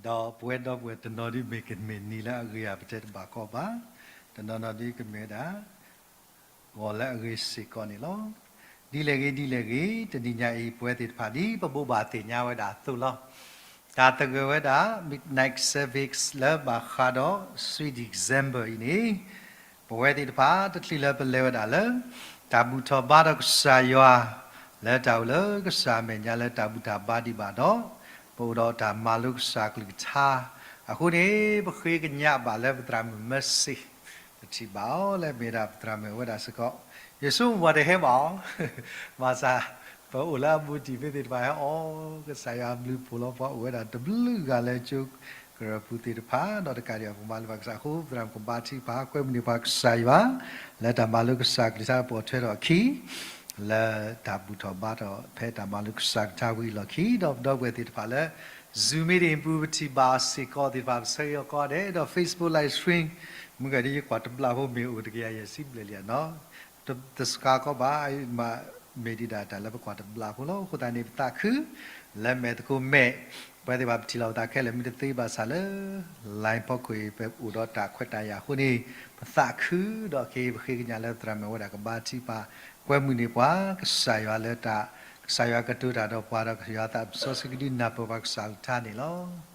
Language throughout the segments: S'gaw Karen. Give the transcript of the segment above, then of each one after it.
ဒီးပဝဲဒီပုၢ်ဝဲၢ်တနီၤဒုးမ့ၢ်ကမ့ၢ်နံၤလၢအဂ့ၤဧါ ပတဲတဘၣ်ကီဘၣ်, တနီၤနီၤဒုးကမ့ၢ်ဝဲဒၣ် ဂီၤလၢအဂ့ၤစ့ၢ်ကီးန့ၣ်လီၤ. ဒ်လဲၣ်ဂ့ၤ ဒ်လဲၣ်ဂ့ၤ တနံၤညါအံၤ ပဝဲသ့ၣ်တဖၣ်ဒ်ပဘိးဘၣ်သ့ၣ်ညါဝဲဒၣ်အသိးလီၤ. တၢ်သဂၢၢ်ဝဲဒၣ် Midnight Service လၢဘၣ်ဃးဒီး Sweet December အံၤန့ၣ် ပဝဲသ့ၣ်တဖၣ်တချုးလၢပလဲၤဝဲဒၣ်လၢ တၢ်ဘူၣ်ထီၣ်ဘါထီၣ်ကစၢ်ယွၤ လၢတၢ်အိၣ်လၢကစၢ်အမဲာ်ညါလၢတၢ်ဘူၣ်တၢ်ဘါဒံးဘၣ်ဒီး ပအိၣ်ဒီးတၢ်မၤလိကစၢ်ကလုၢ်ကထါ အဃိန့ၣ် ပဃ့ကညးဘၣ်လၢပသရၣ်မုၣ် Mercy ပထံၣ်ဘၣ်အီၤလၢမ့ၢ်ဒၣ်ပသရၣ်မုၣ်ဝဲဒၣ်စ့ၢ်ကီး ယဆိကမိၣ်ပှၤတဟဲဘၣ်အီၤ ဘၣ်ဆၣ် ပအိၣ်လၢအဘူးတံၢ်ဖဲသ့ၣ်တဖၣ်ဟဲအီၤ ကစၢ်ယွၤအဘျုးဖှိၣ်လီၤ ပှၤအိၣ်ဝဲဒၣ်တဘျုးဂၤလၢကၠိကရၢၢ်ပူၤသ့ၣ်တဖၣ် ဒီးတကးဒံးဘၣ်ပကမၤလိဘၣ်ကစၢ်အဃိ ပသရၣ်မုၣ်ကဘါထုကဖၣ် ကွဲမုာ်န့ၢ်ပှၤကစၢ်ယွၤ လၢတၢ်မၤလိကစၢ်ကလုၢ်ကထါပိာ်ထွဲထီၣ်အခံ လၢတၢ်ဘူၣ်ထီၣ်ဘါထီၣ်ဖဲတၢ်မၤလိကစၢ်ကလုၢ်ကထါဝံၤအလီၢ်ခံ ဒီးပဒီပုၢ်ဝဲၢ်သ့ၣ်တဖၣ်လၢ Zoom meeting ပူၤ ပထံၣ်ဘၣ်အီၤစ့ၢ်ကီးသ့ၣ်တဖၣ် ပဆၢဂ့ၤအီၤကိးဂၤဒဲး ဒီး Facebook live stream မုၢ်ဂၤဒ်ယကွၢ်တဘျီဖိမ့ၢ်အိၣ်တကယၤယဲၢ်ဆံဘျဲၣ်လံနီၤ တစှၤကီးဘၣ် မ့ၢ်ဒံးဒၣ်တၢ်လၢပကွၢ်တဘျီဖိလီၤ. အဃိသတးန့ၣ် ပသးခု လၢမဲာ်သကိးမဲာ် ပဝဲသ့ၣ်တဖၣ်ပထံၣ်လိာ်ပသးခဲလၢာ် မ့ၢ်တသ့ဘၣ်ဆၣ်လၢ line ဖီခိၣ်အံၤ ပအိၣ်ဒီးတၢ်ခွဲးတၢ်ယာ်အဃိန့ၣ် ပသးခုဒီးက့ၤ ပဃ့ကညးလၢသရၣ်မုၣ်ဝဲဒၣ်ကဘါထုကဖၣ် ကွဲမုာ်န့ၢ်ပှၤ ကစၢ်ယွၤလၢတၢ် ကစၢ်ယွၤကတိၤတၢ်ဒီးပှၤဒီးကစၢ်ယွၤသးစီဆှံကဒုးနၢ်ပၢၢ်ပှၤကစၢ်ကလုၢ်ကထါန့ၣ်လီၤ.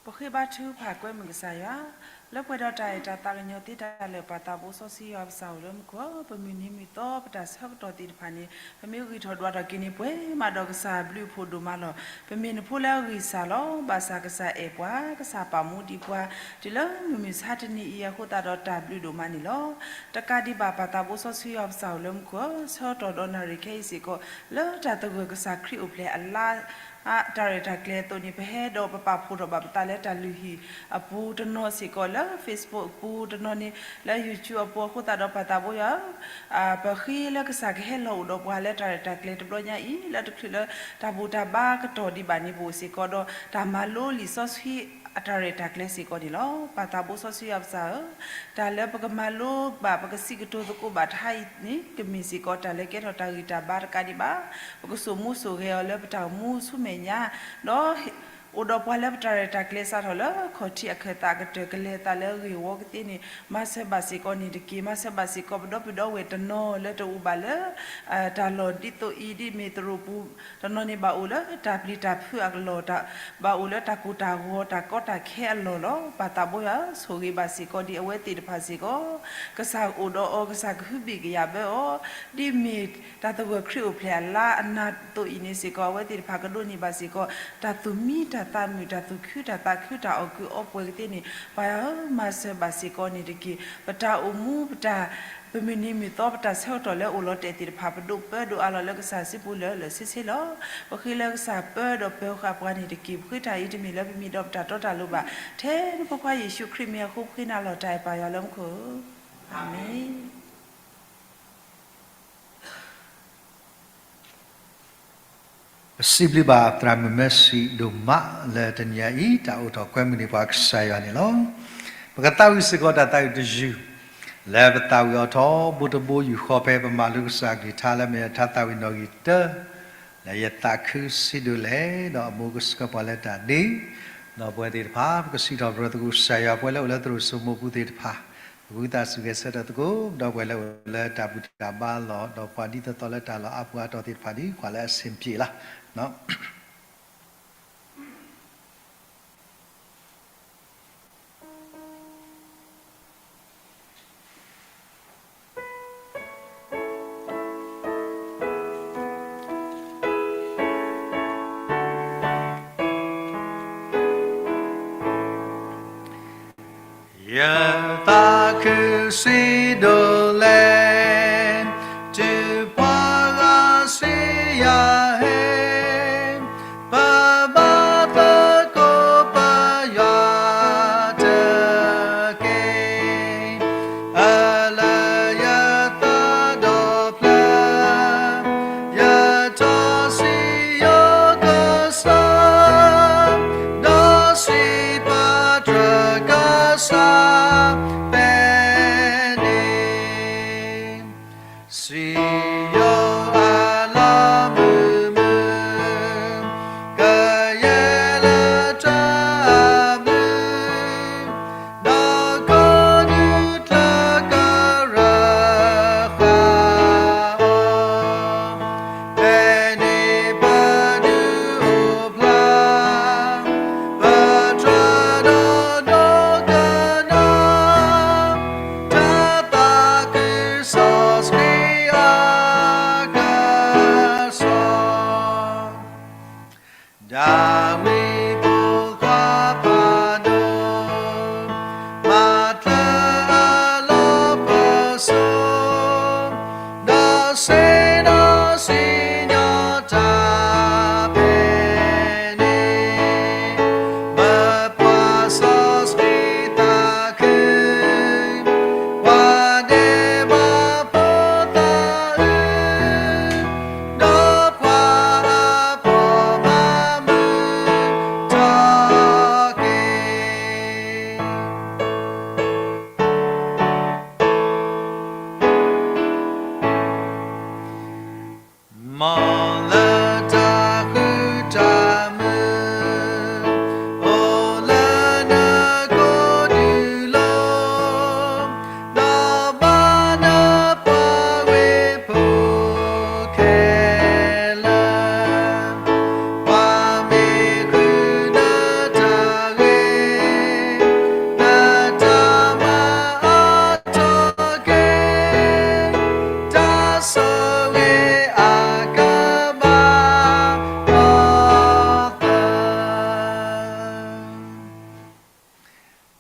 ပဃ့ဘါထုကဖၣ်ကွဲမုာ်ကစၢ်ယွၤ လၢပှဲၤဒီးတၢ်အဲၣ်တၢ်သးကညီၤသ့တၢ်လၢာ် ပၢ်သးဘိစီဆှံယွၤပစၢ်အိၣ်လၢမူခိၣ်ဧၢ, ပမုၢ်နံၤမုၢ်သီပတၢ်ဆၢကတီၢ်သ့ၣ်တဖၣ်န့ၣ် ပမ့ၢ်ဂံၢ်ထီၣ်ဒွးထီၣ်က့ၤန့ၣ် ပှဲၤမးဒီးကစၢ်ဘျုးဖှိၣ်ဒိၣ်မးလီၤ. ပမ့ၢ်နဖိလၢအဂံၢ်စၢ်လီၤ. ဘၣ်ဆၣ်ကစၢ်အဲၣ်ပှၤ, ကစၢ်ပာ်မူဒံးပှၤ တုၤလၢမုၢ်မဆါတနံၤအံၤအဃိသတးဒီးတၢ်ဘျုးဒိၣ်မးန့ၣ်လီၤ. တကးဒံးဘၣ် ပၢ်သးဘိစီဆှံယွၤပစၢ်အိၣ်လၢမူခိၣ်ဧၢ, ဆၢကတီၢ်ဒီးနၣ်ရံၣ်ခဲအံၤစ့ၢ်ကီး လၢတၢ်သဂၢၢ်ကစၢ်ခရံာ်အိၣ်ဖျဲၣ်အလါ တၢ်ရဲၣ်တၢ်ကျဲၤအသိးန့ၣ် ပဟဲဒီးပပာ်ဖှိၣ်ထီၣ်ဘၣ်ပသးလၢတၢ်လုၢ်ဟံၣ်အပူၤတနီၤစ့ၢ်ကီး လၢ Facebook အပူၤတနီၤန့ၣ် လၢ YouTube အပူၤအဃိသတးဒီး ပၢ်သးဘိယွၤဧၢ, ပဃ့လၢကစၢ်ကဟဲလီၤအိၣ်ဒီးပှၤလၢတၢ်ရဲၣ်တၢ်ကျဲၤတဘျီညါအံၤ လၢတချုးလၢတၢ်ဘူၣ်တၢ်ဘါကတီၢ်ဒံးဘၣ်န့ၣ် ပအိၣ်စ့ၢ်ကီးဒီး တၢ်မၤလိလံာ်စီဆှံအတၢ်ရဲၣ်တၢ်ကျဲၤစ့ၢ်ကီးန့ၣ်လီၤ. ပၢ်သးဘိစီဆှံယွၤပစၢ်ဧၢ, တၢ်လၢပကမၤလိဘၣ် ပကစံးကတိၤသကိးဘၣ်တဟါအံၤန့ၣ် ကမ့ၢ်စ့ၢ်ကီးတၢ်လၢကဲထီၣ်တၢ်ဂံၢ်တၢ်ဘါတကးဒံးဘၣ်, ပကစိာ်မူစိာ်ဂဲၤအီၤလၢပတၢ်အိၣ်မူဆူမဲာ်ညါ, ဒီး အိၣ်ဒီးပှၤလၢပတၢ်ရဲၣ်တၢ်ကျဲၤစးထီၣ်လၢခီၣ်ထံးအခၢၣ်သးကတၢၢ် ကလဲၤသးလၢအဂ့ၢ်ဝီကသ့န့ၣ် မၤစၢၤဘၣ်စ့ၢ်ကီးန့ၣ်တက့ၢ်. မၤစၢၤဘၣ်စ့ၢ်ကီးပဒီပုၢ်ဒီဝဲၢ်တနီၤလၢတအိၣ်ဘၣ်လၢ တၢ်လီၢ်ဒ်သိးအံၤ ဒ်မ့ၢ်သရိာ်ပူၤ တနီၤန့ၣ်ဘၣ်အိၣ်လၢတၢ်ပျံၤတၢ်ဖုးအလီၢ်, ဘၣ်အိၣ်လၢတၢ်ကိၢ်တၢ်ဂီၤ တၢ်ကီတၢ်ခဲအလီၢ်လီၤ. ပၢ်သးဘိယွၤဧၢ, ဆိၣ်ဂ့ၤဘၣ်စ့ၢ်ကီးဒံးအဝဲသ့ၣ်တဖၣ်စ့ၢ်ကီး, ကစၢ်အိၣ်ဒီးအီၤ ကစၢ်ကဟုဘ့ၣ်ကယာ်ဘၢအီၤ, ဒ်မ့ၢ်တၢ်သဂၢၢ်ခရံာ်အိၣ်ဖျဲၣ်အလါအနၤအသိးအံၤန့ၣ်စ့ၢ်ကီး အဝဲသ့ၣ်တဖၣ်ကဒိးန့ၢ်ဘၣ်စ့ၢ်ကီး တၢ်သူၣ်မံတၢ်သးမုာ် တၢ်သူၣ်ခုတၢ်သးခု တၢ်အီၣ်ကုးအီပှဲၤကသ့န့ၣ် ပၢ်ယွၤဧၢ, မၤစၢၤဘၣ်စ့ၢ်ကီးန့ၣ်တက့ၢ်. ပတၢ်အိၣ်မူ ပတၢ် ပမုၢ်နံၤမုၢ်သီ ပတၢ်ဆၢကတီၢ်လၢအိၣ်လီၤတဲာ်သ့ၣ်တဖၣ် ပဒိးပၢဒိးအးလီၤလၢကစၢ်စုပူၤလၢာ်လၢာ်ဆ့ဆ့လီၤ. ပဃ့လၢကစၢ်ပၢဒီးပၢဃာ်ပှၤန့ၣ်တက့ၢ်. ပဃ့တၢ်အံၤတမ့ၢ်လၢပမံၤဒီးပတၢ်တီတၢ်လိၤဘၣ်, ထဲနဖိခွါယ့ၣ်ၡူးခရံာ်မ့ၢ်အဃိ ပဃ့နၤလီၤတၢ်အဲၣ်ပၢ်ယွၤလၢမူခိၣ်ဧၢ, အၤမ့ၣ်. ပစံးဘျုးဘၣ်သရၣ်မုၣ် Mercy ဒိၣ်မးလၢတနံၤအံၤ တၢ်အိးထီၣ်ကွဲမုာ်န့ၢ်ပှၤကစၢ်ယွၤန့ၣ်လီၤ. ပကသးဝံၣ်စ့ၢ်ကီးတၢ်သးဝံၣ်တယုၢ် လၢပသးဝံၣ်အီၤထီဘိတဘိယူၢ်ဃီ ဖဲပမၤလိကစၢ်အကလုၢ်ကထါလၢမ့ၢ်ထါသးဝံၣ်နီၣ်ဂံၢ်တၢ လၢယသးခုဆံးဒိၣ်လဲၣ် ဒီးအမိၢ်ကဆှၢပှၤလၢတၢ်ဒ့ ဒီးပဝဲသ့ၣ်တဖၣ် ပကစံးထီၣ်ပတြၢၤသကိးကစၢ်ယွၤ ပဝဲလၢအိၣ်လၢသရိာ်စိမိးပူၤသ့ၣ်တဖၣ် ပကဝံသးစူၤဂဲၤဆၢထၢၣ်သကိး ဒီးပဝဲလၢအိၣ်လၢတၢ်ဘူၣ်တၢ်ဘါလီၢ် ဒီးပှၤဒ်သိးသိးလၢတၢ်လီၢ်အါပူၤအါတီၤသ့ၣ်တဖၣ် ဒ်ကွၢ်လၢအဆင်ပြေလီၤ. ယသးခုဆံးဒိၣ်လဲၣ် တုၤပှၤဂၤစံးယၤဟ့ၣ် ပဘၣ်သကိးပယွၤတက့ၢ်. အလၢယသးဒီဖျၢၣ် ယထီၣ်စံးယိၤကစၢ် ဒီးစံးပတြၢၤကစၢ် ဖဲန့ၣ်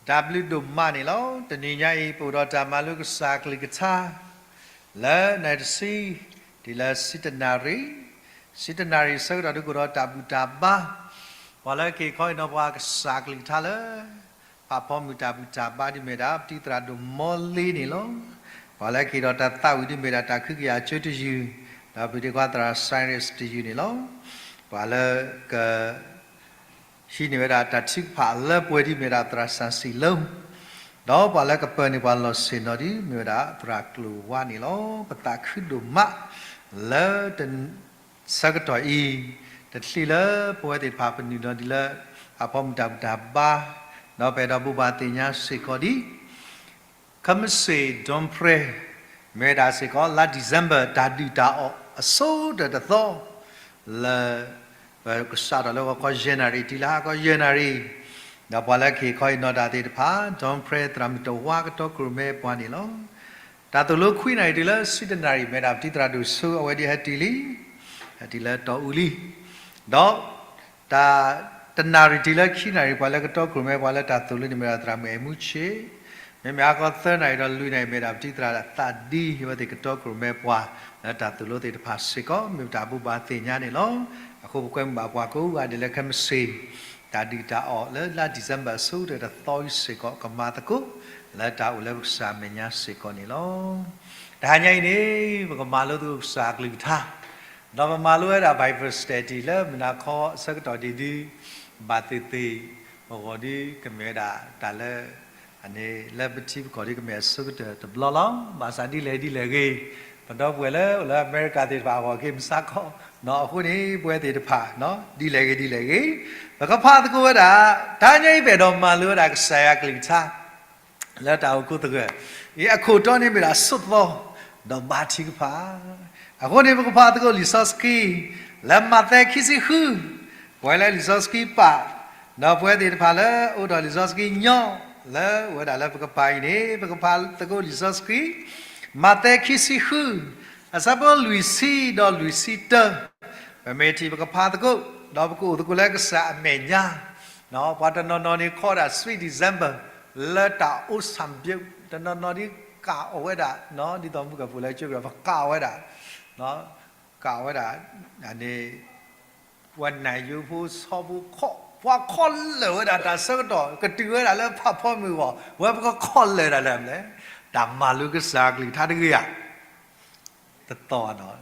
တၢ်ဘျုးဒိၣ်မးန့ၣ်လီၤ. တနံၤညါအံၤ ပအိၣ်ဒီးတၢ်မၤလိကစၢ်အကလုၢ်ကထါ လၢနၣ်ရံၣ်တဆံ တုၤလၢဆံတနၣ်ရံၣ်, ဆံတနၣ်ရံၣ်ဆၢကတီၢ်ဒုးကအိၣ်ဒီးတၢ်ဘူၣ်တၢ်ဘါ, ပှၤလၢက့ၤခီအံၤနီၤပှၤကစၢ်အကလုၢ်ကထါလၢ ဖးဖီမုၢ်တၢ်ဘူၣ်တၢ်ဘါဒ်မ့ၢ်ဒၣ် ပတံၤသရၣ်ဒိၣ်မီလ့န့ၣ်လီၤ. ပှၤလၢက့ၤဒီးတၢ်သးဝံၣ်ဒ်မ့ၢ်ဒၣ်တၢ်ခုကယၤကၠိတယုၢ်, ဒီးပတံၤခွါသရၣ် Cyrus တယုၢ်န့ၣ်လီၤ. ပှၤလၢက ဟံးန့ၢ်ဝဲဒၣ်တၢ်ထုကဖၣ်လၢပှဲၤဒ်မ့ၢ်ဒၣ်သရၣ်စၣ်စံးလၢ, ဒီးပှၤလၢကပၢၤန့ၢ်ပှၤလီၢ်ဆ့ၣ်နီၤဒ်မ့ၢ်ဝဲဒၣ်သရၣ်ကျိၤဝါန့ၣ်လီၤ. ပသးခုဒိၣ်မးလၢ ဆၢကတီၢ်အံၤ တချံးလၢပဝဲသ့ၣ်တဖၣ်ပနုာ်လီၤဒ်လၢ ဖးဖီမုၢ်တၢ်ဘူၣ်တၢ်ဘါ, ဒီးပအဲၣ်ဒိးဘိးဘၣ်သ့ၣ်ညါစ့ၢ်ကီးဒ် ခဲမုၢ်ဆ့ၣ် Dawn Prayer မ့ၢ်ဝဲဒၣ်စ့ၢ်ကီး လါ December တၢ်ဒုၣ်တၢ်အီၣ်အဆိကတၢၢ်တသီ လၢ ပကစးထီၣ်လၢဂီၤခီယဲၢ်နၣ်ရံၣ် တုၤလၢဟါခီယဲၢ်နၣ်ရံၣ်, ဒီးပှၤလၢကဟ့ၣ်ခီဟ့ၣ်နီၤတၢ်သ့ၣ်တဖၣ် Dawn Prayer သရၣ်မုၣ်တဝါကတီခိၣ်ရိၣ်မဲပှၤန့ၣ်လီၤ. တၢ်သိၣ်လိခွံနၣ်ရံၣ်တုၤလၢဆံတနၣ်ရံၣ် မ့ၢ်ဒၣ်ပတံၤသရၣ်ဒိၣ်ဆူ အဝဲဒ်ဟဲတုၤလံ, ဟဲတုၤလၢတီအူလံ, ဒီး တၢ် တနၣ်ရံၣ်တုၤလၢခံနၣ်ရံၣ် ပှၤလၢကတီခိၣ်ရိၣ်မဲပှၤလၢတၢ်သိၣ်လိန့ၣ်မ့ၢ်ဒၣ်သရၣ်မုၣ်အဲၣ်မူဆ့း, မ့မ့ၢ်ဟါခီသၢနၣ်ရံၣ်ဒီးလွံၢ်နၣ်ရံၣ် မ့ၢ်ဒၣ်ပတံၤသရၣ်သးဒံ အဝဲသ့ၣ်ကတီခိၣ်ရိၣ်မဲပှၤ လၢတၢ်သိၣ်လိသ့ၣ်တဖၣ်စ့ၢ်ကီး မ့ၢ်တၢ်ဘိးဘၣ်သ့ၣ်ညါန့ၣ်လီၤ. အဃိပကွဲမုာ်ဘၣ်ပှၤကိးဂၤဒဲးလၢခဲမုၢ်ဆ့ၣ် တၢ်ဒုၣ်တၢ်အီၣ်လၢလါ December အဆိကတၢၢ်တသီအံၤစ့ၢ်ကီး ကမၤသကိး လၢတၢ်အိၣ်လၢပကစၢ်အမဲာ်ညါစ့ၢ်ကီးန့ၣ်လီၤ. တဟါညါအံၤန့ၣ် ပကမၤလိသကိးကစၢ်အကလုၢ်ကထါ, ဒီးပမၤလိဝဲဒၣ် Bible study လၢမုၢ်နၤခီအဆၢကတီၢ်ဒ်ဒု ဘၣ်သ့ၣ်သ့ၣ် ပဂီၢ်ဒ်ကမ့ၢ်ဝဲဒၣ်တၢ်လၢ အန့ၣ်လၢပထံပကီၢ်ဒ်ကမ့ၢ်အဆိကတၢၢ်တဘျီလီၤ. ဘၣ်ဆၣ်ဒ်လဲၣ်ဒ်လဲၣ်ဂ့ၤ, ပဒီပုၢ်ဝဲၢ်လၢအိၣ်လၢအမဲရကၤသ့ၣ်တဖၣ်အဂီၢ်က့ၤမုၢ်ဆါခီ, အဃိန့ၣ် ပဝဲသ့ၣ်တဖၣ် ဒ်လဲၣ်ဂ့ၤဒ်လဲၣ်ဂ့ၤ, ပကဖးသကိးဝဲဒၣ်, တဟါညါအံၤပအဲၣ်ဒိးမၤလိဝဲဒၣ်ကစၢ်ယွၤကလုၢ်ကထါ လၢတၢ်အိၣ်ခိးသဂၢၢ်အံၤ အခိၣ်တီန့ၣ်မ့ၢ်ဒၣ်ဆိးသီ ဒီးဘါထုကဖၣ်. အဃိန့ၣ် ပကဖးသကိးလံာ်စီဆှံ လၢမးသဲခံဆံဃု, ပဝဲလၢလံာ်စီဆှံပာ်, ဒီးပဝဲသ့ၣ်တဖၣ်လၢအိၣ်ဒီးလံာ်စီဆှံညီ လၢအိၣ်ဝဲဒၣ်လၢပကပၤအံၤန့ၣ် ပကဖးသကိးလံာ်စီဆှံ မးသဲခံဆံဃု, အဆၢဖိလွံၢ်ဆံဒီးလွံၢ်ဆံတၢ ပမ့ၢ်ထံၣ်ပကဖးသကိး, ဒီးပကအိၣ်သကိးလၢကစၢ်အမဲာ်ညါ, ပှၤတနီၤနီၤန့ၣ်ခီဒၣ် Sweet December လၢတၢ်အိၣ်ဆၣ်ဘျုး, တနီၤနီၤဒ်ကးအီၣ်ဝဲဒၣ်, ဒ်သိးမုၢ်ကပူၤလၢကၠိကရၢ ပကးအီၣ်ဝဲဒၣ်, ကးအီၣ်ဝဲဒၣ်, န့ၣ် ပှၤနၢ်ယိဖိဆီဖိခီ, ပှၤခီလၢာ်ဝဲဒၣ်တၢ်ဆၢကတီၢ် ကတုၤဝဲဒၣ်လၢဖးဖီမုၢ်ဂီၢ် ဝဲပကခီလၢာ်ဒၣ်လဲာ်, တၢ်မၤလိကစၢ်ကလုၢ်ကထါတဂ့ၤဧါ တသီ, တဂ့ၤ, ဂ့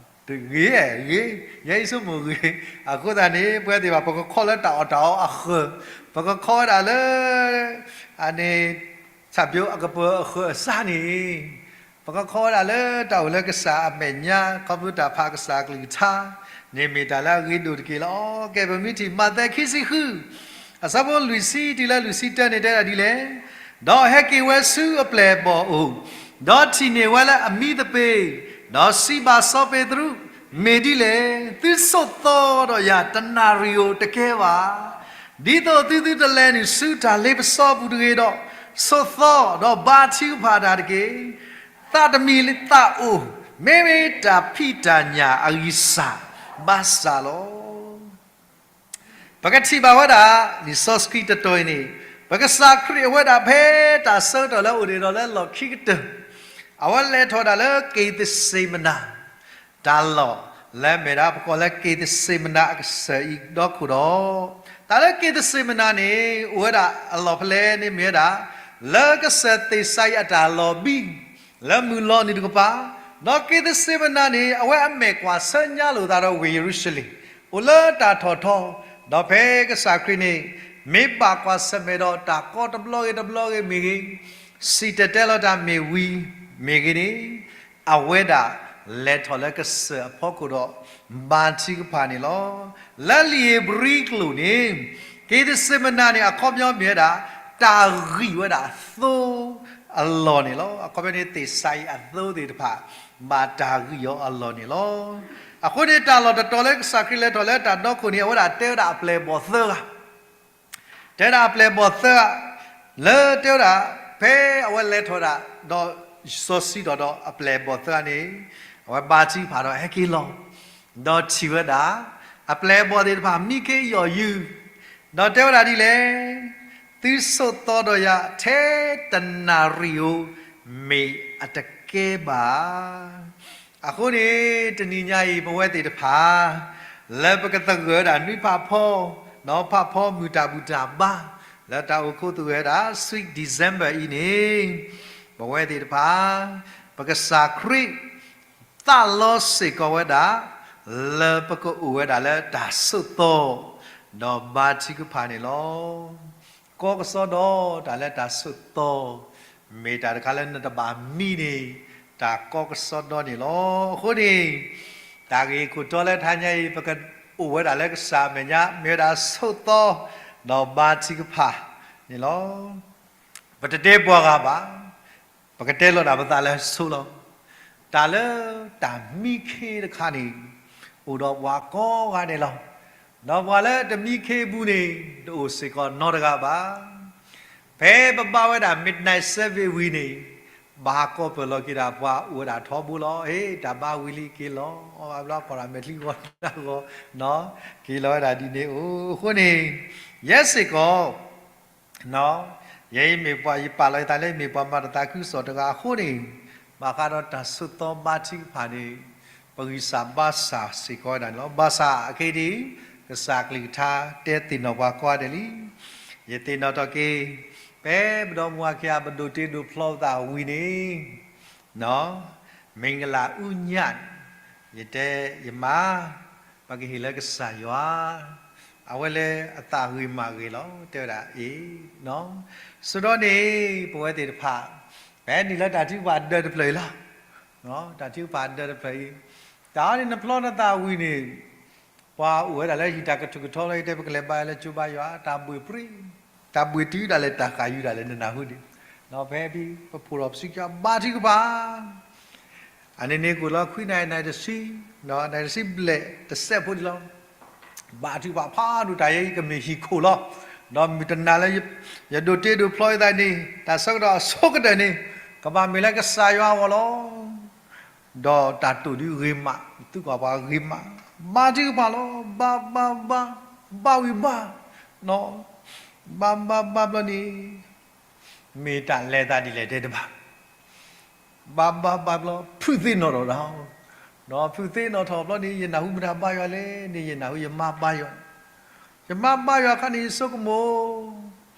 ၤ, ယဲအံၤဆိကမိၣ်ဂ့ၤ, အဃိသတးန့ၣ် ပဝဲသ့ၣ်တဖၣ် ပကခီလၢတၢ်အီၣ်တၢ်အီအဃၢၤ, ပကခီဝဲဒၣ်လၢ အန့ၣ် ဆၣ်ဘျိအကပၢၤအဃၢၤအစၢ်န့ၣ်, ပကခီဝဲဒၣ်လၢတၢ်အိၣ်လၢကစၢ်အမဲာ်ညါ ခီဖျိတၢ်ဖးကစၢ်အကလုၢ်ကထါ န့ၣ်မ့ၢ်တၢ်လၢအဂ့ၤဒိၣ်တက့ၢ်လီၤ. ကဲ ပမ့ၢ်ထံၣ် မးသဲခံဆံဃု အဆၢဖိလွံၢ်ဆံတုၤလၢလွံၢ်ဆံတၢန့ၣ်တဲဒၣ်ဒ်လဲၣ်, ဒီးဟဲက့ၤဝဲဆူအပျဲၢ်အဘီၣ်အအိၣ်, ဒီးထံၣ်န့ၢ်ဝဲလၢအမံသပ့ၤ, ဒီးစံးဘၣ်စီၤပ့းတရူး, မ့ၢ်ဒ်လဲၣ်, သုဆိးသီဒီးယၤတနၣ်ရံၣ်ဧိၤတကဲဘၣ်. ဒ်သိးသုသုတလဲၤနုာ်ဆူတၢ်လ့ပစီပူၤတဂ့ၤဒီး, ဆိးသီဒီးဘါထုကဖၣ်တၢ်တက့ၢ်. သးတမံၤသးအိၣ်, မ့မ့ၢ်တၢ်ဖံးတၢ်ညၣ်အဂံၢ်စၢ်ဘၣ်ဆၣ်လီၤ. ပကထံၣ်ဘၣ်ဝဲဒၣ် လံာ်စီဆှံတတီၤအံၤန့ၣ်, ပကစၢ်ခရံာ်အဝဲဒၣ်ဖဲတၢ်ဆၢကတီၢ်လၢအိၣ်ဒံးဒီးလၢလီၢ်ခံကတၢၢ်, အဝဲလဲၤထီၣ်ဒၣ်လၢက့ၤသစ့မနၤ, တၢ်လီၢ်လၢအမ့ၢ်ဒၣ် ပကိးလၢက့ၤသစ့မနၤအကစၢၢ်အံၤဒီခိၣ်ဒီး, တၢ်လၢက့ၤသစ့မနၤန့ၣ် အိၣ်ဝဲဒၣ်အလီၢ်ဖဲလဲၣ်န့ၣ်မ့ၢ်ဝဲဒၣ် လၢကစၢၢ်သ့ၣ်စၤယံးအတၢ်လီၤဘံၣ် လၢမုၢ်လီၤနုာ်တကပၤ, ဒီးက့ၤသစ့မနၤန့ၣ် အဝဲအမဲာ်ကွၢ်ဆၢညါလိာ်သးဒီးဝ့ၢ်ယရူၤၡလ့ၣ်, အိၣ်လၢတၢ်ထီၣ်ထီ, ဒီးဖဲကစၢ်ခရံာ်န့ၣ် မ့ၢ်ဘၣ်ကွၢ်ဆၢၣ်မဲာ်ဒီးတၢ်ကီတဘျီဂ့ၤတဘျီဂ့ၤမ့ၢ်ဂ့ၤ, စံၣ်တဲၤတဲလီၤတၢ်မ့ၢ်ဝံၤမ့ၢ်ဂ့ၤန့ၣ်, အဝဲဒၣ်လဲၤထီၣ်လၢကစၢၢ်အဖီခိၣ်ဒီး ဘါထုကဖၣ်န့ၣ်လီၤ. လၢလံာ်ဧ့ၤဘြံၤကျိာ်န့ၣ်, က့ၤသစ့မနၤန့ၣ် အခီပညီမ့ၢ်ဝဲဒၣ် တၢ်ဂံၢ်ဝဲဒၣ်သိအလီၢ်န့ၣ်လီၤ. အခီပညီန့ၣ် သ့ၣ်စၤယံးအသိသ့ၣ်တဖၣ် ဘၣ်တၢ်ဂံၢ်အီၤအလီၢ်န့ၣ်လီၤ. အဃိန့ၣ် တၢ်လီၢ်တတီၤလၢကစၢ်ခရံာ်လဲၤထီၣ်လၢတၢ်ဒီခိၣ်န့ၣ် အဝဲဒၣ်တဲဝဲဒၣ်အပျဲၢ်အဘီၣ်သၢဂၤ တဲဒၣ်အပျဲၢ်အဘီၣ်သၢဂၤ, လၢတဲဝဲဒၣ် ဖဲအဝဲလဲၤထီၣ်ဒၣ် ဒီးစီဆှံထီၣ်ဒီးအပျဲၢ်အဘီၣ်သၢဂၤန့ၣ်, အဝဲဘါထုကဖၣ်ဒီးဟဲက့ၤလီၤ, ဒီးထံၣ်ဝဲဒၣ် အပျဲၢ်အဘီၣ်သ့ၣ်တဖၣ်မံခ့ယီၢ်ယုၢ်, ဒီးတဲဝဲဒၣ်ဒ်လဲၣ်, သုဆိးသီဒီးယၤထဲတနၣ်ရံၣ်ဧိၤ, မ့ၢ်အတကဲဘၣ်. အဃိန့ၣ် တနံၤညါအံၤ ပဝဲသ့ၣ်တဖၣ် လၢပကသဂၢၢ်ဝဲဒၣ်နွံဖးဖီ, နီၤဖးဖီမုၢ်တၢ်ဘူၣ်တၢ်ဘါ, လၢတၢ်အိၣ်ခိးသဂၢၢ်ဝဲဒၣ် Sweet December အံၤန့ၣ်, ပဝဲသ့ၣ်တဖၣ် ပကစၢ်ခရံာ် သးလီစ့ၢ်ကီးဝဲဒၣ် လၢပကအိၣ်ဝဲဒၣ်လၢတၢ်ဆိးသီ ဒီးဘါထုကဖၣ်န့ၣ်လီၤ. ကီကစီဒီတၢ်လၢတၢ်ဆိးသီ မ့ၢ်တၢ်တခါလၢနတဘၣ်မံန့ၣ် တၢ်ကီကစီဒီန့ၣ်လီၤ. အဃိန့ၣ် တၢ်ဂ့ၢ်ခိၣ်တီလၢတဟါညါအံၤ ပကအိၣ်ဝဲဒၣ်လၢကစၢ်အမဲာ်ညါ မ့ၢ်ဝဲဒၣ်ဆိးသီ ဒီးဘါထုကဖၣ်န့ၣ်လီၤ. ပတတဲပှၤဂၤဘၣ်. ပကတဲလီၤတၢ်ပသးလၢဆိးလီၤ. တၢ်လၢတၢ်မံခ့တခါန့ၣ် အိၣ်ဒီးပှၤကိးဂၤဒဲးလီၤ. ဒီးပှၤလၢတမံခ့အပူၤန့ၣ် တအိၣ်စ့ၢ်ကီးနီတဂၤဘၣ်. ဖဲပဘါဝဲဒၣ် midnight service ဝံၤန့ၣ် ဘၣ်ဟးကိးပၢၢ်လီၤက့ၤဒၣ်ပှၤအိၣ်ဝဲဒၣ်ထီဘိလီၤ. ဟ့ၣ် တၢ်ဘါဝံၤလံက့ၤလီၤ. အဘျီကွၢ်ဒၣ်မဲာ်ချံဂီၤတၢ်ဂီၤ က့ၤလီၤဝဲဒၣ်ဒ်န့ၣ်အိၣ်. အဃိန့ၣ် ယဲစ့ၢ်ကီး ယဲအံၤမ့ၢ်ပှၤ ယပာ်လီၤယသးလၢမ့ၢ်ပှၤမၤတၢ်သးခုကစီၣ်တဂၤအဃိန့ၣ်, ဘၣ်ဃးဒီးတၢ်ဆိးသီဘါထုကဖၣ်န့ၣ် ပဂံၢ်စၢ်ဘါစၢ်စ့ၢ်ကီးဝဲဒၣ်န့ၣ်လီၤ. ဘၣ်ဆၣ်အခဲအံၤဒ်အံၤ ကစၢ်ကလုၢ်ကထါတဲသ့ၣ်နီၣ်ပှၤကိးဂၤဒဲးလံ. ယသ့ၣ်နီၣ်ထီၣ်က့ၤ ဖဲပဒီမါဝၤခံဂၤ ပဒိၣ်တ့ဒိၣ်ဖျီပသးဝံၤန့ၣ် မ့ၢ်ကလၢအူညၣ်န့ၣ် ယတဲယမါ ပကဟ့ၣ်လၢကစၢ်ယွၤ, အဝဲလၢအသးဂ့ၤမးဂ့ၤလီၤ တဲဝဲဒၣ်အံၤ. ဆိဒီန့ၣ် ပဝဲသ့ၣ်တဖၣ် ဖဲနံၣ်လၢတၢ်ထုကဖၣ်ဒၢးတဖျၢၣ်အံၤလီၤ. တၢ်ထုကဖၣ်ဒၢးတဖျၢၣ်အံၤ တၢ်အံၤန့ၣ်နဖျီနသးဝံၤန့ၣ် ပှၤအိၣ်ဝဲဒၣ်လၢဟံၣ်တၢ်ကထူၣ်ကထီလီၤ ယတဲပကလဲၤဘါယွၤလၢကၠိဘါယွၤ တၢ်ဘှ့ၣ်ပြံ တၢ်ဘှ့ၣ်တုၤဒၣ်လဲာ် တၢ်ဃာ်ယုၤဒၣ်လဲာ် နနၢ်ဟူဒံး. ဖဲဖဲပဖှိၣ်ထီၣ်ပစုကဘါထုကဖၣ် အန့ၣ်န့ၣ်ကအိၣ်လီၤခွံနၣ်ရံၣ် နၣ်ရံၣ်တဆံ, နၣ်ရံၣ်တဆံဘျဲၣ်တစဲးဖိဒံးလီၤ. ဘါထုကဖၣ်ဖးဒိၣ်တၢ်ယဲအံၤ ကမ့ၢ်ဟံၣ်ခိၣ်လီၤ. ဒီးမုၢ်တနၤလၢ ယဒိးတ့ဒိးဖျီယသးန့ၣ် တၢ်ဆၢကတီၢ်အဆိကတၢၢ်န့ၣ် ကဘၣ်မ့ၢ်လၢကစၢ်ယွၤအဂီၢ်လီၤ. ဒီးတၢ်တိာ်ဒုးဂ့ၤမး, သုကွၢ်ပှၤဂ့ၤမး, ဘါထုကဖၣ်လီၤ. ဘါဘါဘါ, ဘါဝံၤဘါ, ဘါဘါဘါဘျီန့ၣ် မ့ၢ်တၢ်လဲၤသးဒ်လဲၣ်တဲတဘၣ်. ဘါဘါဘါဘျီ ဖုးသ့ၣ်နီၣ်ထီၣ်ဒီး, ဒီးဖုးသ့ၣ်နီၣ်ထီၣ်ဘျီန့ၣ် ယနၢ်ဟူမတၤဘါယွၤလဲၣ်န့ၣ် ယနၢ်ဟူယမါဘါယွၤ, ယမါဘါယွၤအခါန့ၣ် ယဆိကမိၣ်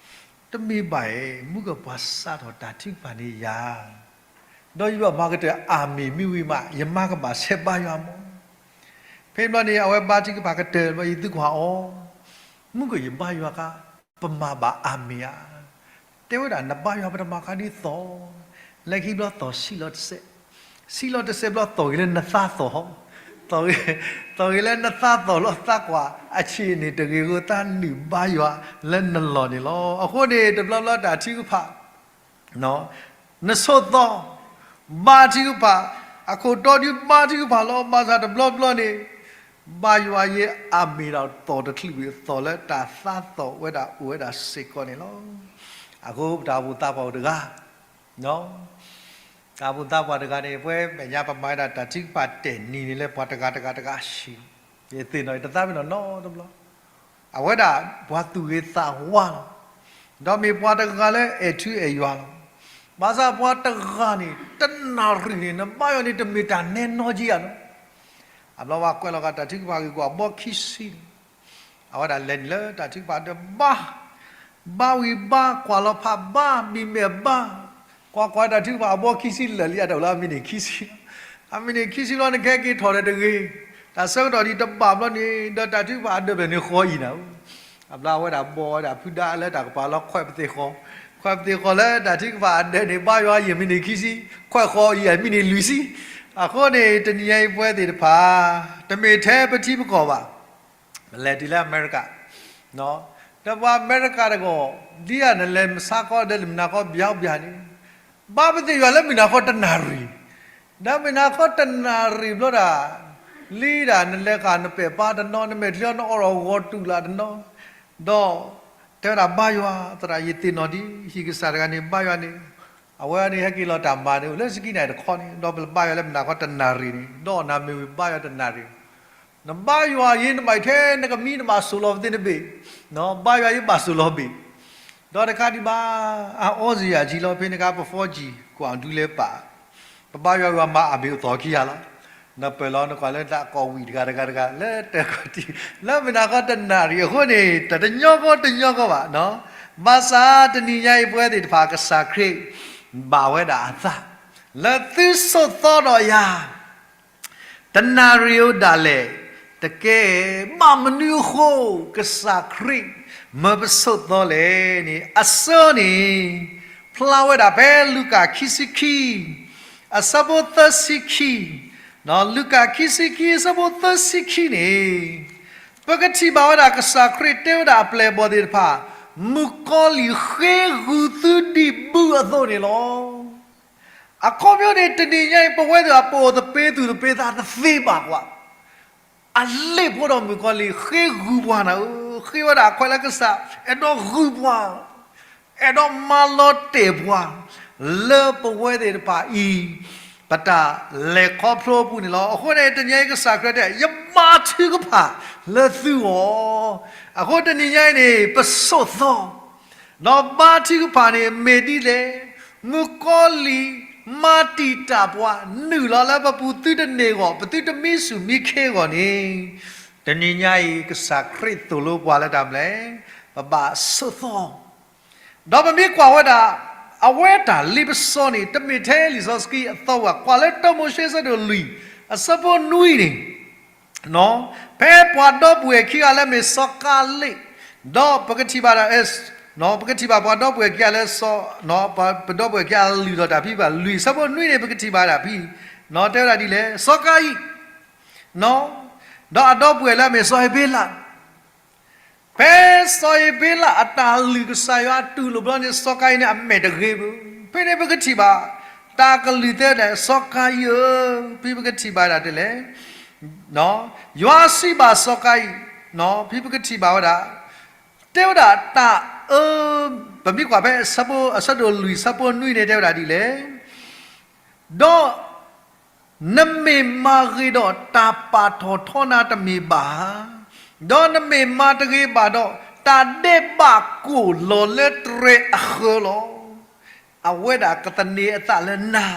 တမ့ၢ်ဘၣ်ဧါ, မုၢ်ကပှၤစးထီၣ်တၢ်ထုကဖၣ်န့ၣ်ယၤ ဒီးယဘၣ်မၤကတၢၢ်အၤမ့ၣ်မ့ၢ်ဝံၤမး ယမါကဘၣ်ဆဲးဘါယွၤမး. ဖဲဘျီန့ၣ် အဝဲဘါထုကဖၣ်ကတၢၢ်ဘျီ ယသုကွၢ်အီၤ, မုၢ်ကယဘါယွၤခါ ပမၤဘၣ်အၤမ့ၣ်ဧါ. တဲဝဲဒၣ် နဘါယွၤပတမၤခါဒ်သိး, လၢခံဘျီသိးဆံးလီၤတစဲး, ဆံးလီၤတစဲးဘျီသိးဂ့ၤလၢနသါသိးဟီ, သိးဂ့ၤလၢနသါသိးလီၤ သးကွၢ်အဆံးန့ၣ်တဂ့ၤအဃိ သးနုာ်ဘါယွၤလၢနလီၢ်န့ၣ်လီၤ. အဃိန့ၣ် တဘျီဘျီတၢ်ထုကဖၣ် နဆိးသီ ဘါထုကဖၣ်, အခိၣ်တီဒုးဘါထုကဖၣ်လီၤ. ဘၣ်ဆၣ်တဘျီဘျီန့ၣ် ဘါယွၤယဲအၤမ့ၣ်ဒီးသိးတချုးဝံၤ သိးလၢတၢ်သါသိးဝဲဒၣ်အိၣ်ဝဲဒၣ်စ့ၢ်ကီးန့ၣ်လီၤ. အဃိပတၢ်အိၣ်ဖှိၣ်သးပှၢ်အိၣ်တဂၤ တၢ်အိၣ်ဖှိၣ်သးပှၢ်တဂၤန့ၣ် ပဝဲမဲာ်ညါပမၤဝဲဒၣ်တၢ်ထုကဖၣ်တဲာ်နံၤန့ၣ်လၢပှၤတဂၤတဂၤတဂၤဆံး, ယသ့ၣ်နီၣ်တသးပ့ၤနီၣ်နီတဘျီ အဝဲဒၣ်ပှၤသူၣ်ဂ့ၤသးဝါလီၤ. ဒီးမ့ၢ်ပှၤတဂၤလၢအဲၣ်ထူအဲၣ်ယွၤလီၤ. ဘၣ်ဆၣ်ပှၤတဂၤန့ၣ် တနၣ်ရံၣ်န့ၣ် နဘါယွၤန့ၣ် တမ့ၢ်တၢ်နဲနီက့ယၤနီၤ. အဘျီဝဲကွဲးလီၤဂာ်တၢ်ထုကဖၣ်ဂ့ၢ်ကီၢ်အဘီခံဆံန့ၣ် အဝဲဒၣ်လဲၤနုာ်လၢတၢ်ထုကဖၣ်ဒီးဘါ, ဘါဝံၤဘါ, ကွၢ်လီၤဖးဘါ, ဘံၣ်မဲာ်ဘါ, ကွၢ်ကွၢ်တၢ်ထုကဖၣ်အဘီခံဆံလၢာ်လံ အတၢ်အိၣ်လၢအမံးနံးခံဆံ, အမံးနံးခံဆံဘျီန့ၣ် ကဟဲက့ၤထီၣ်ဒီးတဂ့ၤ, တၢ်ဆၢကတီၢ်ဒံးတဘၣ်ဘျီန့ၣ် ဒီးတၢ်ထုကဖၣ်အဒၢးဖျၢၣ်န့ၣ်ဃီအံၤနၤ, အဘျီအဝဲဒၣ်ဘီဝဲဒၣ်ဖုဒါလၢတၢ်ကပၤလီၤ ခွဲးပသ့ၣ်ဃီ, ခွဲးပသ့ၣ်ဃီလၢတၢ်ထုကဖၣ်အဒၢးန့ၣ် ဘါယွၤယဲၢ်မံးနံးခံဆံ, ခွဲးဃီအံၤအမံးနံးလွံၢ်ဆံ. အဃိန့ၣ် တနံၤညါအံၤပဝဲသ့ၣ်တဖၣ် တမ့ၢ်ထဲပထံပကီၢ်ဘၣ် ပလဲၤတုၤလၢအမဲရကၤ, ဒီးပှၤအမဲရကၤတဂီၢ် ဒ်အနလဲၤမဆါခီဒီးလၢမုၢ်နၤခီဘျီဘျီန့ၣ် ဘါပသ့ၣ်ယွၤလၢမုၢ်နၤခီတနၣ်ရံၣ်, ဒီးမုၢ်နၤခီတနၣ်ရံၣ်ဘျီဒၣ် လံဒၣ်နလဲၤဃာ်နပဲာ်ပါတနီၤ နမဲာ်ချံအီၤနအိးထီၣ်ဂီၤတူာ်လၢ်တနီၤ, ဒီးတဲဝဲဒၣ်ဘါယွၤ သရၣ်ယသ့ၣ်နီၣ်ဒံး ဟံၣ်ကစၢ်တဂၤန့ၣ် ဘါယွၤန့ၣ် အဝဲန့ၣ်ဟဲက့ၤလီၤတၢ်မၤန့ၣ် အိၣ်လၢစကံနၣ်တခီန့ၣ် ဒီးပဘါယွၤလၢမုၢ်နၤခီတနၣ်ရံၣ်န့ၣ် ဒီးနၤမ့ၢ်ဝံၤဘါယွၤတနၣ်ရံၣ် နဘါယွၤယဲ နဘၣ်ထဲနကမံ နဘၣ်စိာ်လီၤပသ့ၣ်နဘ့ၣ်, ဘါယွၤယဲဘၣ်စိာ်လီၤဘ့ၣ်, ဒီးတခါဒံးဘၣ်, အအီစ့ၢ်ယၤကံလီၤ ဖဲန့ၣ်အခါ ပ four G ကွၢ်ဒုးလဲၤပာ်, ပဘါယွၤယွၤမၤအဘ့ၣ်အိၣ်သီခံဂၤလီၤ. နပၢၢ်လီၤ နကွၢ်လၢတၢ်ကိးဝံၤတဂၤတဂၤတဂၤ လၢတၢ်ခီၣ်ထံး လၢမုၢ်နၤခီတနၣ်ရံၣ်အဃိန့ၣ် တညီကီတညီကီဘၣ်နီၤ. ဘၣ်ဆၣ်တနံၤညါအံၤ ပဝဲသ့ၣ်တဖၣ် ကစၢ်ခရံာ်ဘၣ်ဝဲဒၣ်အသး လၢသုဆိးသီဒီးယၤ တနၣ်ရံၣ်အိၣ်ဒၣ်လဲာ်, တကဲဘၣ်မနုၤအဃိ ကစၢ်ခရံာ်မၢပဆိးသီလဲၣ်န့ၣ် အဆၢန့ၣ် ဖျါဝဲဒၣ်ဖဲလူၤကၣ်ခံဆံခံ အဆၢဖိသၢဆံခံ, လူၤကၣ်ခံဆံခံ အဆၢဖိသၢဆံခံန့ၣ် ပကထံၣ်ဘၣ်ဝဲဒၣ်ကစၢ်ခရံာ်တဲဝဲဒၣ်အပျဲၢ်အဘီၣ်သ့ၣ်တဖၣ်, မုၣ်ကီၤလံၢ်ဃ့ဂုာ်သုဒ်ဘုအသိးန့ၣ်လီၤ. အခီပညီန့ၣ် တနံၤညါအံၤ ပဝဲသ့ၣ်ပအိၣ်သပ့ၤသူၣ်သပ့ၤသးတသ့ဘၣ်ကွၢ်, အလ့ၣ်ဖိဒီးမုၣ်ကီၤလံၢ်ဃ့ဂုာ်ပှၤနၤဧၢ, ဃ့ဝဲဒၣ်အခွဲးလၢကစၢ် အဲၣ်ဒိးဂုာ်ပှၤ, အဲၣ်ဒိးမၤလီၤတဲာ်ပှၤ လၢပဝဲသ့ၣ်တဖၣ်အံၤ ပတၢ်လဲၤခီဖျိအပူၤန့ၣ်လီၤ. အဃိန့ၣ် တနံၤညါအံၤကစၢ်ခရံာ်တဲ ယဘါထုကဖၣ်လၢသုဂီၢ်, အဃိတနံၤညါအံၤန့ၣ် ပဆိးသီ ဒီးဘါထုကဖၣ်န့ၣ်မ့ၢ်ဒ်လဲၣ်, မုၣ်ကီၤလံၢ်မၤတံာ်တာ်ပှၤ နုာ်လီၤလၢပပူၤ သုတန့ၢ်အဂီၢ် ပသုတမံဆူၣ်မံခ့အဂီၢ်န့ၣ်, တနံၤညါအံၤ ကစၢ်ခရံာ်သိၣ်လိပှၤလၢတၢ်မနုၤလဲၣ်, ပဘၣ်ဆိးသီ ဒီးပမ့ၢ်ကွၢ်ဝဲဒၣ် အဝဲတၢ်လ့ပစီန့ၣ် တမ့ၢ်ထဲလံာ်စီဆှံအသီဘၣ်, ကွၢ်လၢတၢမိၤၡ့အဆၢဒိၣ်လွံၢ် အဆၢဖိနွံန့ၣ် ဖဲပှၤဒီပုၢ်ဝဲၢ်ခံဂၤလၢအမ့ၢ်စီၤကၤလ့း, ဒီးပကထံၣ်ဘၣ်ဒၣ်, ပကထံၣ်ဘၣ်ပှၤဒီပုၢ်ဝဲၢ်ခံဂၤလၢစီၤ, ပဒီပုၢ်ဝဲၢ်ခံဂၤလုၢ်ထီၣ်တၢ်ဖံးဘၣ် လွံၢ် အဆၢဖိနွံန့ၣ် ပကထံၣ်ဘၣ်ဒၣ်ဖဲ, တဲဝဲဒၣ်ဒ်လဲၣ်, စီၤကၤယံၣ် ဒီးအဒီပုၢ်ဝဲၢ်လၢအမ့ၢ်စီၤအ့ၤဘ့လး, ဖဲစီၤအ့ၤဘ့လးအတၢ်လုၢ်ကစၢ်ယွၤအတူၢ်လိာ်ဘျီန့ၣ် စီၤကၤယံၣ်န့ၣ် အမဲာ်တဂ့ၤဘၣ်. ဖဲန့ၣ်ပကထံၣ်ဘၣ် တၢ်ကလုၢ်တဲဒၣ် စီၤကၤယံၣ်ဧၢ, ဖဲပကထံၣ်ဘၣ်ဒၣ်ဒ်လဲၣ်, ယွၤစံးဘၣ်စီၤကၤယံၣ်, ဖဲပကထံၣ်ဘၣ်ဝဲဒၣ်, တဲဝဲဒၣ်တၢ်အၢ, ပမ့ၢ်ကွၢ်ဖဲအဆၢဒိၣ်လွံၢ် အဆၢဖိနွံန့ၣ် တဲဝဲဒၣ်ဒ်လဲၣ်, ဒီး နမ့ၢ်မၤဂ့ၤဒီး တၢ်ပာ်ထီၣ်ထီနၤတမ့ၢ်ဘၣ်ဧါ, ဒီးနမ့ၢ်မၤတဂ့ၤဘၣ်ဒီး တၢ်ဒဲးဘးကိၢ်လီၤလၢတြဲၤအဃၢၤလီၤ. အဝဲဒၣ်ကသန့ၤအသးလၢနၤ,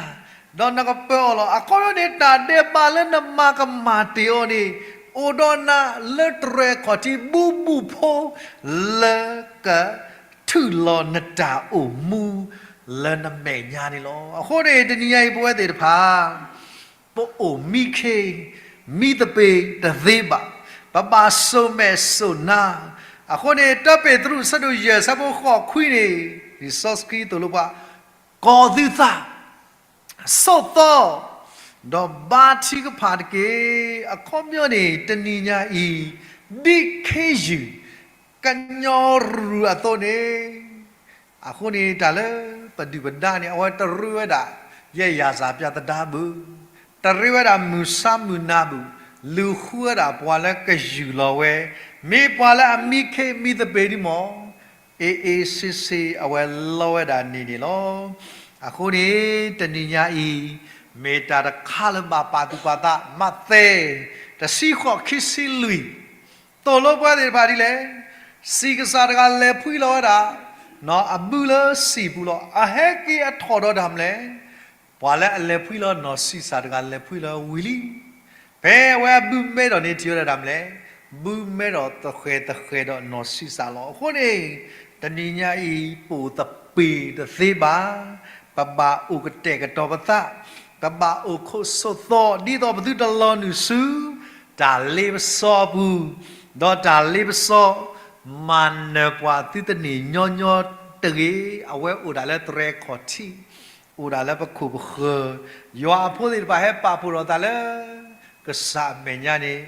ဒီးနကပၢအီၤလီၤ. အခီပညီန့ၣ် တၢ်ဒဲးဘးလၢနမၤကမၣ်တ့ၢ်အီၤန့ၣ် အိၣ်ဒီးနၤလၢတြဲၤခီၣ်ထံးဘူးဘူးဖိ လၢက ထုးလီၤနတၢ်အိၣ်မူလၢနမဲာ်ညါန့ၣ်လီၤ. အဃိန့ၣ် တနံၤညါအံၤ ပဝဲသ့ၣ်တဖၣ် ပအိၣ်မံခ့ မံသပ့ၤတသ့ဘၣ်, ပဘၣ်စိာ်မဲာ်စိာ်နါ. အဃိန့ၣ် တၢပ့းတရူး အဆၢဒိၣ်ယဲၢ် အဆၢဖိဃိးခွံန့ၣ် လံာ်စီဆှံသိၣ်လိပှၤ ကီၤသုသး ဆိးသီ ဒီးဘါထုကဖၣ်တက့ၢ်. အခီပညီန့ၣ် တနံၤညါအံၤ ဒ်ခ့ယုၢ် ကညီရူၢ်အသိးန့ၣ်, အဃိန့ၣ် တၢ်လၢပဒုၣ်ပဒါန့ၣ် အဝဲတရ့ဝဲဒၣ် ယဲၢ်ယၤစၢ်ပၠးသဒါဘၣ်, တရ့ဝဲဒၣ်မုၢ်ဆါမုၢ်နၤဘၣ်, လူၤဃုဝဲဒၣ်ပှၤလၢကယူၢ်လီၤဝဲ, မ့ၢ်ပှၤလၢအမံခ့မံသပ့ၤဒ်မီၢ် အ့ၣ်အ့ၣ်ဆ့ဆ့ အဝဲလီၤဝဲဒၣ်န့ၣ်န့ၣ်လီၤ. အဃိန့ၣ် တနံၤညါအံၤ မ့ၢ်တၢ်တခါလၢဘၣ်ပာ်သူၣ်ပာ်သး မးသဲ တဆံဃိးခံဆံလွံၢ် သိၣ်လိပဝဲသ့ၣ်တဖၣ်ဒ်လဲၣ်, စံၣ်ကစၢ်တဂၤလဲၤဖှံလီၤဝဲဒၣ် အဘုလၢစံၣ်ပူၤလီၤ. အဟဲက့ၤအထီၣ်ဒီးတၢ်မနုၤလဲၣ်, ပှၤလၢအလဲၤဖှံလီၤနီၢ်ဆံးစၢ်တဂၤ လဲၤဖှံလီၤဝံၤလံ. ဖဲအဝဲအဘုမဲဒီးန့ၣ် ထံၣ်ဝဲဒၣ်တၢ်မနုၤလဲၣ်, ဘုမဲဒီးသဃဲၤသဃဲၤဒီးနီၢ်ဆံးစၢ်လီၤ. အဃိန့ၣ် တနံၤညါအံၤ ပအိၣ်သပ့ၤတသ့ဘၣ်, ပဘၣ်အိၣ်ကတဲာ်ကတီၤပသး, ပဘၣ်အိၣ်ခိးဆိးသီ ဒ်သိးပသုတလီၤနုာ်ဆူ တၢ်လ့ပစီအပူၤ, ဒီးတၢ်လ့ပစီ မၤနၢၤပှၤသုတန့ၢ်ညီညီတဂ့ၤ. အဝဲအိၣ်ဒၣ်လၢတြဲၤခီၣ်ထံး, အိၣ်ဒၣ်လၢပခိၣ်ပဃၢၤ, ယွၤအဖိသ့ၣ်တဖၣ်ဟဲပာ်ဖှိၣ်ထီၣ်သးလၢ ကစၢ်အမဲာ်ညါန့ၣ်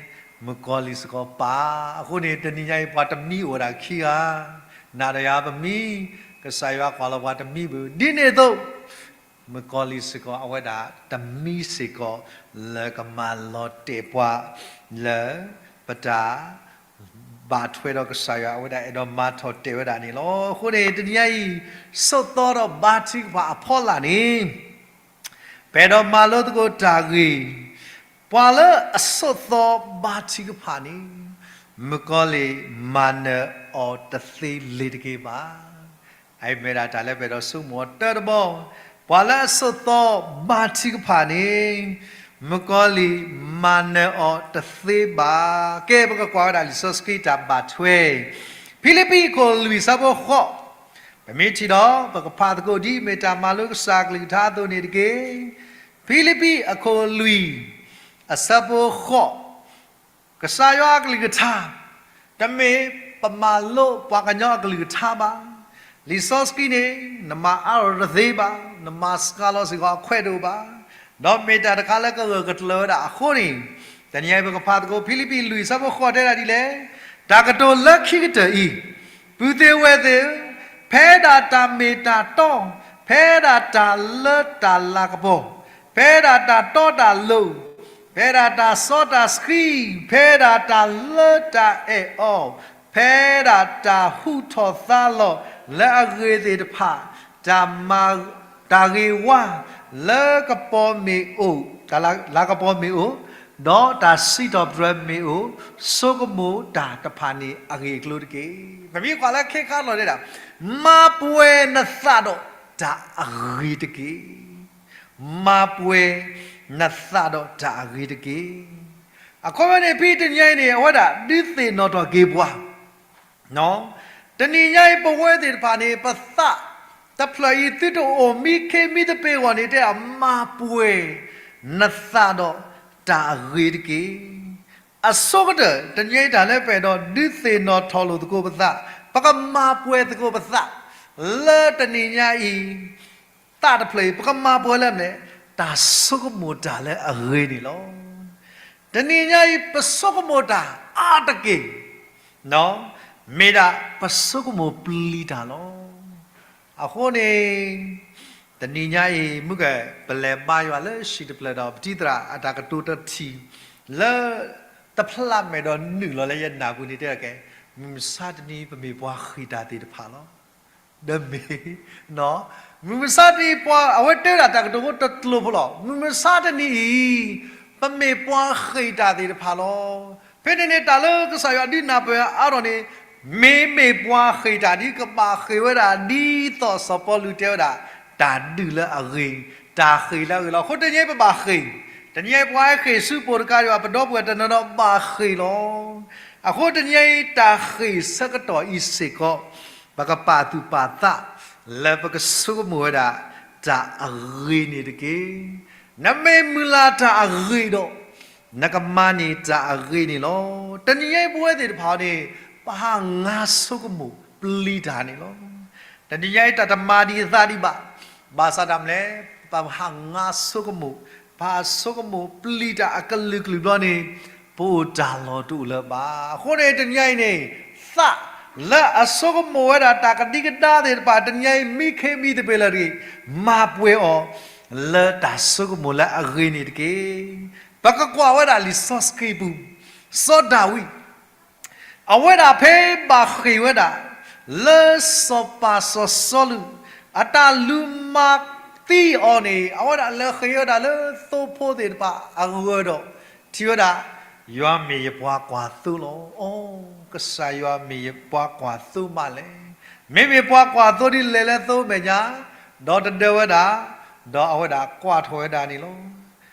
မုၣ်ကီၤလံၢ်စ့ၢ်ကီးပာ်. အဃိန့ၣ် တနံၤညါအံၤ ပှၤတမံအိၣ်ဝဲဒၣ်ခံဂၤ, နၤဒီးယၤ ပမံ, ကစၢ်ယွၤကွၢ်လီၤပှၤတမံဘၣ်. ဒ်န့ၣ်အသိး မုၣ်ကီၤလံၢ်စ့ၢ်ကီး အဝဲဒၣ်တမံစ့ၢ်ကီး လၢကမၤလီၤတဲာ်ပှၤ လၢပတၢ်ဘၣ်ထွဲဒီးကစၢ်ယွၤ အဝဲဒၣ်အဲၣ်ဒိးမၤထီၣ်တဲာ်ဝဲဒၣ်န့ၣ်လီၤ. အဃိန့ၣ် တနံၤညါအံၤ ဆိးသီဒီးဘါထုကဖၣ်အဖီလာ်န့ၣ် ပအဲၣ်ဒိးမၤလိသကိးတၢ်ဂ့ၢ်, ပှၤလၢအဆိးသီဘါထုကဖၣ်န့ၣ် မုၣ်ကီၤလံၢ်မၤနၢၤအီၤတသ့လ့ၤတက့ၢ်ဘၣ်. အမ့ၢ်ဝဲဒၣ်တၢ်လၢပအဲၣ်ဒိးဆိကမိၣ်အီၤတၢတဘီ, ပှၤလၢအဆိးသီဘါထုကဖၣ်န့ၣ် မုၣ်ကီၤလံၢ်မၤနၢၤအီၤတသ့ဘၣ်. ကဲ ပကကွၢ်ဝဲဒၣ်လံာ်စီဆှံတၢ်ဘၣ်ထွဲ ဖံလံးပံးအခိၣ်လွံၢ်အဆၢဖိဃိး, ပမ့ၢ်ထံၣ်ဒီး ပကဖးသကိးဒ်အမ့ၢ်တၢ်မၤလိကစၢ်အကလုၢ်ကထါအသိးန့ၣ်တက့ၢ်. ဖံလံးပံးအခိၣ်လွံၢ် အဆၢဖိဃိး, ကစၢ်ယွၤအကလုၢ်ကထါ တမ့ၢ်ပမၤလိပှၤကညီအကလုၢ်ကထါဘၣ်. လံာ်စီဆှံန့ၣ် နမၤအါထီၣ်တသ့ဘၣ်, နမၤစှၤလီၤစ့ၢ်ကီးအခွဲးတအိၣ်ဘၣ်, ဒီးမ့ၢ်တၢ်တခါလၢကဂၢၢ်ကကျၢၤဝဲဒၣ်အဃိန့ၣ်, တနံၤအံၤပကဖးသကိး ဖံလံးပံးလွံၢ်အဆၢဖိဃိးတဲဒၣ်ဒ်လဲၣ်, တၢ်ကတိၤလၢခံကတၢၢ်အံၤ, ပုၢ်သ့ၣ်ဝဲၢ်သ့ၣ်ဧၢ, ဖဲဒၣ်တၢ်မ့ၢ်တၢ်တီ, ဖဲဒၣ်တၢ်လၢတၢ်လၤကပီၤ, ဖဲဒၣ်တၢ်တီတၢ်လိၤ, ဖဲဒၣ်တၢ်စီတၢ်ဆှံ, ဖဲဒၣ်တၢ်လၢတၢ်အဲၣ်အီၤ, ဖဲဒၣ်တၢ်ဟူးထီၣ်သါလီၤလၢအဂ့ၤသ့ၣ်တဖၣ်, တၢ်မၤ, တၢ်ဂ့ၤဝါလၢကပီၤမ့ၢ်အိၣ်, တၢ်လၤကပီၤမ့ၢ်အိၣ်, ဒီးတၢ်စံးထီၣ်ပတြၢၤမ့ၢ်အိၣ်, ဆိကမိၣ်တၢ်တဖၣ်န့ၣ်အဂ့ၢ်အကျိၤတက့ၢ်. ပမ့ၢ်ကွၢ်လၢခဲခါလီၤတဲဒၣ်, မၤပှဲၤနသးဒီးတၢ်အဂ့ၤတက့ၢ်. မၤပှဲၤနသးဒီးတၢ်အဂ့ၤတက့ၢ်. အခီပညီန့ၣ် ဖဲတနံၤအံၤန့ၣ် အဝဲဒၣ်ဒုးသ့ၣ်နီၣ်ထီၣ်က့ၤပှၤ တနံၤညါအံၤပဝဲသ့ၣ်တဖၣ်န့ၣ် ပသးတဖျၢၣ်အံၤ သုတအိၣ်မံခ့မံတပ့ၤအဂီၢ်န့ၣ် တဲအမၤပှဲၤနသးဒီးတၢ်အဂ့ၤတက့ၢ်. အဆိကတၢၢ် တနံၤညါအံၤတၢ်လၢပအဲၣ်ဒိးဒုးသ့ၣ်နီၣ်ထီၣ်လိာ်သကိးပသး, ပကမၤပှဲၤသကိးပသး လၢတနံၤညါအံၤ သးတဖျၢၣ်အံၤ ပကမၤပှဲၤလၢမနုၤလဲၣ်, တၢ်ဆိကမိၣ်တၢ်လၢအဂ့ၤန့ၣ်လီၤ. တနံၤညါအံၤ ပဆိကမိၣ်တၢ်အါတက့ၢ် မ့ၢ်ဒၣ်ပဆိကမိၣ်ပျံၤတၢ်လီၤ. အဃိန့ၣ် တနံၤညါအံၤ မုၢ်က ပလဲၤဘါယွၤလၢဟံၣ်တဖျၢၣ်ဒီး ပထံၣ်သရၣ်အတၢ်ကတိၤတထံၣ် လၢတဖျါမဲာ်ဒီးနုာ်လီၤလၢယနၢ်ပူၤန့ၣ်တဲကဲ, မုၢ်မဆါတနံၤပမ့ၢ်ပှၤဃ့ၢ်တၢ်သ့ၣ်တဖၣ်လီၤ. ဒီးမ့ၢ် မုၢ်မဆါတနံၤပှၤ အဝဲတဲဒၣ်တၢ်ကတိၤဖိတကျိၤဖိလီၤ. မုၢ်မဆါတနံၤအံၤ ပမ့ၢ်ပှၤဃ့ၢ်တၢ်သ့ၣ်တဖၣ်လီၤ. ဖဲန့ၣ်န့ၣ် တၢ်လၢကစၢ်ယွၤဒုးနၢ်ပၢၢ်အါထီၣ်န့ၣ်, မ့မ့ၢ်ပှၤဃ့ၢ်တၢ်ဒ် ကဘၣ်ဃ့ၢ်ဝဲဒၣ်ဒ်သိးစီၤပီလူးတဲဝဲဒၣ်, တၢ်ဒုးလၢအဂ့ၤ, တၢ်ဃ့ၢ်လၢအဂ့ၤလီၤ. အဃိတနံၤအံၤပဘၣ်ဃ့ၢ်, တနံၤအံၤပှၤဟဲဃ့ၢ်ဆူပှၤတကးဒံးဘၣ် ပဒီပုၢ်ဝဲၢ်တနီၤဒီးဘၣ်ဃ့ၢ်လီၤ. အဃိတနံၤအံၤတၢ်ဃ့ၢ်ဆၢကတီၢ်အံၤစ့ၢ်ကီး ပကပာ်သူၣ်ပာ်သး လၢပကဆိကမိၣ်ဝဲဒၣ် တၢ်အဂ့ၤန့ၣ်တက့ၢ်. နမ့ၢ်မုၢ်လၢ်တၢ်အဂ့ၤဒီး နကမၤန့ၢ်တၢ်အဂ့ၤန့ၣ်လီၤ. တနံၤအံၤပဝဲသ့ၣ်တဖၣ်န့ၣ် ပဟးငါဆိကမိၣ်ပျံၤတၢ်န့ၣ်လီၤ. တနံၤအံၤတၢ်တမၤဒံးအသးဒံးဘၣ်, ဘၣ်ဆၣ်ဒၣ်မလဲၣ်, ပဟးငါဆိကမိၣ်, ပဟးဆိကမိၣ်ပျံၤတၢ်အကလုာ်ကလုာ်ဘျီန့ၣ် ပအိၣ်တၢ်လီၢ်တအိၣ်လၢၤဘၣ်. အဃိန့ၣ်တနံၤအံၤန့ၣ် သးလၢအဆိကမိၣ်ဝဲဒၣ်တၢ်ကဒံကဒါသ့ၣ်တဖၣ် တနံၤအံၤမံခ့မံတပ့ၤလၢာ်တဂ့ၤ, မၤပှဲၤအီၤ လၢတၢ်ဆိကမိၣ်လၢအဂ့ၤန့ၣ်တက့ၢ်. ပကကွၢ်ဝဲဒၣ်လံာ်စီဆှံပူၤ, စီၤဒၤဝံး အဝဲဒၣ်ဖဲဘၣ်ဃ့ၢ်ဝဲဒၣ် လၢစီၤပၤစီၤစီလူး အတၢ်လူၤမၤသံအီၤန့ၣ် အဝဲဒၣ်လဲၤဃ့ၢ်ဝဲဒၣ်လၢသိဖိသ့ၣ်တဖၣ်အဂီၢ်ဒီး ထံၣ်ဝဲဒၣ် ယွၤမ့ၢ်ယပှၤကွၢ်သိလီၤ. အိ ကစၢ်ယွၤမ့ၢ်ယပှၤကွၢ်သိမးလဲၣ်. မ့မ့ၢ်ပှၤကွၢ်သိဒ်လဲၣ်လၢသိမဲာ်ညါ, ဒီးတဒၢဝဲဒၣ်, ဒီးအဝဲဒၣ်ကွၢ်ထီၣ်ဝဲဒၣ်န့ၣ်လီၤ.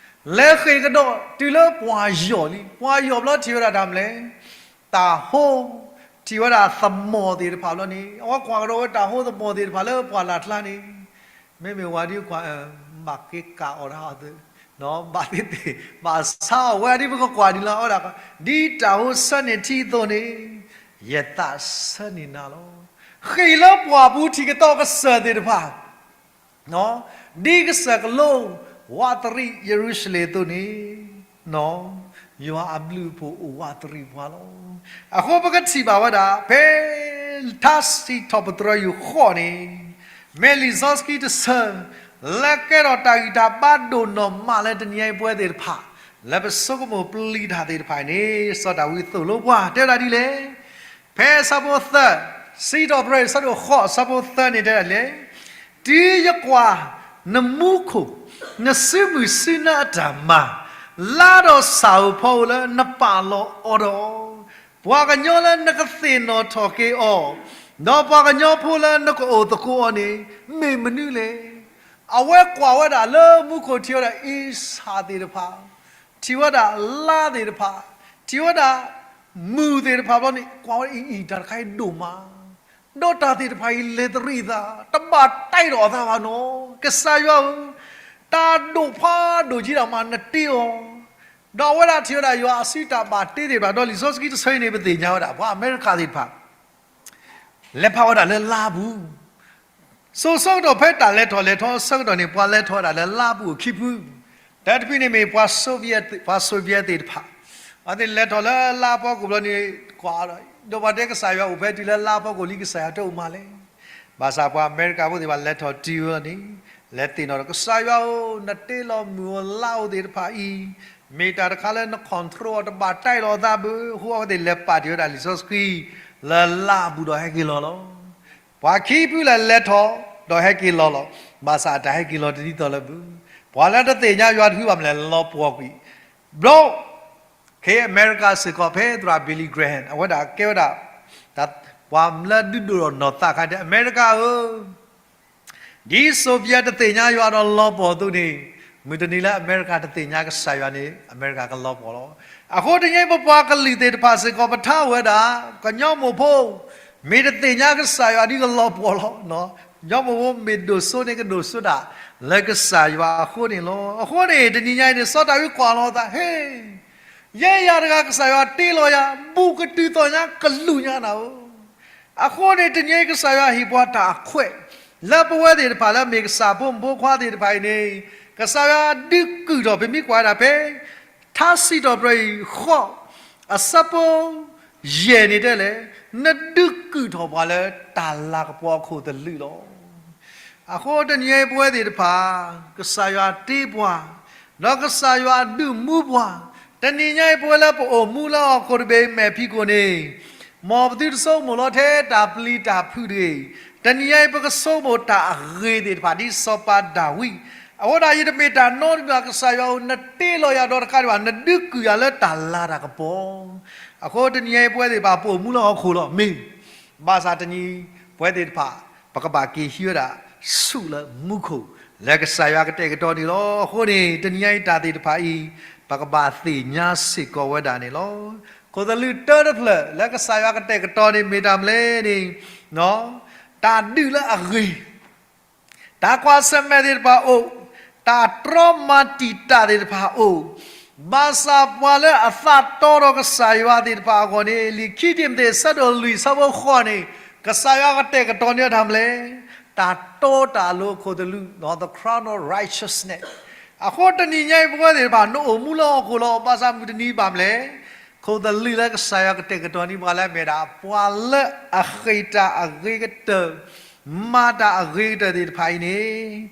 လဲၤဃ့ၢ်ကဒီးတုၤလၢပှၢ်ယီၢ်လံ, ပှၢ်ယီၢ်ဘျီထံၣ်ဝဲဒၣ်တၢ်မနုၤလဲၣ်, တၢ်ဟိ, ထံၣ်ဝဲဒၣ်သမီၣ်သ့ၣ်တဖၣ်ဘျီန့ၣ် အဝဲကွၢ်ကဒီးဝဲတၢ်ဟိသမီၣ်သ့ၣ်တဖၣ်လၢပှၢ်လၢ်ကျါန့ၣ်, မ့မ့ၢ်ဝၤဒ်ကွၢ်, ဘၣ်က့ၤကးအီၤဒၣ်အီၤသ့, ဘၣ်သ့ၣ်သ့ၣ်, ဘၣ်ဆါအီၤဝဲဒ်ပကကွၢ်ဒ်လီၤ, အဝဲဒၣ်, ဒ်တၢ်ဟိဆၢန့ၢ်ထံအသိးန့ၣ်, ယသးဆၢန့ၢ်နၤလီၤ. ဃ့ၢ်လၢပှၢ်ပူၤထံၣ်ကသီကစၢၢ်သ့ၣ်တဖၣ် ဒ်ကစၢၢ်ကလိ, ဝးတရံးယရူၤၡလ့ၣ်အသိးန့ၣ်, ယွၤအဘျုးအဖှိၣ်အိၣ်ဝးတရံးပှၤလီၤ. အဃိပကထံၣ်ဘၣ်ဝဲဒၣ် ဖဲထါစံးထီၣ်ပတြၢၤယိၤဃိးန့ၣ်, မ့ၢ်လံာ်စီဆှံတဆၢ လၢကဲထီၣ်တၢ်ဂံၢ်တၢ်ဘါဒိၣ်နီၢ်မးလၢတနံၤအံၤပဝဲသ့ၣ်တဖၣ် လၢပဆိကမိၣ်ပျံၤတၢ်သ့ၣ်တဖၣ်အံၤန့ၣ် စီၤဒၤဝံးသိၣ်လိပှၤ တဲဝဲဒၣ်ဒ်လဲၣ်. ဖဲအဆၢဖိသၢ, စံးထီၣ်ပတြၢၤ အဆၢဒိၣ်ဃိး အဆၢဖိသၢန့ၣ်တဲဒၣ်လဲၣ်, တုၤယကွၢ်နမူခိၣ်, နစုမုၢ်စုနါအတၢ်မၤ, လါဒီးစၢ်ဧိၤဖီဧိၤလၢနပာ်လီၤအီၤဒီး, ပှၤကညီလၢနကသ့ၣ်နီၣ်ထီၣ်က့ၤအီၤ, ဒီးပှၤကညီဖိလၢနကအိၣ်သကိးအီၤန့ၣ် မ့ၢ်မနုၤလဲၣ်. အဝဲကွၢ်ဝဲဒၣ်လၢမူခိၣ်ထံၣ်ဝဲဒၣ်အ့ဆၣ်သ့ၣ်တဖၣ်, ထံၣ်ဝဲဒၣ်လါသ့ၣ်တဖၣ်, ထံၣ်ဝဲဒၣ်မုၢ်သ့ၣ်တဖၣ်ဘျီန့ၣ် ကွၢ်ဝဲဒၣ်အံၤ တၢ်တခါအံၤဒိၣ်မး, ဒီးတၢ်သ့ၣ်တဖၣ်အံၤလဲၤတရံးအသး, တဘၣ်တၢ်အီၣ်အသးဘၣ်နီၤ. ကစၢ်ယွၤဧၢ, တၢ်ဒိၣ်ဖးဒိၣ်က့ဒၣ်မး နတ့အီၤ. ဒီးအဝဲဒၣ်ထံၣ်ဝဲဒၣ်ယွၤအစုတၢ်ဘၣ်တ့သ့ၣ်တဖၣ်, ဒီးလံာ်စီဆှံတဆၢအံၤန့ၣ် ပသ့ၣ်ညါဝဲဒၣ် ပှၤအမဲရကၤသ့ၣ်တဖၣ် လဲၤဖးဝဲဒၣ်လၢလါပူၤ, စိၤဆၢကတီၢ်ဖဲတၢ်လဲၤထီၣ်လဲၤထီအဆၢကတီၢ်န့ၣ် ပှၤလဲၤထီၣ်ဝဲဒၣ်လၢလါပူၤအခံဖု, တၢ်တဖုန့ၣ်မ့ၢ်ပှၤ Soviet ပှၤSovietသ့ၣ်တဖၣ်, အဝဲသ့ၣ်လဲၤထီၣ်လၢလါဖီခိၣ်ဘျီန့ၣ် ကွၢ်ဒီး ဒီးပှၤတဲကစၢ်ယွၤအိၣ်ဖဲတုၤလၢလါဖီခိၣ်လံ ကစၢ်ယွၤတအိၣ်မးလဲၣ်. ဘၣ်ဆၣ်ပှၤအမဲရကၤဖိသ့ၣ်တဖၣ်လဲၤထီၣ်တုၤဝဲန့ၣ် လဲၤသ့ၣ်နီၣ်ဒီး ကစၢ်ယွၤဧၢ, နတ့လီၤမုၢ်ဧိၤလါဧိၤသ့ၣ်တဖၣ်အံၤ မ့ၢ်တၢ်တခါလၢန control အီၤ တဘၣ်တၢ်အီၣ်အသးဘၣ်. အဃိအဝဲသ့ၣ်လဲၤပာ်တ့ၢ်ဝဲဒၣ်လံာ်စီဆှံ လၢလါအပူၤဒီးဟဲက့ၤလီၤလီၤ. ပှၤခံဖုလၢလဲၤထီၣ်ဒီးဟဲက့ၤလီၤလီၤ. ဘၣ်ဆၣ်အတၢ်ဟဲက့ၤလီၤတဒ်သိးလၢၤဘၣ်. ပှၤလၢတသ့ၣ်ညါယွၤတဖုဘၣ်မနုၤလဲၣ် လီၤပှီၢ်ကွံာ် ဘျီ ခဲအမဲရကၤစ့ၢ်ကီး ဖဲသရၣ် Billy Graham အဝဲဒၣ်ကဲဝဲဒၣ် ပှၤလၢဒုးဒိၣ်ထီၣ်နီၢ်သးအခါ တဲ အမဲရကၤဧၢ, ဒ် Soviet တသ့ၣ်ညါယွၤဒီးလီၤပှီၢ်အသိးန့ၣ်, မုၢ်တနံၤလၢအမဲရကၤတသ့ၣ်ညါကစၢ်ယွၤန့ၣ် အမဲရကၤကလီၤပှီၢ်လီၤ. အဃိတနံၤအံၤ ပပှၤကလုာ်သ့ၣ်တဖၣ်စ့ၢ်ကီး ပထါဝဲဒၣ် ကညီမိၢ်ဖိ မ့ၢ်တသ့ၣ်ညါကစၢ်ယွၤဒ်ကလီၤပှီၢ်လီၤ. ကညီမိၢ်ဖိမ့ၢ်ဒိၣ်စိန့ၣ် ကဒိၣ်စိဒၣ်လၢကစၢ်ယွၤအဃိန့ၣ်လီၤ. အဃိန့ၣ် တနံၤညါအံၤန့ၣ် စီၤဒၤဝံးကွၢ်လီၤအသး ဟ့ ယဲယၤတဂၤ ကစၢ်ယွၤတ့လီၤယၤ ဘူးကတုၤသိးညါ ကလူးညါနၤဧၢ. အဃိန့ၣ် တနံၤအံၤ ကစၢ်ယွၤဟ့ၣ်ပှၤတၢ်အခွဲး လၢပဝဲသ့ၣ်တဖၣ်လၢမ့ၢ်ကစၢ်ဖိမုၣ်ဖိခွါသ့ၣ်တဖၣ်အံၤန့ၣ်, ကစၢ်ယွၤဒုးကုၢ်ထီၣ် ပမ့ၢ်ကွၢ်ဝဲဒၣ်ဖဲ ထါစံးထီၣ်ပတြၢၤအံၤ ဃိး အဆၢဖိ ယဲၢ်န့ၣ်တဲလဲၣ်, နဒုးကုၢ်ထီၣ်ပှၤလၢတၢ်လၤကပီၤအခိၣ်သလုးလီၤ. အဃိတနံၤအံၤပဝဲသ့ၣ်တဖၣ် ကစၢ်ယွၤတ့ပှၤ, ဒီးကစၢ်ယွၤဒုးမူပှၤ, တနံၤညါအံၤပဝဲလၢပအိၣ်မူလၢဟီၣ်ခိၣ်တဘ့ၣ်အမဲာ်ဖံးခိၣ်န့ၣ်, မ်ပသုတဆိကမိၣ်လီၤထဲတၢ်ပျံၤတၢ်ဖုးတဂ့ၤ, တနံၤညါအံၤပကဆိကမိၣ်တၢ်အဂ့ၤသ့ၣ်တဖၣ် ဒ်စီၤပၤဒၤဝံး, အဝဲဒၣ်ယတမ့ၢ်တၢ်နီတမံၤဘၣ် ကစၢ်ယွၤဧၢ နတ့လီၤယၤဒီးတကးဒံးဘၣ် နဒုးကုၢ်ယၤလၢတၢ်လၤတၢ်ကပီၤ အဃိတနံၤညါအံၤပဝဲသ့ၣ်တဖၣ် ပအိၣ်မူလၢဟီၣ်ခိၣ်လီၤ မ့ၢ် ဘၣ်ဆၣ်တနံၤ ပဝဲသ့ၣ်တဖၣ် ပကဘၣ်က့ၤဟံးဝဲဒၣ်ဆူၣ်လၢမူခိၣ် လၢကစၢ်ယွၤကတဲာ်ကတီၤန့ၣ်လီၤ. အဃိန့ၣ် တနံၤညါအံၤတၢ်သ့ၣ်တဖၣ်အံၤ ပကဘၣ်သ့ၣ်ညါစ့ၢ်ကီးဝဲဒၣ်န့ၣ်လီၤ. ခိၣ်သလုးတၢတဖျၢၣ်လၢကစၢ်ယွၤကတဲာ်ကတီၤန့ၣ်မ့ၢ်တၢ်မနုၤလဲၣ်န့ၣ်, တၢ်ဒုးလၢအဂ့ၤ တၢ်ကွၢ်ဆၢၣ်မဲာ်သ့ၣ်တဖၣ်အိၣ်, တၢ်တြီမၤတံာ်တာ်သ့ၣ်တဖၣ်အိၣ်, ဘၣ်ဆၣ်ပှၤလၢအသးတီဒီးကစၢ်ယွၤသ့ၣ်တဖၣ်အဂီၢ်န့ၣ် လံာ်ခံတံၤမသ့း အဆၢဒိၣ်လွံၢ် အဆၢဖိဃိးန့ၣ်, ကစၢ်ယွၤကတဲာ်ကတီၤန့ၢ်တၢ်မနုၤလဲၣ်, တၢ်တီတၢ်လိၤအခိၣ်သလုး, the crown of righteousness. အဃိတနံၤညါအံၤပဝဲသ့ၣ်တဖၣ် နအိၣ်မူလၢဟီၣ်ခိၣ်လီၤ, ဘၣ်ဆၣ်မုၢ်တနံၤဘၣ်မနုၤလဲၣ်, ခိၣ်သလုးလၢကစၢ်ယွၤကတဲာ်ကတီၤန့ၢ်ပှၤလၢအမ့ၢ်ဒၣ် ပှၤလၢအဃ့ၢ်တၢ်အဂ့ၤကတၢၢ် မၤတၢ်အဂ့ၤကတၢၢ်သ့ၣ်တဖၣ်အံၤန့ၣ်,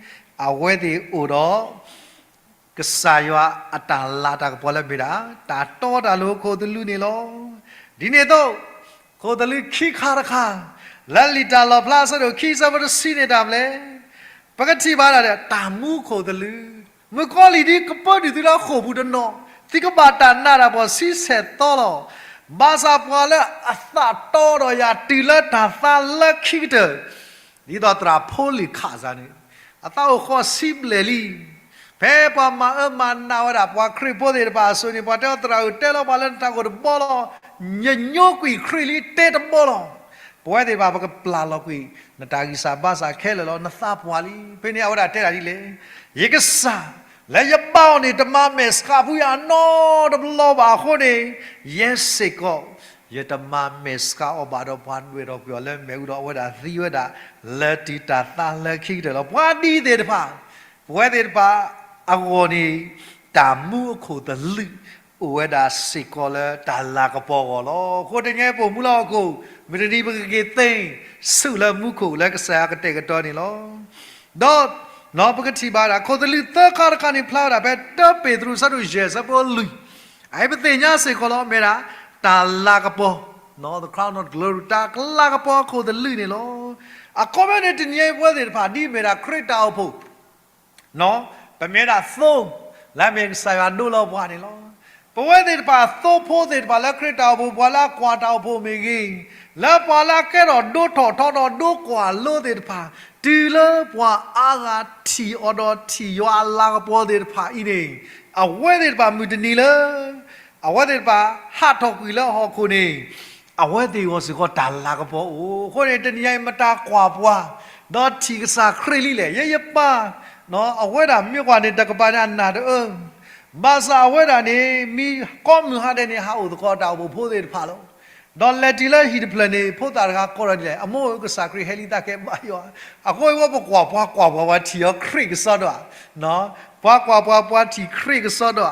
အဝဲသ့ၣ်အိၣ်ဒီး ကစၢ်ယွၤအတၢ်လၤတၢ်ကပီၤလၢအမ့ၢ်ဒၣ် တၢ်တီတၢ်လိၤအခိၣ်သလုးန့ၣ်လီၤ. ဒ်န့ၣ်အသိး ခိၣ်သလုးခံခါတခါ လၢလံာ်တၢ်လီၣ်ဖျါအဆၢဒိၣ်ခံ အဆၢဖိတဆံန့ၣ်တၢ်မနုၤလဲၣ်, ပကထံၣ်ဘၣ်ဒၣ် တၢ်မူခိၣ်သလုး, မုၣ်ကီၤလံၢ်ဒ်ကပၢနုာ်သုလၢဃိာ်ပူၤတနီၤ, သုကဘၣ်တၢ်နာ်တၢ်ပှီၢ်ဆံဆဲၣ်သီလီၤ. ဘၣ်ဆၣ်ပှၤလၢအသးတီဒီးယၤတုၤလၢတၢ်သါလၢခံကတၢၢ် ဒ်သိးသရၣ်ဖိလံၤခးစၢ်န့ၣ်, အသးအိၣ်ဃီၤဆံဘျဲၣ်လံ. ဖဲပှၤမၤအၢမၤနးဝဲဒၣ် ပှၤခရံာ်ဖိသ့ၣ်တဖၣ်အစိၤန့ၣ် ပှၤတဲအီၤ သရၣ်ဧၢ တဲလီၤပှၤလၢနတၢ်အိၣ်တဘီလီၤ. ယညိကွံာ်ခရံာ်လံ တဲတဘီလီၤ. ပဝဲသ့ၣ်တဖၣ် ပကပျၢ်လီၤကွံာ် နတၢ်ဂံၢ်စၢ်ဘါစၢ်ခဲလၢာ်လီၤ. နသးပှၢ်လံ. ဖဲန့ၣ်အဝဲဒၣ်တဲဒၣ်ဒ်လဲၣ်, ယကစၢ်လၢယဘါအီၤန့ၣ် တမၤမဲာ်ဆှးဖုယၤနီတဘျီဘၣ်အဃိန့ၣ်, ယဲစ့ၢ်ကီး ယတမၤမဲာ်ဆှးအီၤဘၣ်ဒီး ပှၤဒွဲၣ်ထီၣ်ကွံာ်အီၤလၢမ့ၣ်အူဒီး အဝဲဒၣ်သံဝဲဒၣ် လၢတုၤတၢ်သါလၢခံကတၢၢ်လီၤ. ပှၤဒ်သ့ၣ်တဖၣ်, ပဝဲသ့ၣ်တဖၣ်အဂီၢ်န့ၣ်, တၢ်မူအခိၣ်သလုး အိၣ်ဝဲဒၣ်စ့ၢ်ကီးလၢတၢ်လၤကပီၤအဂီၢ်လီၤ. အဃိတနံၤညါအံၤပအိၣ်မူလၢဟီၣ်ခိၣ်, မုၢ်တနံၤပကက့ၤသ့ဆူၣ်လၢမူခိၣ်လၢကစၢ်ယွၤကတဲာ်ကတီၤန့ၣ်လီၤ. ဒီးပကထံၣ်ဘၣ်ဒၣ် ခိၣ်သလုးသၢခါတခါန့ၣ် ဖျါဝဲဒၣ်ဖဲတၢပ့းတရူး အဆၢဒိၣ်ယဲၢ် အဆၢဖိလွံၢ်, အအံၤပသ့ၣ်ညါစ့ၢ်ကီးလီၤ မ့ၢ်ဒၣ် တၢ်လၤကပီၤ, the crown of glory, တၢ်လၤကပီၤအခိၣ်သလုးန့ၣ်လီၤ. အခီပညီန့ၣ် တနံၤညါအံၤပဝဲသ့ၣ်တဖၣ် ဒ်အမ့ၢ်ဒၣ်ခရံာ်တၢ်အိၣ်ဖှိၣ် ပမ့ၢ်ဒၣ်သိ လၢအမ့ၢ်ကစၢ်ယွၤဒိလီၤပှၤန့ၣ်လီၤ. ပဝဲသ့ၣ်တဖၣ် သိဖိသ့ၣ်တဖၣ်လၢခရံာ်တၢ်အိၣ်ဖှိၣ် ပှၤလၢအကွၢ်တၢ်အိၣ်ဖှိၣ်မ့ၢ်ဂ့ၤ, လၢပှၤလၢအကဲထီၣ်ဒိၣ်ထီၣ်ထီထီၣ်ဒိၣ်ကွၢ်လိသ့ၣ်တဖၣ်, တုၤလၢပှၤအါဂၤထံၣ်အီၤဒီးထံၣ်ယွၤအလၤကပီၤသ့ၣ်တဖၣ်အံၤန့ၣ်, အဝဲသ့ၣ်တဖၣ်မုၢ်တနံၤလၢ အဝဲသ့ၣ်တဖၣ်ဟးထီၣ်ကွံာ်လၢဟီၣ်ခိၣ်န့ၣ်, အဝဲသ့ၣ်အဂီၢ်စ့ၢ်ကီးတၢ်လၤကပီၤအိၣ်. အဃိန့ၣ် တနံၤညါအံၤ မတၤကွၢ်ပှၤ ဒီးထံၣ်ကစၢ်ခရံာ်လံလဲၣ်. ယဲယပၢ် အဝဲဒၣ်မ့ၢ်ကွၢ်န့ၣ် တကပၤန့ၣ်အနၢ်တအၢ, ဘၣ်ဆၣ်အဝဲဒၣ်န့ၣ် မ့ၢ်ကိးမုၢ်ဟါဒဲးန့ၣ် ဟးအိၣ်သကိးတၢ်အိၣ်ဖှိၣ်ဖိသ့ၣ်တဖၣ်လီၤ. ဒီးလဲၤတုၤလၢဟံၣ်တဖျၢၣ်န့ၣ် ဖိသၣ်တဂၤကိးထီၣ်ဒ်လဲၣ်, အမိၢ်ဧၢ ကစၢ်ခရံာ်ဟဲလံ သးကဲဘါယွၤ. အဃိအဝဲပကွၢ်ပှၤကွၢ်ပှၤ ပှၤထံၣ်အီၤခရံာ်ကစီဒီဧါ. ပှၤကွၢ်ပှၤ ပှၤထံၣ်ခရံာ်ကစီဒီဧါ.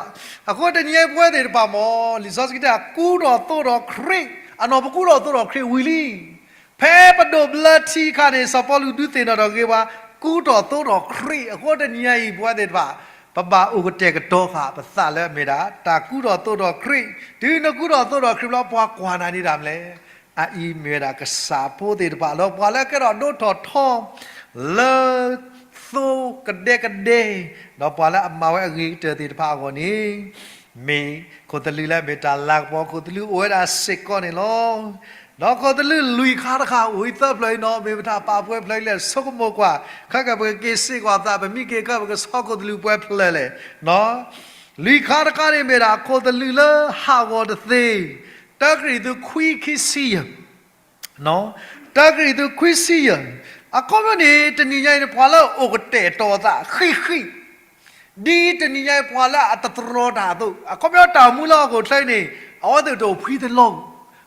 အဃိတနံၤညါအံၤပဝဲသ့ၣ်တဖၣ်မ့ၢ် လံာ်စီဆှံတဲ ကူထီၣ်သိးထီၣ်ခရံာ်, အနီၢ်ပကူထီၣ်သိးထီၣ်ခရံာ်ဝံၤလံ. ဖဲပဒိးဘျၢထံအခါန့ၣ် စီၤပီလူးဒုးသ့ၣ်နီၣ်ထီၣ်က့ၤပှၤ ကူထီၣ်သိးထီၣ်ခရံာ်. အဃိတနံၤညါအံၤ ပဝဲသ့ၣ်တဖၣ် ပဘၣ်အိၣ်ကတဲာ်ကတီၤဃာ်ပသးလၢအမ့ၢ်ဒၣ် တၢ်ကူထီၣ်သိးထီၣ်ခရံာ်. တုၤနကူထီၣ်သိးထီၣ်ခရံာ်ဘျီ ပှၤကွၢ်နၤန့ၣ်ဒၣ်မလဲၣ်. အအံၤမ့ၢ်ဝဲဒၣ်ကစၢ်ဖိသ့ၣ်တဖၣ် ဒီးပှၤလၢအကဲထီၣ်ဒိၣ်ထီၣ်ထီ လၢ သိကဒဲကဒဲ, ဒီးပှၤလၢအမၤဝဲအဂ့ၤကတၢၢ်သ့ၣ်တဖၣ်အဂီၢ်န့ၣ်, မ့ၢ်ခိၣ်သလုးလၢအမ့ၢ်တၢ်လၤကပီၤ ခိၣ်သလုးအိၣ်ဝဲဒၣ်စ့ၢ်ကီးန့ၣ်လီၤ. ဒီးခိၣ်သလုးလွံၢ်ခါတခါ အိၣ်အံၤသၢဖျၢၣ်အံၤနီၤ, မ့ၢ်ပတၢ်ပာ်ပှဲၤဖျၢၣ်အံၤလဲၣ် ဆိကမိၣ်ကွၢ်, ခဲကဲပကက့ၤစ့ၢ်ကီးသး ပမ့ၢ်က့ၤကဲ ပကဆီခိၣ်သလုးပှဲၤဖျၢၣ်လဲၣ်. လွံၢ်ခါတခါန့ၣ် မ့ၢ်ဒၣ်ခိၣ်သလုးလၢဟးဂီၤတသ့, တၢကရံၣ်သူးခွံခံဆံယဲၢ် တၢကရံၣ်သူးခွံဆံယဲၢ်, အခီပညီန့ၣ် တနံၤညါအံၤန့ၣ် ပှၤလၢအအိၣ်ကတဲာ်ကတီၤအသးဃံးဃံး, ဒ်တနံၤညါအံၤပှၤလၢအတတြီတၢ်အသိး, အခီပညီတၢ်အိၣ်မူလၢဟီၣ်ခိၣ်ချၢအံၤန့ၣ် အဝဲသ့ၣ်တအိၣ်ဖှံတလီၤ,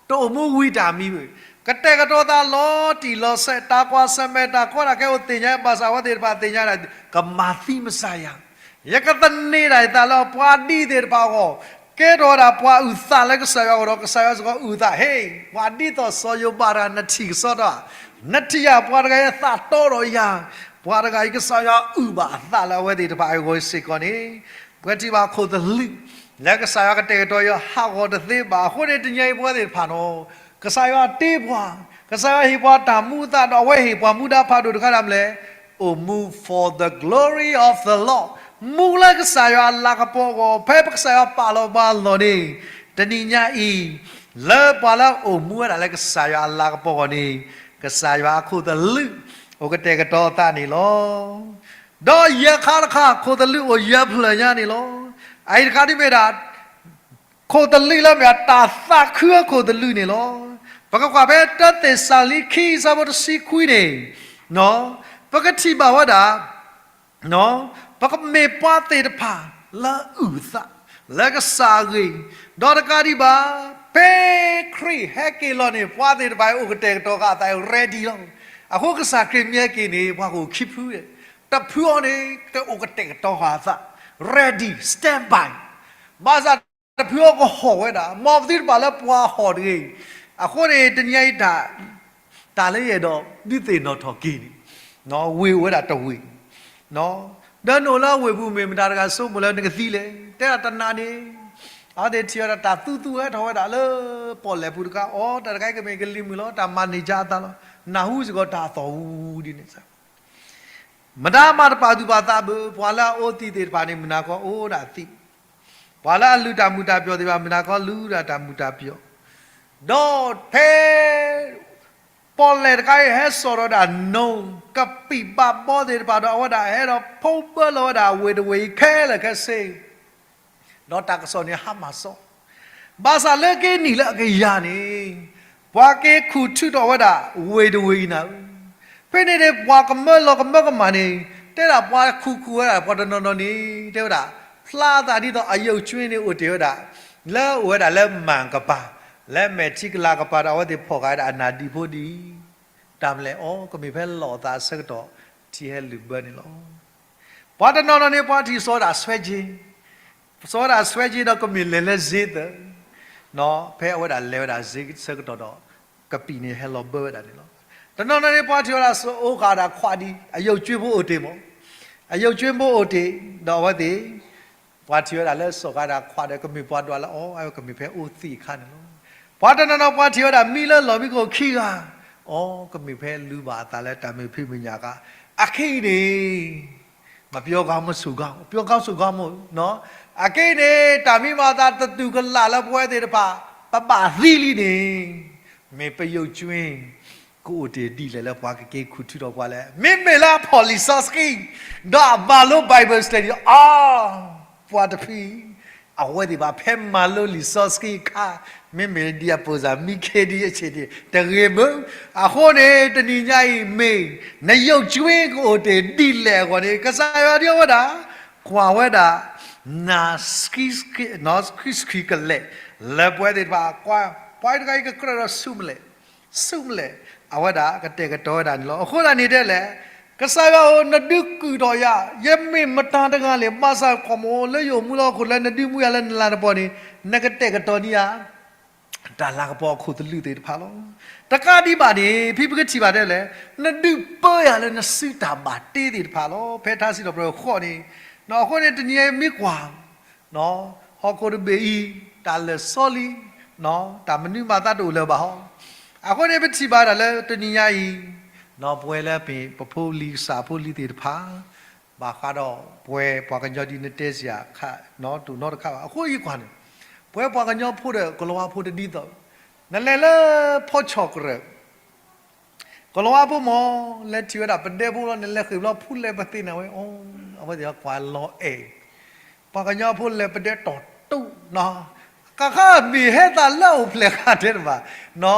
တအိၣ်မူဝံၤတၢ်မံဘၣ်, ကတဲာ်ကတီၤသးလီၤတံၢ်လီၤဆဲး, တၢ်ကွၢ်ဆၢၣ်မဲာ်တၢ်ကီတၢ်ခဲအိၣ်သ့ၣ်ညါ, ဘၣ်ဆၣ်အဝဲသ့ၣ်တဖၣ်သ့ၣ်ညါဒၣ် ကမၤသံမစၢ်ယၤ, ယကသန့ၤဒၣ်ယသးလၢပှၤဒ်သ့ၣ်တဖၣ်အဂီၢ်, ကဲထီၣ်ဝဲဒၣ်ပှၤအုၣ်သးလၢကစၢ်ယွၤအဂီၢ်ဒီး ကစၢ်ယွၤစ့ၢ်ကီးအုၣ်သး, ဟ့ၣ်, ပှၤဒ်သိးစီၤယိၤဘးတဂၤ နထံၣ်ကစီဒီဧါ, နထံၣ်ဧါ, ပှၤတဂၤအံၤအသးတီဒီးယၤ, ပှၤတဂၤအံၤကစၢ်ယွၤအုၣ်ဘၣ်အသးလၢအဝဲသ့ၣ်တဖၣ်အဂီၢ်စ့ၢ်ကီးန့ၣ်, ပထံၣ်ဘၣ်ခိၣ်သလုး လၢကစၢ်ယွၤကတဲာ်ကတီၤအီၤဟးဂီၤတသ့ဘၣ်. အဃိန့ၣ် တနံၤအံၤပဝဲသ့ၣ်တဖၣ်နီၤ, ကစၢ်ယွၤတ့ပှၤ, ကစၢ်ယွၤဟ့ၣ်ပှၤတၢ်မူအသးဒီး အဝဲဟ့ၣ်ပှၤမူဒါဖးဒိၣ်တခါဒၣ်မလဲၣ်, အိၣ်မူ for the glory of the Lord, မူလၢကစၢ်ယွၤအလၤကပီၤအဂီၢ်, ဖဲပကစၢ်ယွၤပာ်လီၤပှၤအလီၢ်န့ၣ်, တနံၤညါအံၤ, လၢပှၤလၢအအိၣ်မူဝဲဒၣ်လၢကစၢ်ယွၤအလၤကပီၤအဂီၢ်န့ၣ်, ကစၢ်ယွၤအခိၣ်သလုး အိၣ်ကတဲာ်ကတီၤအသးန့ၣ်လီၤ. ဒီးယဲၢ်ခါတခါ ခိၣ်သလုးအိၣ်ယဲၢ်ဖျၢၣ်ညါန့ၣ်လီၤ. အအံၤတခါဒ်မ့ၢ်ဒၣ် ခိၣ်သလုးလၢမ့ၢ်တၢ်သးခုအခိၣ်သလုးန့ၣ်လီၤ. ပကကွၢ်ဖဲတၢသ့းစၤလနံခံ အဆၢဖိတဆံခွံန့ၣ်, ပကထံၣ်ဘၣ်ဝဲဒၣ်, ပကမ့ၢ်ပှၤသ့ၣ်တဖၣ်လၢအုၣ်သး လၢကစၢ်အဂ့ၢ်, ဒီးတကးဒံးဘၣ်, ဖဲခရံာ်ဟဲက့ၤလီၤန့ၣ် ပှၤသ့ၣ်တဖၣ်အံၤအိၣ်ကတဲာ်ကတီၤဃာ်အသး ready လီၤ. အဃိကစၢ်ခရံာ်မ့ၢ်ဟဲက့ၤန့ၣ် ပှၤကအိၣ်ခံဖု, တဖုအံၤန့ၣ် ကအိၣ်ကတဲာ်ကတီၤဃာ်အသး ready, stand by, ဘၣ်ဆၣ်တဖုအံၤကဟီၣ်ဝဲဒၣ်, မ်ပသုတပာ်လၢပှၤဟီၣ်တဂ့ၤ. အဃိန့ၣ် တနံၤအံၤ တၢ်လၢယအဲၣ်ဒိးဒုးသ့ၣ်နီၣ်ထီၣ်က့ၤန့ၣ်, ဝ့ၢ်အိၣ်ဝဲဒၣ်တဝ့ၢ်, ဒီးနအိၣ်လၢအဝ့ၢ်ပူၤ မ့ၢ်မတၤတဂၤဆိကမိၣ်လၢနကသံလဲၣ်, တဲဒၣ်တနၤန့ၣ်, အဝဲသ့ၣ်ထံၣ်ဝဲဒၣ်တၢ်သူသူဟဲထီၣ်ဝဲဒၣ်လၢပီၣ်လဲၣ်ပူၤတခါ, အိ တၢ်တခါအံၤကမ့ၢ်ကလံၤမုၢ်လီၤ, တၢ်မၤန့ၢ်ကါအသးလီၤ, နၢ်ဟူစ့ၢ်ကီးတၢ်အသီၣ်အူဒ်န့ၣ် မတၤမၤတပာ်သူၣ်ပာ်သးဘၣ်, ပှၤလၢအအိၣ်သံးသ့ၣ်တဖၣ်န့ၣ် မုၢ်နၤခီအိၣ်ဒၣ်သံး, ပှၤလၢအလုၢ်တၢ်မုာ်တၢ်ပျီၣ်သ့ၣ်တဖၣ် မုၢ်နၤခီလုၢ်ဒၣ်တၢ်မုာ်တၢ်ပျီၣ်, ဒီးဖဲ ပီၣ်လဲၣ်တခါအံၤဟဲစိာ်ထီၣ်ဝဲဒၣ်နိ, ကပံာ်ဘးဘီသ့ၣ်တဖၣ်ဒီး အဝဲဒၣ်ဟဲဒီးဖီဘၢလီၤဝဲဒၣ်ဝ့ၢ်တဝ့ၢ်အံၤခဲလၢာ်ခဲဆ့ ဒီးတၢ်ကစီၣ်န့ၣ်ဟါမၢ်စီ, ဘၣ်ဆၣ်လၢက့ၤနံၣ်လၢအကယၤန့ၣ်, ပှၤက့ၤခူၣ်ထုးထီၣ်ဝဲဒၣ်ဝ့ၢ်တဝ့ၢ်အံၤနၤဧၢ, ဖဲန့ၣ်န့ၣ် ပှၤကမၢလီၤကမၢကမၣ်န့ၣ်, တဲဒၣ်ပှၤခူၣ်ခူၣ်ဝဲဒၣ် ပှၤတနီၤနီၤန့ၣ် တဲဝဲဒၣ်, ဖျါသးဒ်သိးအယုတ်အကြွင်းန့ၣ်အိၣ်တ့ၢ်ဝဲဒၣ်, လၢအိၣ်ဝဲဒၣ်လၢမၢ်ကပၤ, လၢမဲာ်ထံကလၤကပၤဒီး အဝဲသ့ၣ်ဖီၣ်ဃာ်ဝဲဒၣ်အနၢ်ဒံဖိဒံ, တၢ်မလဲၣ်အီၤ ကမ့ၢ်ဖဲလီၤအသးအဆၢကတီၢ် ထံဟဲလုၢ်ဘၢန့ၣ်လီၤ. ပှၤတနီၤနီၤန့ၣ် ပှၤထံၣ်စိာ်ဝဲဒၣ်အစွဲက့, စိာ်ဝဲဒၣ်အစွဲက့ဒီးကမ့ၢ်လဲၤလၢစ့သၢ, ဖဲအဝဲဒၣ်လဲၤဝဲဒၣ်စ့ဆၢကတီၢ်ဒီး ကပံာ်န့ၣ်ဟဲလီၤဘၢဝဲဒၣ်န့ၣ်လီၤ. တနီၤနီၤန့ၣ် ပှၤထံၣ်ဝဲဒၣ်စိာ်အိၣ်ဃာ်ဒၣ်ခွးဒံ, အယုတ်အကြွင်းဖိအိၣ်တ့ၢ်မး, အယုတ်အကြွင်းဖိအိၣ်တ့ၢ်, ဒီးအဝဲသ့ၣ် ပှၤထံၣ်ဝဲဒၣ်လၢစိာ်ဃာ်ဒၣ်ခွးဒီး ကမ့ၢ်ပှၤဒွးလၢအီၤ အဝဲကမ့ၢ်ဖဲအိၣ်သံးအခါန့ၣ်လီၤ. ပှၤတနီၤနီၤ ပှၤထံၣ်ဝဲဒၣ်မံလၢလီၢ်မံခိၣ်ခံဂၤ, အီၤ ကမ့ၢ်ဖဲလုၢ်ဘၣ်အသးလၢတၢ်မုာ်ဖံးမုာ်ညၣ်အခါ, အခဲအံၤန့ၣ် မပြောကောင်းမဆိုကောင်း, ပြောကောင်းဆိုကောင်းမဟုတ်နော်. အက့ၢ်န့ၣ် တၢ်မံမၤသးတတူၢ်ကလာ်လၢပဝဲသ့ၣ်တဖၣ် ပဘၣ်သံလံန့ၣ် မ့ၢ်ပယုၢ်ကွ့ ကအိၣ်တ့ၢ်ဒ်လဲၣ်လၢပှၤကက့ၤခူၣ်ထူဒီးပှၤလဲၣ်. မ့မ့ၢ်လၢအဖီၣ်လံာ်စီဆှံ ဒီးအမၤလိ Bible study အီၤ ပှၤတဖု အဝဲသ့ၣ်ဘၣ်ဖဲမၤလိလံာ်စီဆှံအခါ မ့မ့ၢ်ဒ်အပိာ်စၢ်မံခ့ဒ်အဆ့ၣ်န့ၣ် တဂ့ၤမုၢ်. အဃိန့ၣ် တနံၤညါအံၤမ့ၢ် နယုၢ်ကွ့ကအိၣ်တ့ၢ်ဒ်လဲၣ်အဂီၢ်န့ၣ် ကစၢ်ယွၤဒ်အဝဲဒၣ် ကွၢ်ဝဲဒၣ် နၤ ဆှံဆှံကလဲာ် လၢပဝဲသ့ၣ်တဖၣ် ပှၤတဂၤအံၤကကြၢးဒီးဆူၣ်မလဲၣ် ဆူၣ်မလဲၣ်, အဝဲဒၣ်ကတဲာ်ကတီၤဝဲဒၣ်န့ၣ်လီၤ. အဃိသတးန့ၣ်တဲလဲၣ်, ကစၢ်ယွၤဧၢ, နဒုးကုၢ်ထီၣ်ယၤ, ယမ့ၢ်မတၤတဂၤလဲၣ်, ဘၣ်ဆၣ်ခီမီလၢယအိၣ်မူလၢဟီၣ်ခိၣ်လၢနဒုးမူယၤလၢနလၤတပီၤန့ၣ်, နကတဲာ်ကတီၤန့ၢ်ယၤ တၢ်လၤကပီၤအခိၣ်သလုးသ့ၣ်တဖၣ်လီၤ. တကးဒံးဘၣ်န့ၣ် ဖဲပကထံၣ်ဘၣ်တဲလဲၣ်, နဒုးပၢယၤလၢနစုတၢ်ဘၣ်တ့သ့ၣ်တဖၣ်လီၤ. ဖဲထါစံးထီၣ်ပတြၢၤဃိးန့ၣ်, အဃိန့ၣ်တနံၤအံၤမ့ၢ်ကွၢ် ဟီၣ်ခိၣ်တဘ့ၣ်အံၤ တၢ်လၢာ်စီလံ, တၢ်မနုၤမၤသးတအိၣ်လၢၤဘၣ်ဟီ. အဃိန့ၣ်ပထံၣ်ဘၣ်ဒၣ်လၢတနံၤညါအံၤ, ပဝဲလၢပဖိပလံၤကစၢ်ဖိလံၤသ့ၣ်တဖၣ်, ဘၣ်ဃးဒီးပှၤပှၤကညီဒ်နတဲစ့ၢ် တအိၣ်နီတခါဘၣ်. အဃိယကွၢ်န့ၣ်, ပဝဲပှၤကညီဖိဒီးကလၤဝါဖိတဒ်သိး, နလဲၤလၢဖီဆီၣ်ကရၢၢ် ကလၤဝါဖိမ့ၢ် လဲၤထံၣ်ဝဲဒၣ်ပဒဲဖိလီၤ, နလဲၤဃ့ၢ်ဘျီ ဖူလဲၤပသ့ၣ်နၤဝဲ, အဝဲသ့ၣ်ကွၢ်လီၤအဲၣ်, ပှၤကညီဖိလဲၤပဒဲတီၢ်တူၢ်နီၤ, ကခါမ့ၢ်ဟဲသးလၢအိၣ်ဖျဲၣ်ဃာ်တဲတဘၣ်,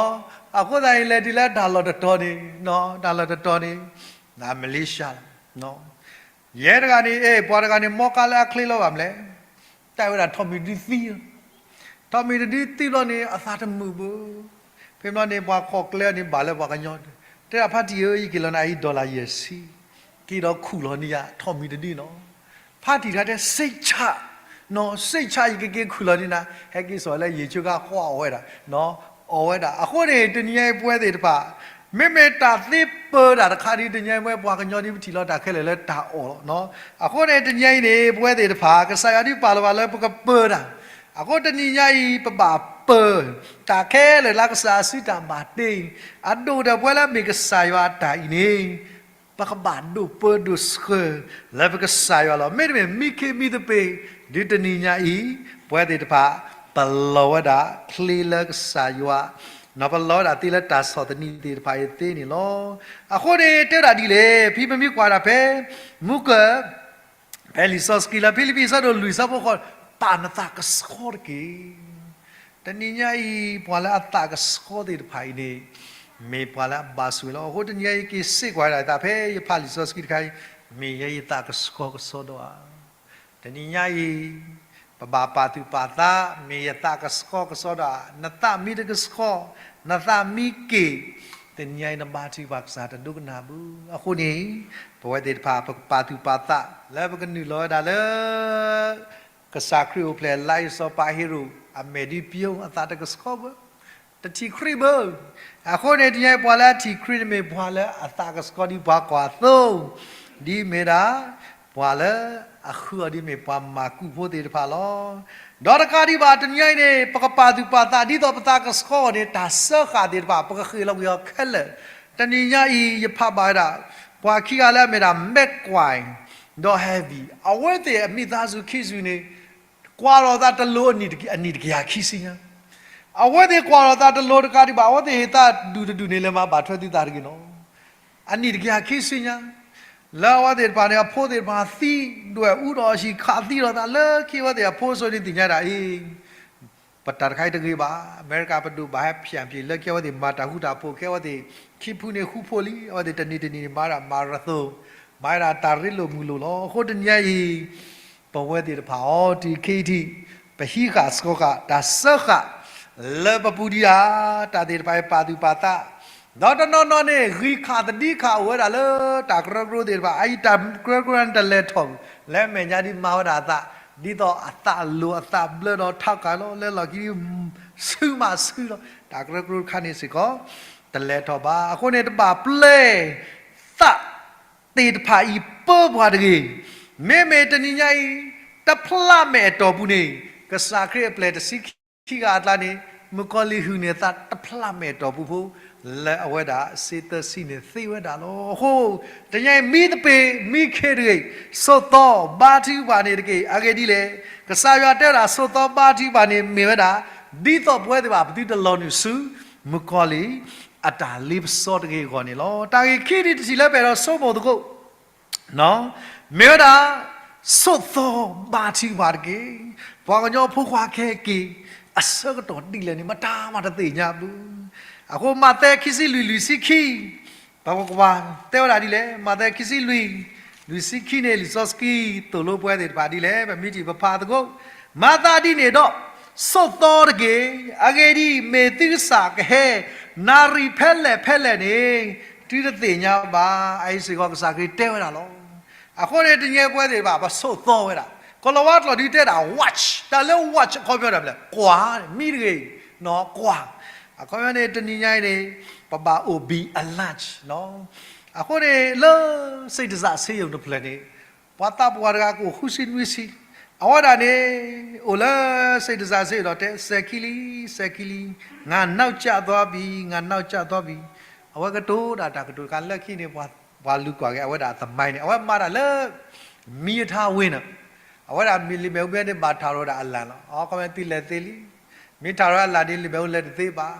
အဃိသတးအံၤလဲၤတုၤလၢတၢ်လီၢ်တတီၤန့ၣ်, တၢ်လီၢ်တတီၤန့ၣ်, မလ့ၡါလီၤ ယဲတဂၤန့ၣ် အဲၣ်ပှၤတဂၤန့ၣ် မီကါလၢအချ့လီၤဘၣ်မလဲၣ်, တၢ်ဝဲဒၣ်ထီၣ်မံၤတဒုသံ, ထီၣ်မံၤတဒုသံဘျီန့ၣ် အသးတမုာ်ဘၣ်. ဖဲဘျီန့ၣ် ပှၤခိးကျဲန့ၣ် ဘၣ်လၢပှၤကညီ, တဲဒၣ်ဖါတံၢ်ဧၢ, ယက့ၤလီၤနၤအံၤ dollar ယဲၢ်ဆံ, က့ၤဒီးခူၣ်လီၤန့ၢ်ယၤ ထီၣ်မံၤတဒုနီၤ. ဖါတံၢ်တဂၤတဲ စိတ်ချ, စိတ်ချ, ယကက့ၤခူၣ်လီၤန့ၢ်နၤ, ဟဲက့ၤစိာ်လၢယံၤဆၢကါဃီအီၣ်ဝဲဒၣ်, အီၣ်ဝဲဒၣ်. အဃိန့ၣ် တနံၤညါအံၤပဝဲသ့ၣ်တဖၣ် မ့မ့ၢ်တၢ်သ့ပၢတၢ်တခါဒ်တနံၤညါအံၤ ပဝဲပှၤကညီဒ်ပထံၣ်လီၤတၢ်ခဲလၢာ်လၢတၢ်အီၣ်လီၤ. အဃိန့ၣ် တနံၤညါအံၤန့ၣ် ပဝဲသ့ၣ်တဖၣ် ကစၢ်ယွၤဒ်ပာ်လီၤပှၤလၢပကပၢတၢ်, အဃိတနံၤညါအံၤ ပဘၣ်ပၢ တၢ်ခဲလၢာ်လၢကစၢ်အစုတၢ်ဘၣ်တ့အံၤ, အဒိၣ်ဒီးပဝဲလၢအမ့ၢ်ကစၢ်ယွၤအတၢ်အံၤန့ၣ် ပကဘၣ်ဒိးပၢဒိးဆှၢ လၢပကစၢ်ယွၤလီၤ. မ့တမ့ၢ် မံခ့မံသပ့ၤ ဒ်တနံၤညါအံၤ ပဝဲသ့ၣ်တဖၣ် ပလီၤဝဲဒၣ်ချ့လၢကစၢ်ယွၤ, ပလီၤဝဲဒၣ်သ့လၢတၢ်ဆီၣ်သနံးသ့ၣ်တဖၣ်အံၤသ့န့ၣ်လီၤ. အဃိန့ၣ် တဲဝဲဒၣ်ဒ်လဲၣ်, ဖဲပမ့ၢ်ကွၢ်ဒၣ်ဖဲ မူကၢၢ် ဖဲလံာ်စီဆှံလၢဖံလံးပံၤအဆၢဒိၣ်လွံၢ်အဆၢဖိဃိး, ပာ်နသးကဆှီတက့ၢ်. တနံၤညါအံၤ ပှၤလၢအသးကဆှီသ့ၣ်တဖၣ်အံၤန့ၣ် မ့ၢ်ပှၤလၢအဘၣ်ဆိၣ်ဂ့ၤလီၤ. အဃိတနံၤညါအံၤ က့ၤစ့ၢ်ကီးဝဲဒၣ်အသး ဖဲယဖးလံာ်စီဆှံတခါအံၤ, မ့ၢ်ယဲယသးကဆှီကဆှီဒီးဧါ. တနံၤညါအံၤ ပဘၣ်ပာ်သူၣ်ပာ်သး, မ့ၢ်ယသးကဆှီကဆှီဒီးဧါ. နသးမ့ၢ်တကဆှီ, နသးမ့ၢ်က့ၤ, တနံၤညါအံၤ နဘါထုကဖၣ်ကစၢ်တဒိကနၣ်ဘၣ်. အဃိန့ၣ် ပဝဲသ့ၣ်တဖၣ် ပကပာ်သူၣ်ပာ်သး လၢပကနုာ်လီၤဝဲဒၣ်လၢ ကစၢ်ခရံာ်အိၣ်ဖျဲၣ်လါအ့စီၤပၤဟ့ရိၣ် အမဲာ်ဒ်ပျိ အသးတကဆှီဘၣ်, တထံၣ်ခရံာ်ဘၣ်. အဃိန့ၣ် တနံၤညါအံၤ ပှၤလၢအထံၣ်ခရံာ်န့ၣ်မ့ၢ်ပှၤလၢအသးကဆှီဒ်ပှၤကွၢ်သိ, ဒ်မ့ၢ်ဒၣ် ပှၤလၢအဃုအီၤဒ်မ့ၢ်ပှၤမၤကူးဖိသ့ၣ်တဖၣ်လီၤ. ဒီးတကးဒံးဘၣ် တနံၤညါအံၤန့ၣ် ပကပာ်သူၣ်ပာ်သး ဒ်သိးပသးကဆှီအီၤန့ၣ် တၢ်စၢဃာ်သ့ၣ်တဖၣ်ပကဃ့ၢ်လီၤကွံာ်အီၤခဲလၢာ်. တနံၤညါအံၤ ယဖးဘၣ်ဝဲဒၣ် ပှၤခံဂၤလၢအမ့ၢ်ဒၣ် မဲကွၢ် ဒီးဟဲဝံၤ အဝဲသ့ၣ်အမိသားစုခံစုန့ၣ် ကွၢ်လီၤသးတလိၤအနံၣ်တကယၤခံဆံညါ, အဝဲသ့ၣ်ကွၢ်လီၤသးတလိၤတကးဒံးဘၣ် အဝဲသ့ၣ်ဟ့ၣ်သးဒူၣ်တဒူၣ်န့ၣ် လဲၤမၤဘၣ်ထွဲသုသးတဂ့ၤနီၤ. အနံၣ်တကယၤခံဆံညါ, လၢအဝဲသ့ၣ်တဖၣ်န့ၣ် အဖိသ့ၣ်တဖၣ်သံဒွဲၣ်အူဒီးအဟံၣ်ခးသံလိာ်သးလၢခံ အဝဲသ့ၣ်အဖိအစိၤန့ၣ်သ့ၣ်ညါဒၣ်အံၤ ပတၢ်တခါအံၤတဂ့ၤဘၣ်, အမဲရကၤပဒိၣ်ဘၣ်ဟဲဖၠၣ်ပျံၤလၢခံ အဝဲသ့ၣ်မၤတၢ်ဃူတၢ်ဖိးခဲ အဝဲသ့ၣ်ခံဖုန့ၣ်ဃူဖိးလံ, အဝဲသ့ၣ်တနံၤတနံၤန့ၣ် မၤဒၣ်မၤရသိၣ်, မၤဒၣ်တၢ်ရ့လိာ်မုာ်လိာ်လီၤ. အဃိတနံၤညါအံၤ ပဝဲသ့ၣ်တဖၣ်အီၤ တုၤခဲအံၤထံး ပဟံးဃာ်ဆှီဃာ်တၢ်စၢဃာ် လၢပပူၤဒံးဧါ, တၢ်သ့ၣ်တဖၣ်အံၤပာ်သူၣ်ပာ်သး, ဒီးတနီၤနီၤန့ၣ် ဂံၢ်ခးသဒံခးအိၣ်ဝဲဒၣ်လၢတၢ်ကရၢကရိသ့ၣ်တဖၣ်, အအံၤတၢ်ကရၢကရိတလဲၤထီၣ်, လၢအမဲာ်ညါဒ်မၤဝဲဒၣ်အသး, ဒ်သိးအသးလိၤအသးဘျၢဒီးထးကၤလီၤ လၢလီၢ်ခံဒ် ဆူမးဆူလီၤ, တၢ်ကရၢကရိတခါန့ၣ်စ့ၢ်ကီး တလဲၤထီၣ်ဘၣ်. အဃိန့ၣ်တဘၣ်ပျဲ သးသ့ၣ်တဖၣ်အံၤပၢပှၤတဂ့ၤ. မ့မ့ၢ်တနံၤညါအံၤ တဖျးမဲာ်အတီၢ်ပူၤန့ၣ် ကစၢ်ခရံာ်အပျဲၢ်တဆံခံဂၤအကျါန့ၣ် မုၣ်ကီၤလံၢ်ဟုၣ်န့ၢ်အသးတဖျးမဲာ်အတီၢ်ပူၤဖိ, လၢအဝဲဒၣ်စ့သၢဆံန့ၣ်သ့ဝဲဒၣ်လီၤ. အဃိ တနံၤအံၤမံသပ့ၤ မံခ့တဂ့ၤ, ဆိးသီဘါထုကဖၣ်န့ၣ်တက့ၢ်. အဂ့ၢ်ဒ်လဲၣ်, ကစၢ်ယွၤတဲဝဲဒၣ် ဆိးသီဘါထုကဖၣ်န့ၣ်မ့ၢ်ဝဲဒၣ် ဒ်သိးပဝဲသ့ၣ်တဖၣ် ပသုတလီၤနုာ်ဆူ မုၣ်ကီၤလံၢ်အတၢ်လ့ပစီတဂ့ၤအဂီၢ်န့ၣ်လီၤ. တၢ်ဂ့ၢ်ခံထံၣ်တထံၣ်လၢပအဲၣ်ဒိးဆိကမိၣ်သကိး မ့ၢ်ဝဲဒၣ် ဆိးသီဘါထုကဖၣ်တက့ၢ်. ပှၤကညီဖိခွါခဲက့ၤ အဆၢကတီၢ်ဒ်လဲၣ်န့ၣ် မတၤမးတသ့ၣ်ညါဘၣ်. အဃိမးသဲခံဆံလွံၢ် လွံၢ်ဆံခံ ပကကွၢ်တဲဝဲဒၣ်ဒ်လဲၣ်, မးသဲခံဆံလွံၢ် လွံၢ်ဆံခံန့ၣ် လံာ်စီဆှံသိၣ်လိပဝဲသ့ၣ်တဖၣ်ဒ်လဲၣ်, ပမ့ၢ်ထံၣ်ပဖးသကိး, မၤသးဒ်န့ၣ်ဒီး ဆိးသီတက့ၢ်. အဂ့ၢ်ဒ်အံၤ, မ့ၢ်သုကစၢ်ကဟဲ နၣ်ရံၣ်ဖဲလဲၣ်ဖဲလဲၣ်န့ၣ် သုတသ့ၣ်ညါဘၣ်. အအံၤစ့ၢ်ကီးကစၢ်ခရံာ်တဲဝဲဒၣ်လီၤ. အဃိန့ၣ် တနံၤအံၤပဝဲသ့ၣ်တဖၣ် ပဆိးသီဝဲဒၣ်, ကီၤလၤဝါကျိာ်ဒုးတဲဒၣ် watch, တၢ်လၢ watch အခီပညီဒၣ်လဲၣ်, ကွၢ်, မံတဂ့ၤ, ကွၢ်. အခီပညီန့ၣ် တနံၤညါအံၤန့ၣ် ပဘၣ်အိၣ် be alert အဃိန့ၣ် လၢ စိတ်တစၢ် ဆေးရုံ တဖျၢၣ်န့ၣ် ပှၤသးပှၢ်တဂၤကအိၣ်ဃုဆံနွံဆံ, အဝဲဒၣ်န့ၣ် အိၣ်လၢ စိတ်တစၢ် ဆေးရုံ ဒီးတဲ စဲးခံလံ, စဲးခံလံ, ငါနောက်ကျသွားပြီ, ငါနောက်ကျသွားပြီ. အဝဲကတိၤဒၣ်တၢ်ကတိၤတခါလၢခံန့ၣ် ပှၤလူၤကွၢ်က့ၤ အဝဲဒၣ်အသမိုင်းန့ၣ် အဝဲမၤတၢ်လၢ မံအထါဝ့ၢ်န့ၣ်, အဝဲဒၣ်မ့ၢ်လံာ်မဲာ်ဟူဘဲန့ၣ် ဘၣ်ထးထီၣ်ဝဲဒၣ်အလၣ်လီၤ. အခီပညီသုလဲၤသ့လံ, မ့ၢ်ထးထီၣ်ဝဲအလၣ်န့ၣ် လံာ်မဲာ်ဟူလဲၤတသ့ဘၣ်.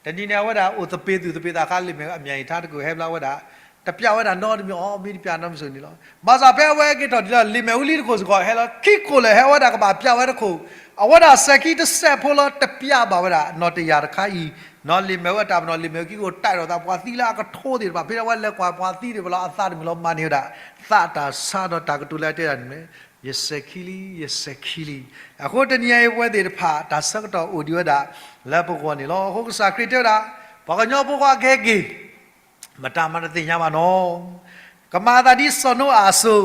တနံၤန့ၣ်အဝဲဒၣ်အိၣ်သပ့ၤသူၣ်သပ့ၤသးခါ လံာ်မဲာ်ဟူအမံၤအံၤထါတခိၣ်ဟဲဘျီဝဲဒၣ် တပျးဝဲဒၣ်နီတမံၤအီၤ မ့ၢ်တပျးနီတမံၤစ့ၢ်န့ၣ်လီၤ. ဘၣ်ဆၣ်ဖဲအဝဲက့ၤထီၣ်တုၤလၢလံာ်မဲာ်ဟူလံတခိၣ်စ့ၢ်ကီး ဟဲလီၤခံခိၣ်လၢာ် ဟဲဝဲဒၣ်ကဘၣ်ပျးဝဲတခိၣ်, အဝဲဒၣ်စဲးခံတစဲးဖိလီၤ တပျးဘၣ်ဝဲဒၣ်နီၢ်တယၢ်တခါအံၤ, နီၢ်လံာ်မဲာ်ဟူအတၢ်ပနီၣ် လံာ်မဲာ်ဟူခံခိၣ် တၢ်အဲၣ်ဒိးသးပှၤသံလၢအကထိသ့ၣ်တဖၣ် ဖဲဒၣ်ဝဲလဲၤကွၢ်ပှၤသံသ့ၣ်တဖၣ်လီၤ အသးတမုာ်လီၤ မၤန့ၢ်ဝဲဒၣ် သးတၢ်ဆါဒီးတၢ်ကတိၤလၢအတဲဒၣ်န့ၣ် ယစဲးခံလံ, ယစဲးခံလံ. အဃိတနံၤအံၤပဝဲသ့ၣ်တဖၣ် တၢ်ဆၢကတီၢ်အိၣ်ဒံးဝဲဒၣ်လၢပဂီၢ်န့ၣ်လီၤ. အဃိကစၢ်ခရံာ်တဲဝဲဒၣ် ပှၤကညီဖိခွါကဟဲက့ၤ မတၤမးတသ့ၣ်ညါဘၣ်နီၤ. ကမၤအသးဒ်စီၤနိအၤအစိ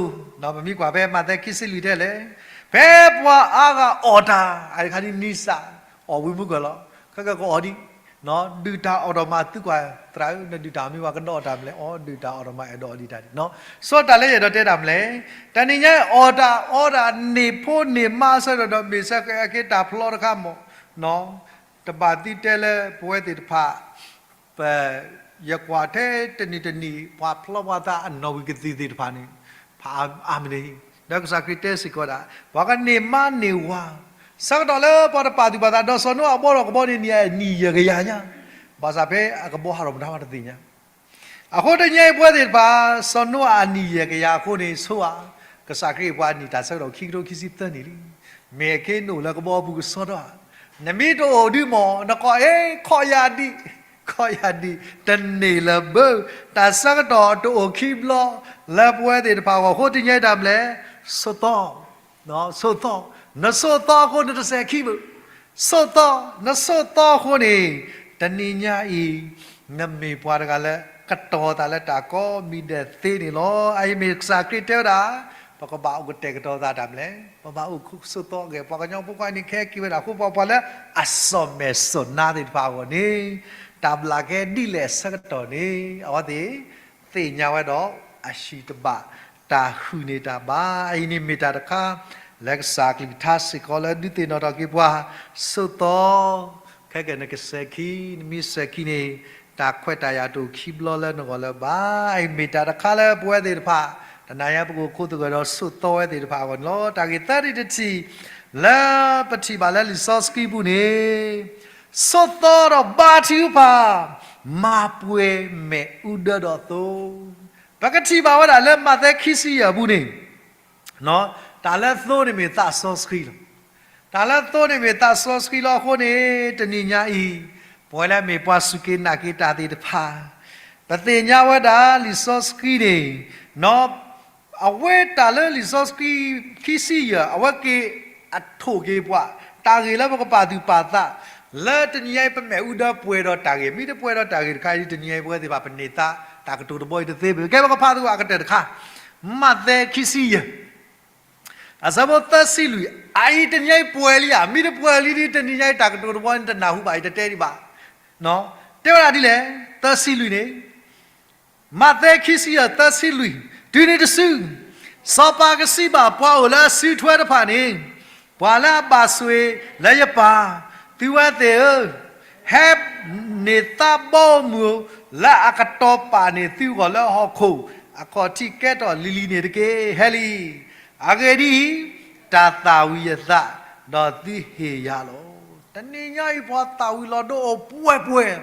ၤ, ပမ့ၢ်ကွၢ်ဖဲမးသဲခံဆံလွံၢ်တဲလဲၣ်, ဖဲပှၤအါဂၤအီၣ်တၢ်, အတခါဒ်နံစၢ် အီၣ်ဝံၤမုၢ်ကၢၢ်လီၤ, ခဲကကီးအီၣ်ဒံး, ဒုၣ်တၢ်အီၣ်ဒီးမၤသုကွၢ်သရၣ်ဧၢ, နဒုၣ်တၢ်မ့ၢ်ဝဲကဒီးအီၣ်တၢ်မလဲၣ်, အီၣ်ဒုၣ်တၢ်အီၣ်ဒီးမၤအဲၣ်ဒိးအီၣ်ဒံးတၢ်ဒံး, စီၤတၢ်လၢယအဲၣ်ဒိးတဲတၢ်မလဲၣ်, တနံၤညါအီၣ်တၢ်အီတၢ်န့ၢ်ဖိန့ၢ်မါအဆၢကတီၢ်ဒီး မ့ၢ်ဆၢက့ၤတၢ်ဖျီတခါမး, တဘၣ်သံတဲလၢပဝဲသ့ၣ်တဖၣ် ပ ယကွၢ်ထဲတနံၤတနံၤ ပှၤဖျီပှၤသးအနီၣ်ဝံၤကသံၣ်သ့ၣ်တဖၣ်န့ၣ် ဖးအါမးန့ၣ်, ဒီးကစၢ်ခရံာ်တဲစ့ၢ်ကီးဒၣ် ပှၤကန့ၢ်မါန့ၢ်ဝၤ, ဆၢကတီၢ်လၢပှၤတပာ်သူၣ်ပာ်သး ဒီးစီၤနိအၤအဘီဒီးကဘီန့ၣ် နံၣ်အနံၣ်ယဲၢ်ကယၤညါ, ဘၣ်ဆၣ်ဖဲအကဘီဟးထီၣ်မတၤမးတသ့ၣ်ညါ. အဃိတနံၤအံၤပဝဲသ့ၣ်တဖၣ် စီၤနိအၤအနံၣ်ယဲၢ်ကယၤအဃိန့ၣ် ဆိဧါ, ကစၢ်ခရံာ်ပှၤအနံၣ်တၢ်ဆၢကတီၢ်ခံကထိခံဆံသၢနံၣ်လံ. မ့ၢ်အခဲနအိၣ်လၢကဘီအပူၤကဆှီထီၣ်ဧါ, နမ့ၢ်တအိၣ်ဒုးမး နကိးအ့ၣ် ခီၣ်ယၤဒံး, ခီၣ်ယၤဒံး, တန့ၢ်လၢၤဘၣ်, တၢ်ဆၢကတီၢ်တအိၣ်ခံဘျီ လၢပဝဲသ့ၣ်တဖၣ်အဂီၢ်အဃိ တနံၤအံၤတၢ်မလဲၣ်, ဆိးသီ, ဆိးသီ, နဆိးသီအဃိနတစဲးခံဘၣ်, ဆိးသီ, နဆိးသီအဃိန့ၣ် တနံၤညါအံၤ နမ့ၢ်ပှၤတဂၤလၢ ကတီၤသးလၢတၢ်ကိးမံၤဒဲးသ့န့ၣ်လီၤ. အအံၤမ့ၢ်ကစၢ်ခရံာ်တဲဝဲဒၣ် ပကဘၣ်အိၣ်ကတဲာ်ကတီၤသးတၢ်မလဲၣ်, ပဘၣ်အိၣ်ဆိးသီအဂ့ၢ် ပှၤကညီဖိခွါန့ၣ် ကဟဲက့ၤဝဲဒၣ်အဃိ ပှၤပှၤလၢအစီၣ်မဲာ်စီၣ်နါသ့ၣ်တဖၣ်အဂီၢ်န့ၣ် တၢ်ဘျးကဲဒ်လဲၣ်အဆၢကတီၢ်န့ၣ် အဝဲသ့ၣ် သ့ၣ်ညါဝဲဒီး အဟံၣ်တဘၣ် တၢ်ဟုၣ်န့ၢ်တၢ်ဘါ. အအံၤန့ၣ်မ့ၢ်တၢ်တခါ လၢကစၢ်အကလုၢ်ကထါစ့ၢ်ကီးလၢဒုးသ့ၣ်နီၣ်ထီၣ်က့ၤပှၤ, ဆိးသီ, ခဲကနံၣ်နကစဲးခံ, နမ့ၢ်စဲးခံန့ၣ် တၢ်ခွဲးတၢ်ယာ်တအိၣ်ခံဘျီလၢနဂီၢ်လၢၤဘၣ်. အအံၤမ့ၢ်တၢ်တခါလၢပဝဲသ့ၣ်တဖၣ် တနံၤအံၤပကအိၣ်ခိးသဂၢၢ်ဒီးဆိးသီဝဲသ့ၣ်တဖၣ်အဂီၢ်န့ၣ်လီၤ. တၢ်ဂ့ၢ်သၢထံၣ်တထံၣ် လၢပထံၣ်ဘၣ်လၢလံာ်စီဆှံပူၤန့ၣ် ဆိးသီဒီးဘါထုကဖၣ် မၤပှဲၤမဲာ်အူဒၢဒီးသိ, ပကထံၣ်ဘၣ်ဝဲဒၣ်လၢမးသဲခံဆံယဲၢ်အပူၤန့ၣ် တၢ်လၢသိန့ၣ်မ့ၢ်သးစီဆှံလီၤ. တၢ်လၢသိန့ၣ်မ့ၢ်သးစီဆှံလီၤအဃိန့ၣ် တနံၤညါအံၤ ပဝဲလၢမ့ၢ်ပှၤစူၢ်က့ၤနာ်က့ၤတၢ်သ့ၣ်တဖၣ် ပသ့ၣ်ညါဝဲဒၣ်လံာ်စီဆှံန့ၣ် အဝဲတၢ်လၢလံာ်စီဆှံခံဆံယဲၢ် အဝဲက့ၤအထိၣ်က့ၤပှၤ တၢ်ဂ့ၢ်လၢပကပာ်သူၣ်ပာ်သး လၢတနံၤညါအံၤ ပမဲာ်အူဒၢပှဲၤဒီးတၢ်ဂ့ၢ် မ့ၢ်တပှဲၤဒီးတၢ်ဂ့ၢ်တခါအံၤ တနံၤညါအံၤ ပဝဲသ့ၣ်တဖၣ်ပန့ၢ်သါ တၢ်ကတိၤတဘီအံၤတသ့ဘၣ် ကဲပကဖးသကိးအကတၢၢ်တခါ မးသဲခံဆံယဲၢ် အဆၢဖိသၢဆံလွံၢ် အအံၤတနံၤညါအံၤပှဲၤလံဧါ မ့ၢ်တပှဲၤလံဒီး တနံၤညါအံၤတၢ်ကတိၤတဘီအံၤ နတနၢ်ဟူဘၣ်အံၤ တတဲဒံးဘၣ် တဲဝဲဒၣ်ဒ်လဲၣ် သၢဆံလွံၢ်န့ၣ် မးသဲခံဆံယဲၢ်သၢဆံလွံၢ် တုၤနုၤတစု စီၤပၤကစံးဘၣ်ပှၤအိၣ်လၢအစုထွဲတဖၣ်န့ၣ် ပှၤလၢအဘၣ်ဆိၣ်ဂ့ၤလၢယပၢ် သုဝဲသ့ၣ်ဧၢ, ဟဲန့ၢ်သးဘီမုၢ်လၢအကတီၤပာ်န့ၢ်သုဂီၢ်လၢဟီၣ်ခိၣ် အခီၣ်ထံးကဲထီၣ်လံၤလံၤန့ၣ်တက့ၢ်. ဟဲလံ, အဂ့ၢ်ဒ်အံၤ, တၢ်သၣ်ဝံၤယသး, ဒီးသုဟ့ၣ်ယၤလီၤ. တနံၤညါအံၤ ပှၤသၣ်ဝံၤလီၤဒိအိၣ်ပှဲၤပှဲၤ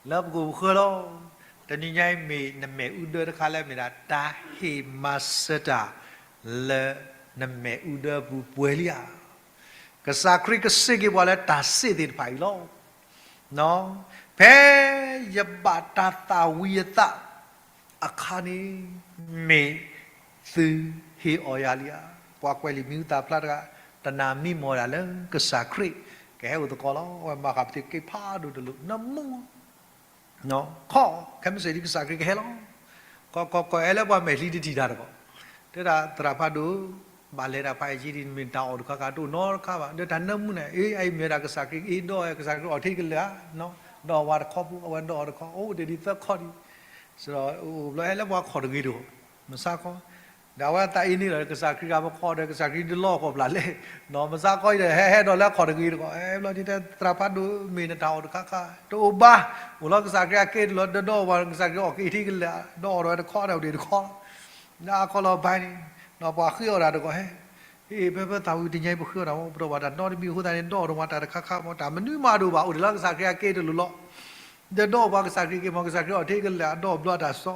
လၢပကိၣ်ပဃၢၤလီၤ. တနံၤညါအံၤမ့ၢ်နမဲာ်အူဒၢတခါလၢမ့ၢ်ဒၣ် တၢ်ဟ့ၣ်မၤစၢၤတၢ်လၢနမဲာ်အူဒၢပူၤပှဲၤလံဧါ. ကစၢ်ခရံာ်ကစံးက့ၤပှၤလၢတၢ်စံးသ့ၣ်တဖၣ်အံၤလီၤ. ဖဲယဘၣ်တၢ်သၣ်ဝံၤယသးအခါန့ၣ် မ့ၢ်သုဟ့ၣ်အီၣ်ယၤလံဧါ. ပှၤကွဲးလံာ်မံၤဟူသၣ်ဖျါတဂၤ တနၢ်မံမီၢ်ဒၣ်လၢကစၢ်ခရံာ်ကဟဲအိၣ်သကိးလီၤ. အဝဲမၤဃာ်ပသ့က့ဖးဒိၣ်တလိၣ် နမူ ခီ ခဲမုၢ်ဆ့ၣ်ဒ်ကစၢ်ခရံာ်ကဟဲလီၤ. ကီၢ်ကီၢ်ကီၢ်အဲၣ်လၢပှၤမဲာ်ချံတထံၣ်တၢ်တကီၢ်, တဲဒၣ်သရၣ်ဖးဒိၣ် ဘၣ်လဲၤတၢ်ဖးအံၤက့ဒ် မ့ၢ်တၢ်အီၣ်တခါခါ တအိၣ်နီတခါဘၣ်. ဒီးတၢ်နၢမူန့ၣ် အ့ အအံၤမ့ၢ်ဝဲဒၣ်ကစၢ်ခရံာ်အ့ၣ်ဒိၣ်ဝဲ ကစၢ်ခရံာ်အီၣ်ထံကလဲာ်ဧါ, ဒီးဝဲတခီဖိ အဝဲဒိၣ်အီၣ်တခီ အိၣ်တ့ၢ်ဒ်သၢခီဒံး, စဒီးအိၣ်ဘျီဟဲလၢပှၤခီၣ်တဂ့ၤတဂီၢ်, မုၢ်ဆါခီ ဒီးအဝဲသးအ့န့ၣ်ဒီး ကစၢ်ခရံာ်ဂၤပခီၣ်ဒီး ကစၢ်ခရံာ်ဒလီၢ်ကီၢ်ပျၢ်လဲၣ်, မုၢ်ဆါခီအံၤဒီး ဟဲဟဲဒီးလၢအခီၣ်တဂ့ၤတဂီၢ်, ဘျီဒ်တဲသရၣ်ဖးဒိၣ် မ့ၢ်နတၢ်အီၣ်တခါခါ တအိၣ်ဘၣ်, အိၣ်လီၤကစၢ်ခရံာ်အက့တလီၤ ဒီးဒိၣ်အီၣ်ပှၤ ကစၢ်ခရံာ်အီၣ်က့ထံကလဲာ် ဒီးအီၣ်ဒီးဝဲတခီဒီးအိၣ်ဒံးတခီလီၤ. လၢအခီလီၤဘၣ်န့ၣ် ဒီးပှၤဃ့အီၣ်တၢ်တဂီၢ်ဟဲ ဟ့ၣ် ဖဲဖဲသးဝံၤတနံၤအံၤ ပဃ့အီၣ်တၢ်မ့ၢ် ပတအိၣ်ဘၣ်တၢ်နီတမံၤအဃိသတးန့ၣ် ဒီးအီၣ်တဝဲတၢ်တခါခါမ့ၢ် တၢ်မနုၤမးတအိၣ်ဘၣ် အိၣ်ဒံးလၢကစၢ်ခရံာ်အက့တလိၤလီၤ. ဒီးဒီးအီၣ်ပှၤကစၢ်ခရံာ်က့ၤမ့ၢ် ကစၢ်ခရံာ်အီၣ်ထံကလဲာ် အဒီၣ်ဘျီအတၢ်စီ,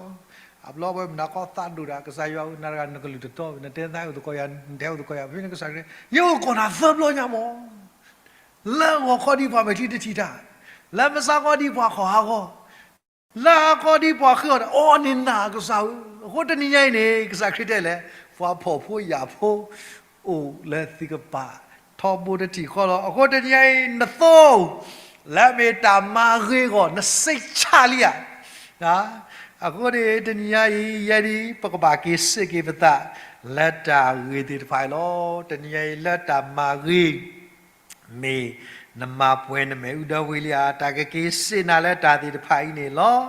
အဘျီဝဲမနၤကီသးဒိၣ်တၢ် ကစၢ်ယွၤဧၢ နၤတဂၤနကလုၢ်တတီ နတဲနသးဟဲအိၣ်သကိးယၤ နတဟဲအိၣ်သကိးယၤ ဖဲန့ၣ်ကစၢ်ခရံာ် ယအိၣ်ကီၢ်နၤသၢဘျီညါမ့ၢ် လၢဂီၤခီဒ်ပှၤမဲာ်ချံတထံၣ်တၢ်, လၢမုၢ်ဆါခီဒ်ပှၤခီၣ်ဟးဂီၤ, လၢဟါခီဒ်ပှၤဃ့အီၣ်တၢ် အီၤန့ၣ်နၤကစၢ်ဧၢ, အဃိတနံၤညါအံၤန့ၣ် ကစၢ်ခရံာ်တဲလဲၣ်, ပှၤဖှီၣ်ဖိယာ်ဖိ အိၣ်လၢသုကပၤ ထီဘိတထံၣ်ဃီလီၤ. အဃိတနံၤညါအံၤ နသိ လၢအမ့ၢ်တၢ်မၤဂ့ၤအဂီၢ် နစ့ဆၣ်လံဧါ. အဃိန့ၣ် တနံၤညါအံၤ ယဲဒ်ပကဘၣ်က့ၤစ့ၢ်က့ၤပသး လၢတၢ်ဂ့ၤသ့ၣ်တဖၣ်အံၤလီၤ. တနံၤညါအံၤလၢတၢ်မၤဂ့ၤ မ့ၢ်နမၤပှဲၤနမဲာ်အူဒၢဝံၤလံဧါ, တၢ်ကက့ၤစ့ၢ်နၤလၢတၢ်သ့ၣ်တဖၣ်အံၤန့ၣ်လီၤ.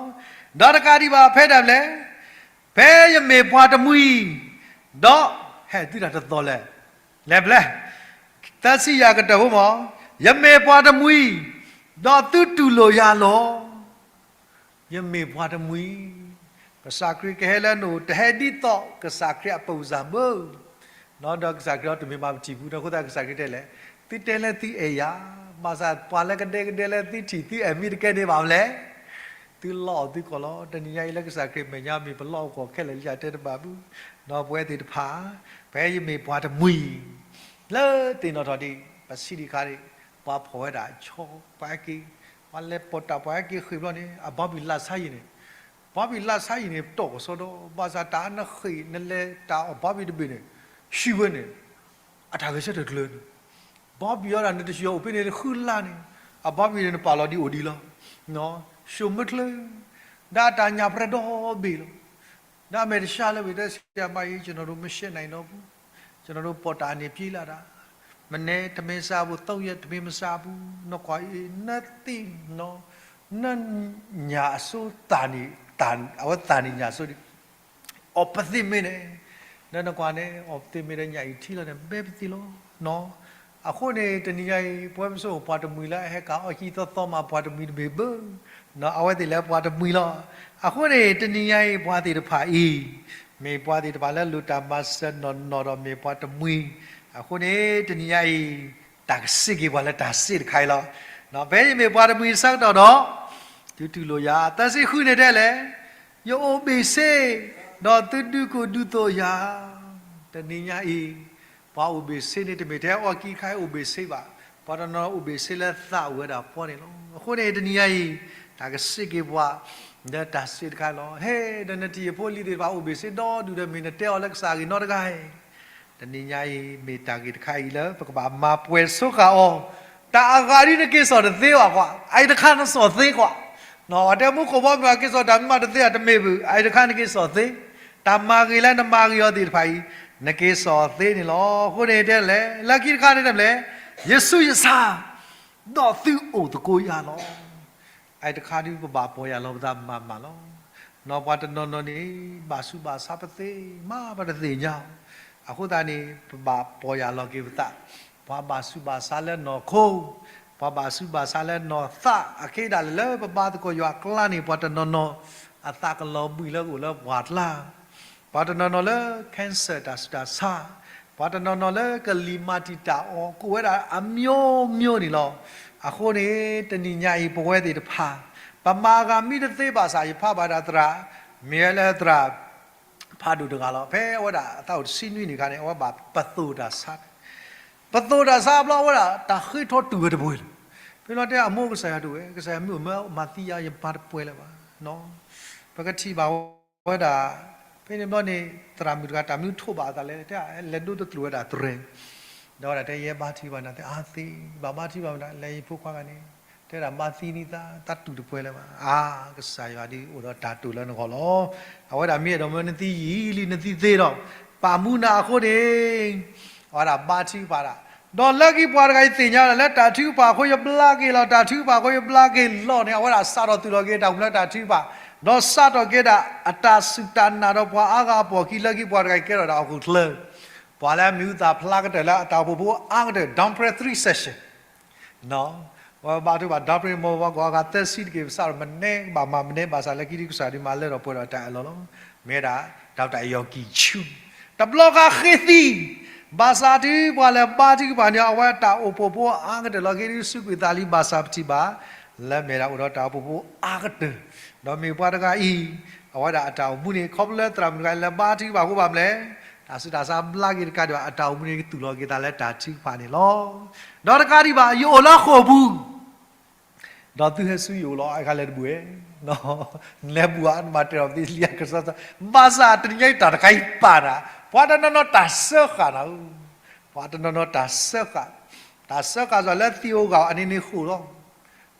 ဒီးတကးဒံးဘၣ် ဖဲဒၣ်လဲၣ်, ဖဲယမ့ၢ်ပှၤတမှံၤ, ဒီးဟဲသုတၢ်တသီၣ်လဲၣ်, လဲၤဖျဲၣ်, သၢဆံယၤကတၢၢ်ဖိမ့ၢ်, ယမ့ၢ်ပှၤတမှံၤ, ဒီးသုတူၢ်လိာ်ယၤလီၤ. ယမ့ၢ်ပှၤတမှံၤ, ကစၢ်ခရံာ်ကဟဲလၢနအိၣ် တဟဲဒ်သိးကစၢ်ခရံာ်အပူၤစၢ်ဘၢ ဒီးကစၢ်ခရံာ်အီၤတမ့ၢ်မၤပထံၣ်ပူၤ အဃိသတးကစၢ်ခရံာ်တဲလဲၣ်, သုတဲလၢသုအဲၣ်ယၤ, ဘၣ်ဆၣ်ပှၤလၢကဒဲကဒဲလၢသုထံၣ်သုအဲၣ်မ့ၢ်တကဲန့ၣ်ဘၣ်မလဲၣ်. သုလီအီၣ်သုကီၢ်လီၤ. တနံၤညါအံၤလၢကစၢ်ခရံာ်မဲာ်ညါမ့ၢ်ပလီၢ်အိၣ်ကီၢ်ခဲလၢာ်လံ ယတဲတဘၣ်ဘု, ဒီးပဝဲသ့ၣ်တဖၣ်, ဖဲယမ့ၢ်ပှၤတမှံၤ, လၢသ့ၣ်နီၣ်ထီၣ်ဒံး ပဆံးဒံးခါဒံး, ပှၤဖီၣ်ဝဲဒၣ်ဆီ, ပှၤဟဲက့ၤ, ပှၤလဲၤပိာ်တၢ်ပှၤဟဲက့ၤဃ့ၢ်ဘျီန့ၣ် အဘီဘံၣ်လၢ်ဆါယံၤန့ၣ်, ဘီဘံၣ်လၢ်ဆါယံၤန့ၣ် ပတီၢ်ကစီဒီ, ဘၣ်ဆၣ်တၢ်နဃ့ၢ်နလဲၤတၢ်အီၣ်ဘီဘံၣ်တဘ့ၣ်န့ၣ်, ဟံးဝဲန့ၣ်, အတၢ်ဂဲၤဆၢထၢၣ်ကျၢၤန့ၣ်, ဘီဘံၣ်အီၤဒၣ်နတဆံးအီၤအိၣ်ဖဲန့ၣ်ဃုလါန့ၣ်, အဘီဘံၣ်န့ၣ်နပာ်လီၤဒံးအိၣ်ဒံးလီၤ. ၡိၣ်မ့ၢ်ချၢ, ဒၣ်တၢ်ညၣ်ပြၢဒီဘ့ၣ်လီၤ. ဒ်အမဲာ်တဆါလၢဝံၤတဲဆံးအမါအံၤ ကျွန်တော်တို့ မရှင်းနိုင်တော့ဘူး, ကျွန်တော်တို့ ပေါ်တာ အနေ ပြေးလာတာ, မနုၤ ထမင်းစားဖို့ သုံးရက် ထမင်းမစားဘူး, နကွၢ်အံၤ နသ့ၣ်နီၣ်, နညၣ်အစိသၣ်န့ၣ်, အဝဲသၣ်န့ၣ်ညၣ်အစိန့ၣ် အီၣ်ပသ့ၣ်မ့ၢ်န့ၣ်, ဒီးနကွၢ်န့ၣ် အီၣ်ပသ့ၣ်မ့ၢ်ဒီးညၣ်အံၤထံလီၤန့ၣ် ဘဲပသ့ၣ်လီၤ. အဃိန့ၣ် တနံၤညါအံၤ ပဝဲပစိၤပှၤတမှံၤလၢအဟဲကၤအီၣ်ဟံၣ်သီသီမး ပှၤတမှံၤတဘ့ၣ်ဘၣ်, အဝဲသ့ၣ်လၢပှၤတမှံၤလီၤ. အဃိန့ၣ် တနံၤညါအံၤ ပှၤသ့ၣ်တဖၣ်အံၤ မ့ၢ်ပှၤသ့ၣ်တဖၣ်လၢလိၣ်တၢ်မၤစၢၤနီၢ်နီၢ်ဒီးမ့ၢ်ပှၤတမှံၤ, အဃိန့ၣ် တနံၤညါအံၤ တၢ်ကစံးက့ၤပှၤလၢတၢ်စံးတခါအံၤလီၤ. ဖဲယမ့ၢ်ပှၤတမှံၤအဆၢကတီၢ်ဒီး သုတူၢ်လိာ်ယၤ, သၢဆံဃုန့ၣ်တဲလဲၣ်, ယအိၣ်ဘ့ၣ်ဆ့, ဒီးသုဒုးကိၢ်ဒုးသိးယၤ, တနံၤညါအံၤ ပှၤအိၣ်ဘ့ၣ်ဆ့န့ၣ် တမ့ၢ်ထဲအီၣ်ကံခါအံၤအိၣ်ဘ့ၣ်ဆ့ဘၣ်, ပှၤတနီၤအိၣ်ဘ့ၣ်ဆ့လၢသးအိၣ်ဝဲဒၣ်ပီန့ၣ်လီၤ. အဃိန့ၣ် တနံၤညါအံၤ တၢ်ကစံးက့ၤပှၤ လၢတၢ်စံးတခါလီၤ. ဟဲ, ဒီးနထံၣ်ယဖိလံၤသ့ၣ်တဖၣ်အိၣ်ဘ့ၣ်ဆ့ဒီဒူၣ်ဒီး မ့ၢ်နတဲအီၤလၢကစၢ်အဂ့ၢ်နီတဂၤဧါ. တနံၤညါအံၤ မ့ၢ်တၢ်ဂ့ၢ်တခါအံၤလၢ ပကဘၣ်မၤပှဲၤဆိဃာ်အီၤ, တၢ်အဂၤဒ်နက့ၤစိာ်တသ့ဘၣ်ကွၢ်, အအံၤတခါနစိာ်သ့ကွၢ်. အတဲမူခိၣ်ဘီမုၢ်အက့ၤစိာ်တၢ်မ့ၢ်မးတသ့ဧါ, တမ့ၢ်ဘၣ်, အအံၤတခါနက့ၤစိာ်သ့, တၢ်မၤဂ့ၤလၢနမၤဂ့ၤအီၤသ့ၣ်တဖၣ်အံၤ နက့ၤစိာ်သ့န့ၣ်လီၤ. အဃိန့ၣ်တဲလဲၣ်, လၢခံတခါန့ၣ်တဲလဲၣ်, ယဆူးယဆါ ဒီးသုအိၣ်သကိးယၤလီၤ. အအံၤတခါဒ်ပဘၣ်ပီၢ်ယၢ်လီၤပသးမၤမးလီၤ. နီၢ်ပှၤတနီၤနီၤန့ၣ် ဘၣ်ဆူးဘၣ်ဆါပသ့မး ပတသ့ၣ်ညါ, အဃိသတးန့ၣ် ပဘၣ်ပီၢ်ယၢ်လီၤက့ၤပသး, ပှၤဘၣ်ဆူးဘၣ်ဆါလၢနီၢ်ခိ, ပ ပှၤဘၣ်ဆူးဘၣ်ဆါလၢနီၢ်သးအခံဒၣ်လဲာ်လၢပဘါသကိးယွၤအကျါန့ၣ် ပှၤတနီၤနီၤ အသးကလီၤဘှံးလၢကအိၣ်လၢပှၢ်ကျါ, ပှၤတနီၤနီၤလၢ cancer တၢ်ဆူးတၢ်ဆါ, ပှၤတနီၤနီၤလၢကလံၤမၤတံာ်တာ်အီၤ ကအိၣ်ဝဲဒၣ်အမျိုးမျိုးန့ၣ်လီၤ. အဃိန့ၣ် တနံၤညါအံၤပဝဲသ့ၣ်တဖၣ် ပမၤအဂၤမံတသ့ဘၣ်ဆၣ် ယဖးဘၣ်ဒၣ်သရၣ်, မ့ၢ်ဝဲလၢသရၣ် ဖးဒိၣ်တဂၤလီၤ. ဖဲအဝဲဒၣ်အသးအိၣ်တဆံနွံနံၣ်အခါန့ၣ် အဝဲဘၣ်ပသိၣ်တၢ်ဆါ, ပသိၣ်တၢ်ဆါဘျီ အဝဲဒၣ်တၢ်ဃ့ထီတူာ်ဝဲတပှဲၤလၢၤ. ဖဲလီၤတဲအမိၢ်ကစၢ်ယွၤတအိၣ်ဝဲ, ကစၢ်ယွၤမ့ၢ်အိၣ်မ့ၢ်မၤသံယၤ ယမၤတပှဲၤလၢၤဘၣ်. ပကထံၣ်ဘၣ်ဝဲဒၣ် ဖဲန့ၣ်ဘျီန့ၣ် သရၣ်မုၣ်တဂၤ တၢ်မနုၤထိးဘၣ်အသးလဲၣ်, တဲလဲၤဒိတကျိၤဝဲဒၣ်သရဲ, ဒီးဝဲဒၣ်တဲ ယဲဘါထုကဖၣ်နၤသ့, အါသ့, ဘၣ်ဘါထုကဖၣ်မတၤလဲၣ်, ယဖိခွါဂၤန့ၣ် တဲဒၣ်မၤသံန့ၢ်သး သးတူာ်တပှဲၤလၢၤဘၣ်. အါ, ကစၢ်ယွၤဒ်အိၣ်ဒီးတၢ်တိာ်လၢနဂီၢ်လီၤ. အဝဲဒၣ်မ့ၢ်အဲၣ်ဒိးမၢနသံယံာ်လံ နသံသ့ဒီး ပာ်မူနၤအဃိန့ၣ် အဝဲဒၣ်ဘါထုကဖၣ်ဒၣ်. ဒီးလၢခံပှၤတဂၤအံၤသ့ၣ်ညါဝဲဒၣ်လၢတၢ်ထုကဖၣ်အဃိ ယဘျါက့ၤလီၤ, တၢ်ထုကဖၣ်အဃိ ယဘျါက့ၤလီၤန့ၣ် အဝဲဒၣ်စးထီၣ်သူၣ်ထီၣ်က့ၤတၢ်အိၣ်မူလၢတၢ်ထုကဖၣ်, ဒီးစးထီၣ်က့ၤဒၣ်အတၢ်စူၢ်တၢ်နာ်ဒီးပှၤအါဂၤအပိာ်ခံ လၢခံပှၤတဂၤအံၤကဲထီၣ်ဒၣ်ဟီၣ်ခိၣ်ချၢ ပှၤလၢအမံၤဟူသၣ်ဖျါကတၢၢ်လၢအတၢ်အိၣ်ဖှိၣ်ဖိအါကတၢၢ် Dawn Prayer three session ဝဲဘါထုကဖၣ် Dawn Prayer မ့ၢ်ပှၤကိးဂၤသၢဆံတက့ၢ် ပစးထီၣ်မနုၤဘၣ်မၤမနုၤ ဘၣ်ဆၣ်လၢခံဒုးကစၢ်ဒုးမၤလၢထီၣ်ပှဲၤထီၣ်တၢ်အၢၣ်လီၤလီၤ. မ့ၢ်ဝဲဒၣ် ဒီးတၢ်ယီၤကံၢ်ဆူၣ် တဘျီဃီဃ့သံ, ဘၣ်ဆၣ်တုၤပှၤလဲၤဘါထုကဖၣ်န့ၣ် အဝဲတၢ်အိၣ်ဖှိၣ်ဖိအါကတၢၢ်လီၤ. ဃ့ဒုးစူးကွံာ်သးလံ ဘၣ်ဆၣ်ပထံၣ်ဘၣ် လၢမ့ၢ်ဒၣ်အိၣ်ဒီးတၢ်အိၣ်ဖှိၣ်ဖိအါကတၢၢ်, ဒီးမ့ၢ်ပှၤတဂၤအံၤ အဝဲဒၣ်အတၢ်အိၣ်မူန့ၣ် ခီဖျိလၢသရၣ်မုၣ်တဂၤအံၤလဲၤဘါထုကဖၣ်အဃိဘၣ်မနုၤလဲၣ်, တၢ်ဆူးတၢ်ဆါဘျါက့ၤတကးဒံးဘၣ် အတၢ်အိၣ်မူန့ၣ်ကသူၣ်လီၤက့ၤသးလၢတၢ်ထုကဖၣ်န့ၣ်လီၤ. ဒီးတကးဒံးဘၣ် ယအိၣ်လၢဃိာ်ပူၤ ဒီးသုဟဲဆူယအိၣ်လီၤ အခါလဲၤတဘူၣ်ဝဲ, နလဲၤဘူၣ်ဧါ နဘၣ်တဲထီၣ်ပသံလံ ကစီသီ, ဘၣ်ဆၣ်တနံၤညါအံၤတၢ်တခါအံၤပာ်နၤ, ပှၤတနီၤနီၤတၢ်စၢဃာ်နၤဧၢ, ပှၤတနီၤနီၤတၢ်စၢဃာ်, တၢ်စၢဃာ်စ့ၢ်လၢသံးဧိၤဂၤဧိၤ အန့ၣ်န့ၣ်ဃိာ်လီၤ.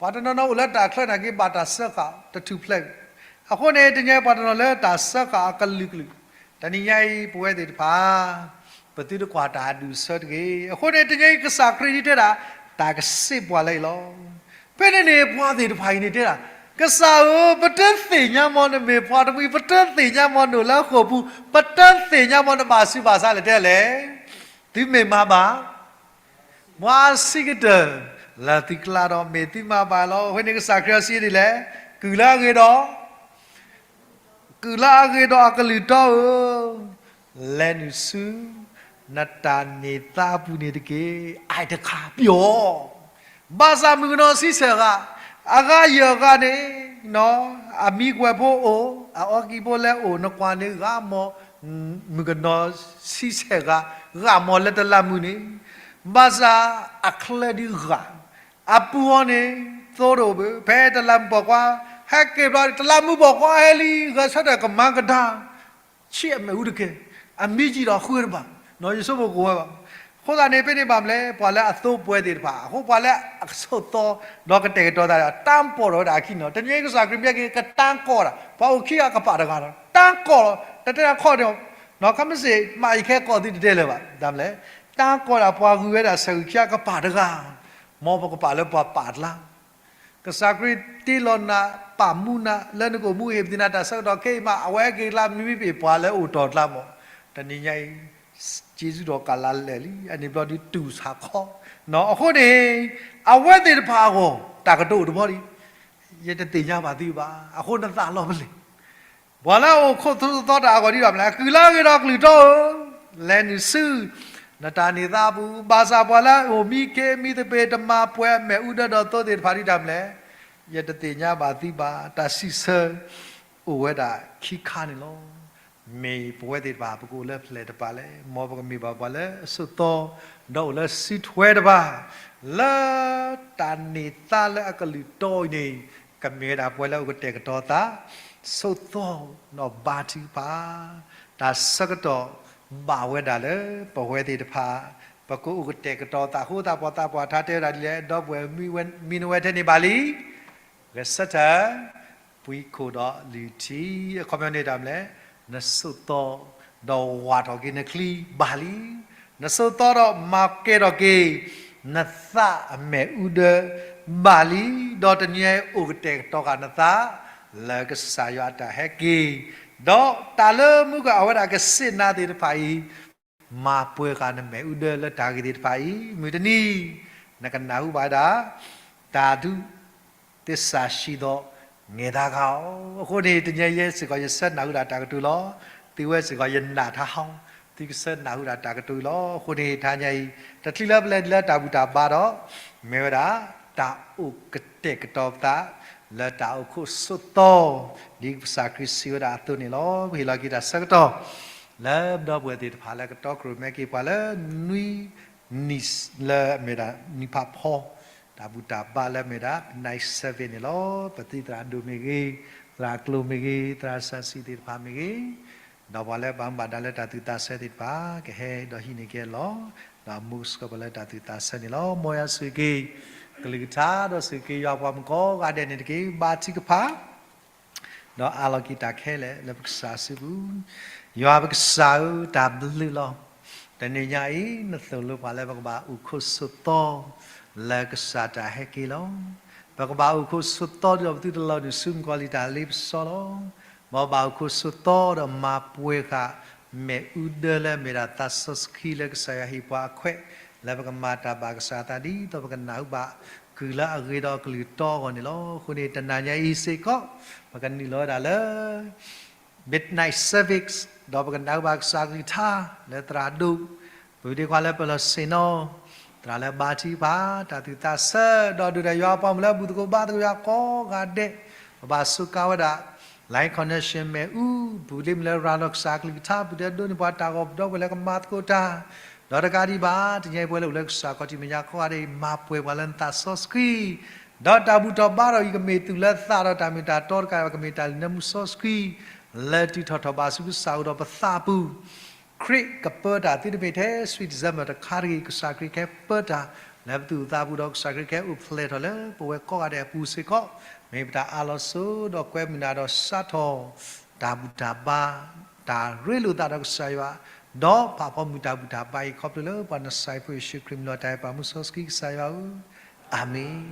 ပှၤတနီၤနီၤအိၣ်လၢတၢ်ချၢနာ်က့ ဘၣ်တၢ်စၢဃာ်တထူၣ်ဖျဲး, အဃိန့ၣ် တနံၤညါအံၤပှၤတနီၤလၢတၢ်စၢဃာ်အကလုာ်ကလုာ်, တနံၤညါအံၤပဝဲသ့ၣ်တဖၣ် ပသုတကွၢ်တၢ်အဒူၣ်အဆၢတဂ့ၤ. အဃိန့ၣ် တနံၤညါအံၤ ကစၢ်ခရံာ်ဒ်တဲဒၣ် တၢ်ကစ့ၢ်ပှၤလၢအံၤလီၤ. ဖဲန့ၣ်န့ၣ် ပှၤသ့ၣ်တဖၣ်အံၤန့ၣ်တဲဒၣ်, ကစၢ်ဧၢ, ပတသ့ၣ်ညါမ့ၢ်နမ့ၢ်ပှၤတမှံၤ, ပတသ့ၣ်ညါမ့ၢ်နအိၣ်လၢဃိာ်ပူၤ, ပတသ့ၣ်ညါမ့ၢ်နဘၣ်ဆူးဘၣ်ဆါလဲၣ်တဲလဲၣ်. သုမ့ၢ်မၤဘၣ် ပှၤဆံးကတၢၢ် လၢသုကျါဒီး မ့ၢ်သုမၤဘၣ်လီၤ. အဃိန့ၣ် ကစၢ်ခရံာ်စံးဒ်လဲၣ်, ကုၢ်လၢအဂ့ၤဒီး ကုၢ်လၢအဂ့ၤဒီးအကလုၢ်တီဧၢ, လဲၤနုာ်ဆူ နတၢ်န့ၢ်သါအပူၤန့ၣ်တက့ၢ်. အဲၣ်တခါပျီ, ဘၣ်ဆၣ်မုၣ်ကနီၤဆံဆဲၣ်ဂၤ, အဂၤယဲၢ်ဂၤန့ၣ် အမံၤကွဲးဖိအိၣ်, အအီကံၢ်ဖိလဲၤအိၣ်, နကွၢ်န့ၣ်ဂၤမီၢ်, မုၣ်ကနီၤဆံဆဲၣ်ဂၤ, ဂၤမီၢ်လၢတလးမုၢ်န့ၣ်, ဘၣ်ဆၣ်အချၢဒုးဂၤ, အပူၤအီၤန့ၣ် သိတအိၣ်ဘၣ်. ဖဲတလးမုၢ်ပိာ်ခွါ ဟဲက့ၤဘျီ တလးမုၢ်ပိာ်ခွါဟဲလံ, ဂဲၤဆၢထၢၣ်ကမၤကဒါ ဆံးအမဲာ်အူတကဲၢ်, အမံၤယံာ်ဒီးဃုတဘၣ်, ယဆိကမိၣ်ကအိၣ်ဝဲဘၣ်. အဃိသတးန့ၣ် ဖဲန့ၣ်ဘၣ်မနုၤလဲၣ်, ပှၤလၢအသိပှဲၤသ့ၣ်တဖၣ်, အဃိပှၤလၢအကဆိးသီ ဒီးကတဲာ်ကတီၤသးဒီး တၢ်ပီၢ်ထီၣ်ဝဲဒၣ်အခံန့ၣ်လီၤ. တနံၤအံၤကစၢ်ခရံာ်မ့ၢ်က့ၤ ကတၢ်ကီၢ်ဒၣ် ပှၤအိၣ်ခံဂၤကပာ်တဂၤဒီး တၢ်ကီၢ်လီၤ. တတဲတၢ်ခီၣ်န့ၣ်, ခမ့ၢ်စ့ၢ်မးအံၤခဲကီၢ်သုတတဲလၢၤဘၣ်. ဒ်မနုၤလဲၣ်, တၢ်ကီၢ်ဒၣ်ပှၤဂုၤဝဲဒၣ်ဆၢဂုၤခံဂၤကပာ်တဂၤ, မ်ပကပာ်လၢပှၤပာ်အကျါ ကစၢ်ခရံာ်တ့လီၤနၤ ပာ်မူနၤ လၢနကအိၣ်မူဟ့ၣ်ပသ့ၣ်နၤတၢ်ဆၢကတီၢ်ခဲအံၤမး အဝဲဟဲက့ၤကျါ မ့မ့ၢ်ပှၤလၢအိၣ်တီၢ်ကျါမး, တနံၤညါအံၤ က့ၤဆူဒီးကလးလဲၣ်လံ, အန့ၣ်ဘျီဒုးတူၢ်ဆါခီ, အဃိန့ၣ် အဝဲသ့ၣ်တဖၣ်အဂီၢ် တၢ်ကတိၤအိၣ်တဘျီဒံး, ယတသ့ၣ်ညါဘၣ်သုဘၣ်, အဃိနသးလီၤပလဲၣ် ပှၤလၢအအိၣ်ခိးသိသီတၢ်အဂီၢ်ဒ်ဒီးမနုၤလဲၣ်, ကုၢ်လၢအဂ့ၤဒီးကလုၢ်တီဧၢ, လဲၤနုာ်ဆူ နတၢ်န့ၢ်သါအပူၤ, ဘၣ်ဆၣ်ပှၤလၢအအိၣ်မံခ့မံသပ့ၤ တမၤပှဲၤအမဲာ်အူဒၢဒီးသိသ့ၣ်တဖၣ်ဒ်တၢ်မနုၤလဲၣ်, ယတသ့ၣ်ညါဘၣ်သုဘၣ်, တၢ်စံးဆၢအိၣ်ဝဲဒၣ်ခံခါန့ၣ်လီၤ. မ့ၢ်ပဝဲသ့ၣ်တဖၣ် ပကအိၣ်လၢဖဲလဲၣ်တပၤလဲၣ်, မ်ပကမ့ၢ်ဘၣ်ပှၤလၢအဆိးသီ ဒီးအိၣ်လၢစုထွဲတဖၣ်, လၢတၢ်န့ၢ်သါလၢအကလုၢ်တီအံၤန့ၣ် ကမ့ၢ်ဝဲဒၣ်ပှၤလၢအအိၣ်ကတဲာ်ကတီၤသး, ဆိးသီ ဒီးဘါထုကဖၣ်, တၢ်ဆၢကတီၢ်ဘၣ်ဝဲဒၣ်လၢပဝဲသ့ၣ်တဖၣ် ပကအိၣ်ကတဲာ်ကတီၤသးအဃိသတး ပှၤသးပှၢ်ထါတဲဝဲဒၣ်ဒ်လဲၣ်, ဒီပုၢ်ဝဲၢ်မံနဝဲထဲန့ၣ်ဘၣ်လံ, ဂဲၤဆၢထၢၣ်, ပှံခိၣ်ဒီးလုၢ်ထံ, အခီပညီန့ၣ်တၢ်မနုၤလဲၣ်, နဆိးသီ ဒီးဝးထီၣ်က့ၤနချံဘၣ်လံ, နဆိးသီဒီးမၤကဲထီၣ်က့ၤ နသးအမဲာ်အူဒၢဘၣ်လံ, ဒီးတနံၤအံၤအိၣ်ကတဲာ်ကတီၤဃာ်နသး လၢကစၢ်ယွၤအတၢ်ဟဲက့ၤ, ဒီးတၢ်လၢမူကီၢ်အဝဲဒၣ်ကစံးနၤသ့ၣ်တဖၣ်အံၤ မၤပှဲၤဃာ်နမဲာ်အူဒၢလၢတၢ်ဂ့ၢ်သ့ၣ်တဖၣ်အံၤ, မုၢ်တနံၤ နကနၢ်ဟူဘၣ်ဝဲဒၣ် တၢ်ဒုး သစ္စာရှိသော ငယ်သားဂၤဧၢ. အဃိန့ၣ် တနံၤအံၤစ့ၢ်ကီး ယဆၢနၢ်ဟူဒၣ်တၢ်ကတိၤလီၤ. သုဝဲစ့ၢ်ကီး ယနာ်ထါဟီ, သုကဆၢနၢ်ဟူဒၣ်တၢ်ကတိၤအံၤလီၤ. အဃိန့ၣ် တနံၤအံၤ တချုးလၢပလဲၤဒ်လၢတၢ်ဘူၣ်တၢ်ဘါဒီး မ့ၢ်ဝဲဒၣ် တၢ်အိၣ်ကတဲာ်ကတီၤပသး လၢတၢ်အိၣ်ခိးဆိးသီ ဒ်ကစၢ်ခရံာ်စံးဝဲဒၣ်အသိးန့ၣ်လီၤ. ပဟ့ၣ်လီၤက့ၤတၢ်ဆၢကတီၢ် လၢပဒီပုၢ်ဝဲၢ်သ့ၣ်တဖၣ်လၢကတီကြိးမဲက့ၤပှၤလၢနွံ နံၣ် လၢမ့ၢ်ဒၣ်နံၣ်ဖးဖီ တၢ်ဘူၣ်တၢ်ဘါလၢမ့ၢ်ဒၣ် night service န့ၣ်လီၤ. ပသံသရၣ်ဒိၣ်မ့ၢ်ဂ့ၤ, သရၣ်ကျိၤမ့ၢ်ဂ့ၤ, သရၣ်စီဆှံသ့ၣ်တဖၣ်မ့ၢ်ဂ့ၤ, ဒီးပှၤလၢဘၣ်မူဘၣ်ဒါလၢတၢ်သူၣ်သးဆၢသ့ၣ်တဖၣ် ကဟဲဒီးဟံးန့ၢ်က့ၤအလီၢ်, ဒီးမူကဆှၢပှၤလၢတၢ်သူၣ်သးဆၢန့ၣ်လီၤ. မ်ယွၤဆိၣ်ဂ့ၤက့ၤ ကလုၢ်ကထါဒီးဆိၣ်ဂ့ၤက့ၤယွၤပှၤမုၣ်ကိးဂၤဒဲးန့ၣ်တက့ၢ်. ဘါထုကဖၣ် ဒီးအးလီၤက့ၤတၢ်ခဲလၢာ်လၢပကစၢ်စုပူၤ, ယွၤပကစၢ်ဧၢ, တၢ်ဘျုးလီၤ. တနံၤညါအံၤ နသိၣ်လိပှၤလၢပကဘၣ်အိၣ်ခိးဆိးသီ လၢကစၢ်တၢ်ဟဲက့ၤလီၤ. ပကဘၣ်အိၣ်ခိးဆိးသီဒီးပသုတလီၤနုာ်ဆူမုၣ်ကီၤလံၢ်တၢ်လ့ပစီလီၤ. မ်ပဘၣ်အိၣ်ခိးဆိးသီဒီးမၤပှဲၤဃာ် မ့ၣ်အူဒၢလၢမ့ၢ်ဒၣ်သးစီဆှံလၢကစၢ်ယွၤဟ့ၣ်ပှၤအခွဲး လၢပကမၤတၢ်ဘၣ်ကစၢ်အသးဒ်သိးပကနၢ်ဟူဘၣ် ကုၢ်လၢအဂ့ၤဒီးကလုၢ်တီအဂီၢ်န့ၣ်လီၤ. အဃိန့ၣ် တနံၤညါအံၤစ့ၢ်ကီး ပကနုာ်လီၤဝဲဒၣ်လၢ midnight service ဒီးပကနၢ်ဟူဘၣ်ကစၢ်ကလုၢ်ကထါ လၢသရၣ်ဒိၣ် ပဒ့ခွါလၢပလီၢ်ဆ့ၣ်နီၤ သရၣ်လၢဘါထုကဖၣ် တၢ်သူၣ်သးဆၢ ဒီးဒုၣ်ဒါယွၤအပှၤမုၣ်လၢဘူၣ်သကိးဘါသကိးယွၤကိးဂၤဒဲး ပဘၣ်စူးကါဝဲဒၣ် line connection မ့ၣ်အူ ပူၤလ့မုၢ်လၢရၤလီၤကစၢ်ကလုၢ်ကထါ ပူၤဒဲဒိးန့ၢ်ပှၤတၢ်ဂီၤပဒီပုၢ်ဝဲၢ်လၢကမၤသကိးတၢ် ဒီးတကးဒံးဘၣ် တနံၤအံၤပဝဲလၢအိၣ်လၢကစၢ်ခီၣ်ထံးမဲာ်ညါကိးဂၤဒဲးအံၤ မၤပှဲၤပှၤလၢနသးစီဆှံ ဒီးတၢ်ဘူၣ်ထီၣ်ဘါထီၣ်အံၤ ကမ့ၢ်သူၣ်လၢသးဒီးတၢ်မ့ၢ်တၢ်တီတကးဒံးဘၣ် ကမ့ၢ်တၢ်လၢနၢမူစီဆှံ လၢတုၤထီၣ်ထီၣ်ဘးဆူကစၢ်အအိၣ်ဒီးပသးအပူၤ ခရံာ်ကပၢတၢ်သုတမ့ၢ်ထဲ sweet December တခါတဂ့ၤ ကစၢ်ခရံာ်ကဟဲပၢတၢ် လၢပသူၣ်ပသးပူၤဒီးကစၢ်ခရံာ်ကဟဲအိၣ်ဖျဲၣ်ထီၣ်လၢပဝဲကိးဂၤဒဲးအပူၤစ့ၢ်ကီး မ့ၢ်ပတၢ်အးလီၤစိဒီးကွဲမုာ်နၤဒီးစးထီၣ် တၢ်ဘူၣ်တၢ်ဘါ တၢ်ရ့လိာ်သးဒီးကစၢ်ယွၤ ဒီးဖးဖီမုၢ်တၢ်ဘူၣ်တၢ်ဘါအံၤခီဖျိလၢပှၤနစၤရ့းဖိယ့ၣ်ၡူးခရံာ်မံၤလီၤတၢ်အဲၣ်ပာ်မူစီဆှံကစၢ်ယွၤဧၢ, အၤမ့ၣ်.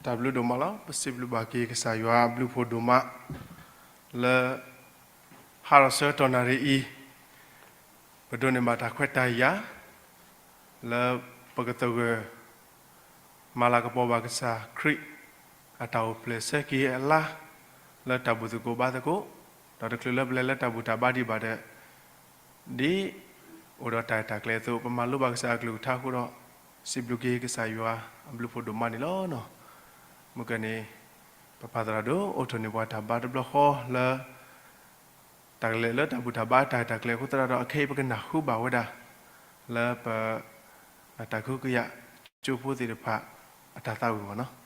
တၢ်ဘျုးဒိၣ်မးလီၤ. ပစံးဘျုးဘၣ်က့ၤကစၢ်ယွၤအဘျုးဖှိၣ်ဒိၣ်မး လၢ ဟါဒီးဆၢကတီၢ်နၣ်ရံၣ်အံၤ ပဒိးန့ၢ်ဘၣ်တၢ်ခွဲးတၢ်ယာ် လၢပကသဂၢၢ် မၤလၤကပီၤဘၣ်ကစၢ်ခရံာ် အတၢ်အိၣ်ဖျဲၣ်ဆၢက့ၤအလါ လၢတၢ်ဘူၣ်သကိးဘါသကိး, ဒီးတချုးလၢပလဲၤလၢတၢ်ဘူၣ်တၢ်ဘါဒံးဘၣ်ဒီး ဒ်အိၣ်ဒီးတၢ်ရဲၣ်တၢ်ကျဲၤအသိး ပမၤလိဘၣ်ကစၢ်အကလုၢ်ကထါအဃိဒီး စံးဘျုးက့ၤကစၢ်ယွၤအဘျုးဖှိၣ်ဒိၣ်မးန့ၣ်လီၤ. မုၢ်ကနံၤ ပပၢ်သရၣ်ဒိၣ်အိၣ်ထီၣ်န့ၢ်ပှၤတၢ်ဘါတဘျီဃီလၢ တၢ်ကလဲၤလၢတၢ်ဘူၣ်တၢ်ဘါတၢ်ရဲၣ်တၢ်ကျဲၤအဃိသတးဒီး အခဲအံၤပကနၢ်ဟူဘၣ်ဝဲဒၣ် လၢပ တၢ်ကဟုကယာ်ကၠိဖိသ့ၣ်တဖၣ် အတၢ်သးဝံၣ်မ့ၢ်နီၤ.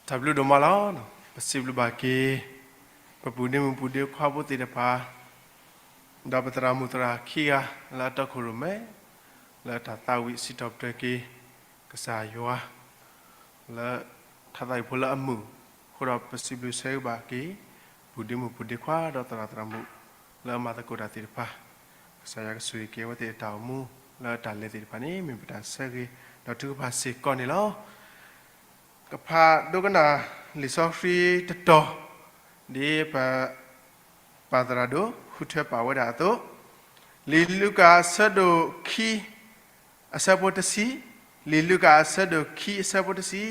တၢ်ဘျုးဒိၣ်မးလီၤ. ပစံးဘျုးဘၣ်က့ၤ ပပုၢ်ဒ့မုၣ်ပုၢ်ဒ့ခွါဖိသ့ၣ်တဖၣ် ဒီးပသရၣ်မုၣ်သရၣ်ခံဂၤလၢအတီခိၣ်ရိၣ်မဲ လၢတၢ်သးဝံၣ်စံးထီၣ်ပတြၢၤက့ၤ ကစၢ်ယွၤ လၢထါသးဝံၣ်ဖိလၢအမုာ်အဃိဒီး ပစံးဘျုးဆၢဂ့ၤဘၣ်က့ၤ ပုၢ်ဒ့မုၣ်ပုၢ်ဒ့ခွါဒီးသရၣ်သရၣ်မုၣ် လၢအမၤသကိးတၢ်သ့ၣ်တဖၣ်, ကစၢ်ယွၤကဆိၣ်ဂ့ၤက့ၤအဝဲသ့ၣ်အတၢ်အိၣ်မူ လၢတၢ်လဲၤသ့ၣ်တဖၣ်န့ၣ် မ့ၢ်ပတၢ်ဆၢဂ့ၤ ဒီးထုကဖၣ်စ့ၢ်ကီးန့ၣ်လီၤ. ကဖးဒိကနၣ်လံာ်စီဆှံတတီၤ ဒ်ပ ပၢ်သရၣ်ဒိၣ် ဃုထၢပာ်ဝဲဒၣ်အသိး, လံာ်လူၤကၣ်အဆၢဒိၣ်ခံ အဆၢဖိတဆံ, လံာ်လူၤကၣ်အဆၢဒိၣ်ခံအဆၢဖိတဆံ,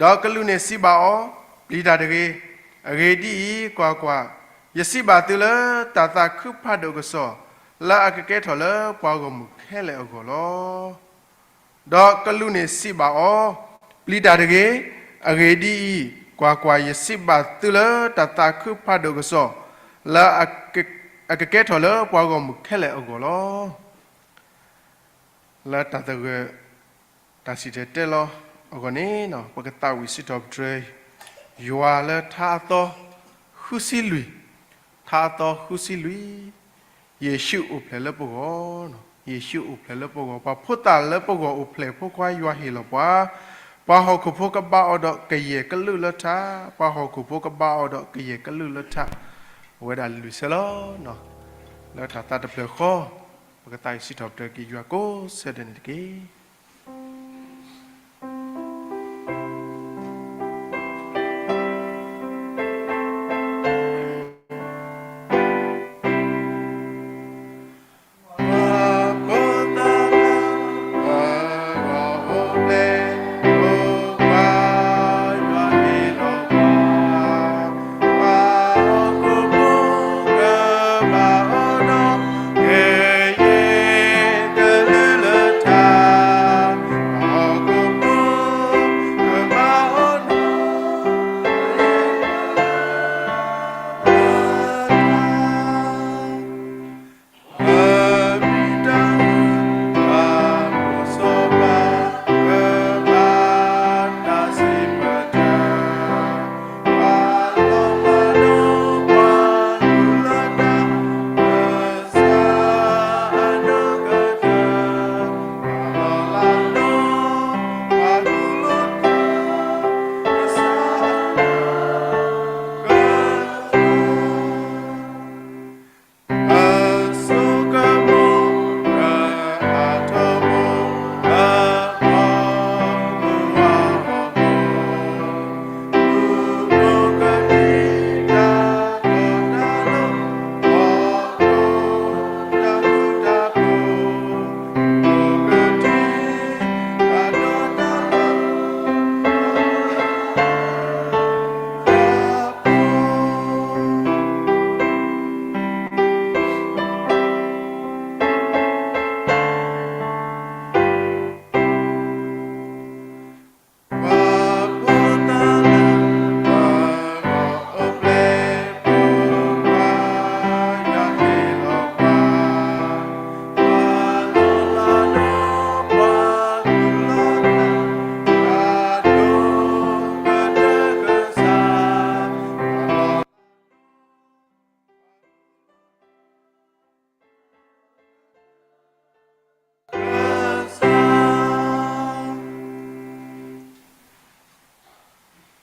ဒီးကလူးန့ၣ်စံးဘၣ်အီၤ, ပျံၤတၢ်တဂ့ၤ, အဂ့ၢ်ဒ်အံၤ, ကွၢ်ကွၢ်, ယစံးဘၣ်သုလၢတၢ်သးခုဖးဒိၣ်ကစီၣ် လၢအကကဲထီၣ်လၢပှၤဂီၢ်မုၢ်ခဲလၢာ်အဂီၢ်လီၤ. ဒီးကလူးန့ၣ်စံးဘၣ်အီၤ, ပျံၤတၢ်တဂ့ၤ, အဂ့ၢ်ဒ်အံၤ, ကွၢ်ကွၢ်, ယစံးဘၣ်သုလၢတၢ်သးခုဖးဒိၣ်ကစီၣ် လၢအကကဲထီၣ်လၢပှၤဂီၢ်မုၢ်ခဲလၢာ်အဂီၢ်လီၤ. လၢတၢ်သဂၢၢ် တၢ်စံၣ်တဲၤတဲလီၤအဂီၢ်န့ၣ် ပကသးဝံၣ်စံးထီၣ်ပတြၢၤ ယွၤလၢထါအသီ ဃုဆံလွံၢ်, ထါအသီဃုဆံလွံၢ်, ယ့ၣ်ၡူးအိၣ်ဖျဲၣ်လၢပဂီၢ်, ယ့ၣ်ၡူးအိၣ်ဖျဲၣ်လၢပဂီၢ်, ပှၤဖိသၣ်လၢပဂီၢ်အိၣ်ဖျဲၣ်ဖိခွါယွၤဟ့ၣ်လီၤပှၤ, ပှၤဟီၣ်ခိၣ်ဖိကဘါအီၤဒီးကယဲၢ်ကလုာ်လၢထး, ပှၤဟီၣ်ခိၣ်ဖိကဘါအီၤဒီးကယဲၢ်ကလုာ်လၢထး, အဝဲဒၣ်လွံၢ်ဆၢလီၤ. လၢတၢ်သးတဖျၢၣ်ဃီ ပကသးဝံၣ်စံးထီၣ်ပတြၢၤက့ၤယွၤကိးဆၢဒၢးန့ၣ်တက့ၢ်.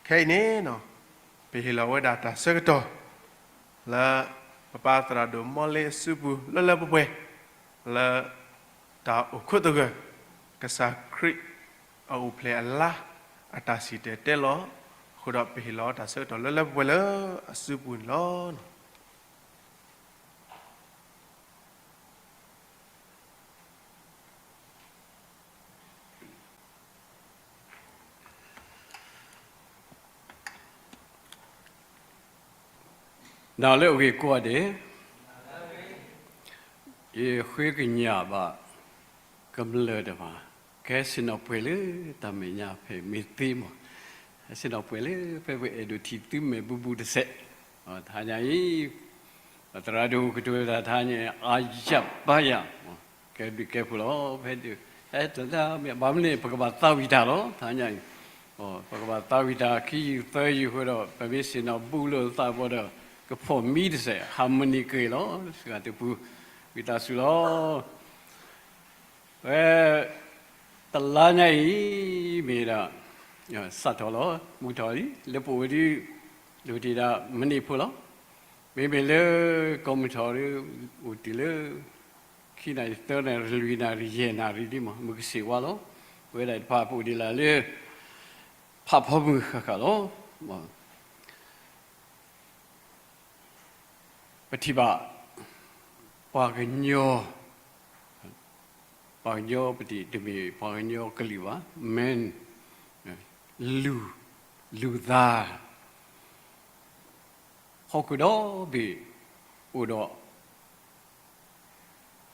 ခဲအံၤန့ၣ် ပဟ့ၣ်လီၤဝဲဒၣ်တၢ်ဆၢကတီၢ် လၢပပၢ်သရၣ်ဒိၣ်မီလ့အစုပူၤလၢလၢပှဲၤပှဲၤ လၢတၢ်အိၣ်ခိးသဂၢၢ် ကစၢ်ခရံာ်အအိၣ်ဖျဲၣ်အလါ အတၢ်စံၣ်တဲၤတဲလီၤအဃိဒီး ပဟ့ၣ်လီၤတၢ်ဆၢကတီၢ်လၢလၢပှဲၤပှဲၤလၢအစုပူၤန့ၣ်လီၤ. ဒီးလၢအဂ့ၢ်ကိးဂၤဒဲး, ယဃ့ကညးဘၣ် ကမျၢၢ်တဖၣ် ကဟဲဆ့ၣ်နီၤပှဲၤလၢတၢ်မဲာ်ညါဖဲမ့ၢ်သ့မး, ဟဲဆ့ၣ်နီၤပှဲၤလၢဖဲပအဲၣ်ဒိးထံၣ်သုမဲာ်ဘူးဘူးတစဲး, တဟါညါအံၤ သရၣ်ဒိၣ်ကတိၤတၢ်တဟါညါအံၤ အါယၤပါယၤ, ကဲဘျုးကဲဖှိၣ်လီၤ ဖဲဒုး ဟဲတၢ်မ့ၢ်ဘၣ်မနုၤန့ၣ် ပကဘၣ်သးဝံၣ်တၢ်လီၤ တဟါညါအံၤ ပကဘၣ်သးဝံၣ်တၢ်ခံယုၢ်သၢယုၢ်အဃိဒီး ပမ့ၢ်ဆ့ၣ်နီၤဘူးလိာ်သးဘၣ်ဒီး ကဖီၣ်မံတစဲး harmony က့ၤလီၤ. စှၤတပူၤ ဝံသးစူၤလီၤ. ဝဲ တလါညါအံၤ မ့ၢ်ဒၣ် စးထီၣ်လီၤ မုၢ်ထီၣ်လံ လၢပအိၣ်ဒုး ဒိၣ်တ့ၢ်ဒၣ်မနံၤဖိလီၤ. မ့မ့ၢ်လၢကီၢ်မုၢ်ထီၣ်ဒီး အိၣ်တုၤလၢ ခံနၣ်ရံၣ် သၢနၣ်ရံၣ် လွံၢ်နၣ်ရံၣ် ယဲၢ်နၣ်ရံၣ်ဒ်မး မုၢ်ကဆ့ၣ်ဝါလီၤ. ပဝဲဒၣ်တဖၣ်ပအိၣ်ဒံးလၢ်လၢ ဖးဖီမုၢ်ဃၣ်ဃၣ်လီၤ. ပထံၣ်ဘၣ် ပှၤကညီ ပှၤကညီပတံၤ တမ့ၢ်ပှၤကညီကလုာ်ဘၣ် မ့ၢ် လူၤ လူၤသး ဟီၣ်ခိၣ်ဒီဘ့ၣ် အိၣ်ဒီး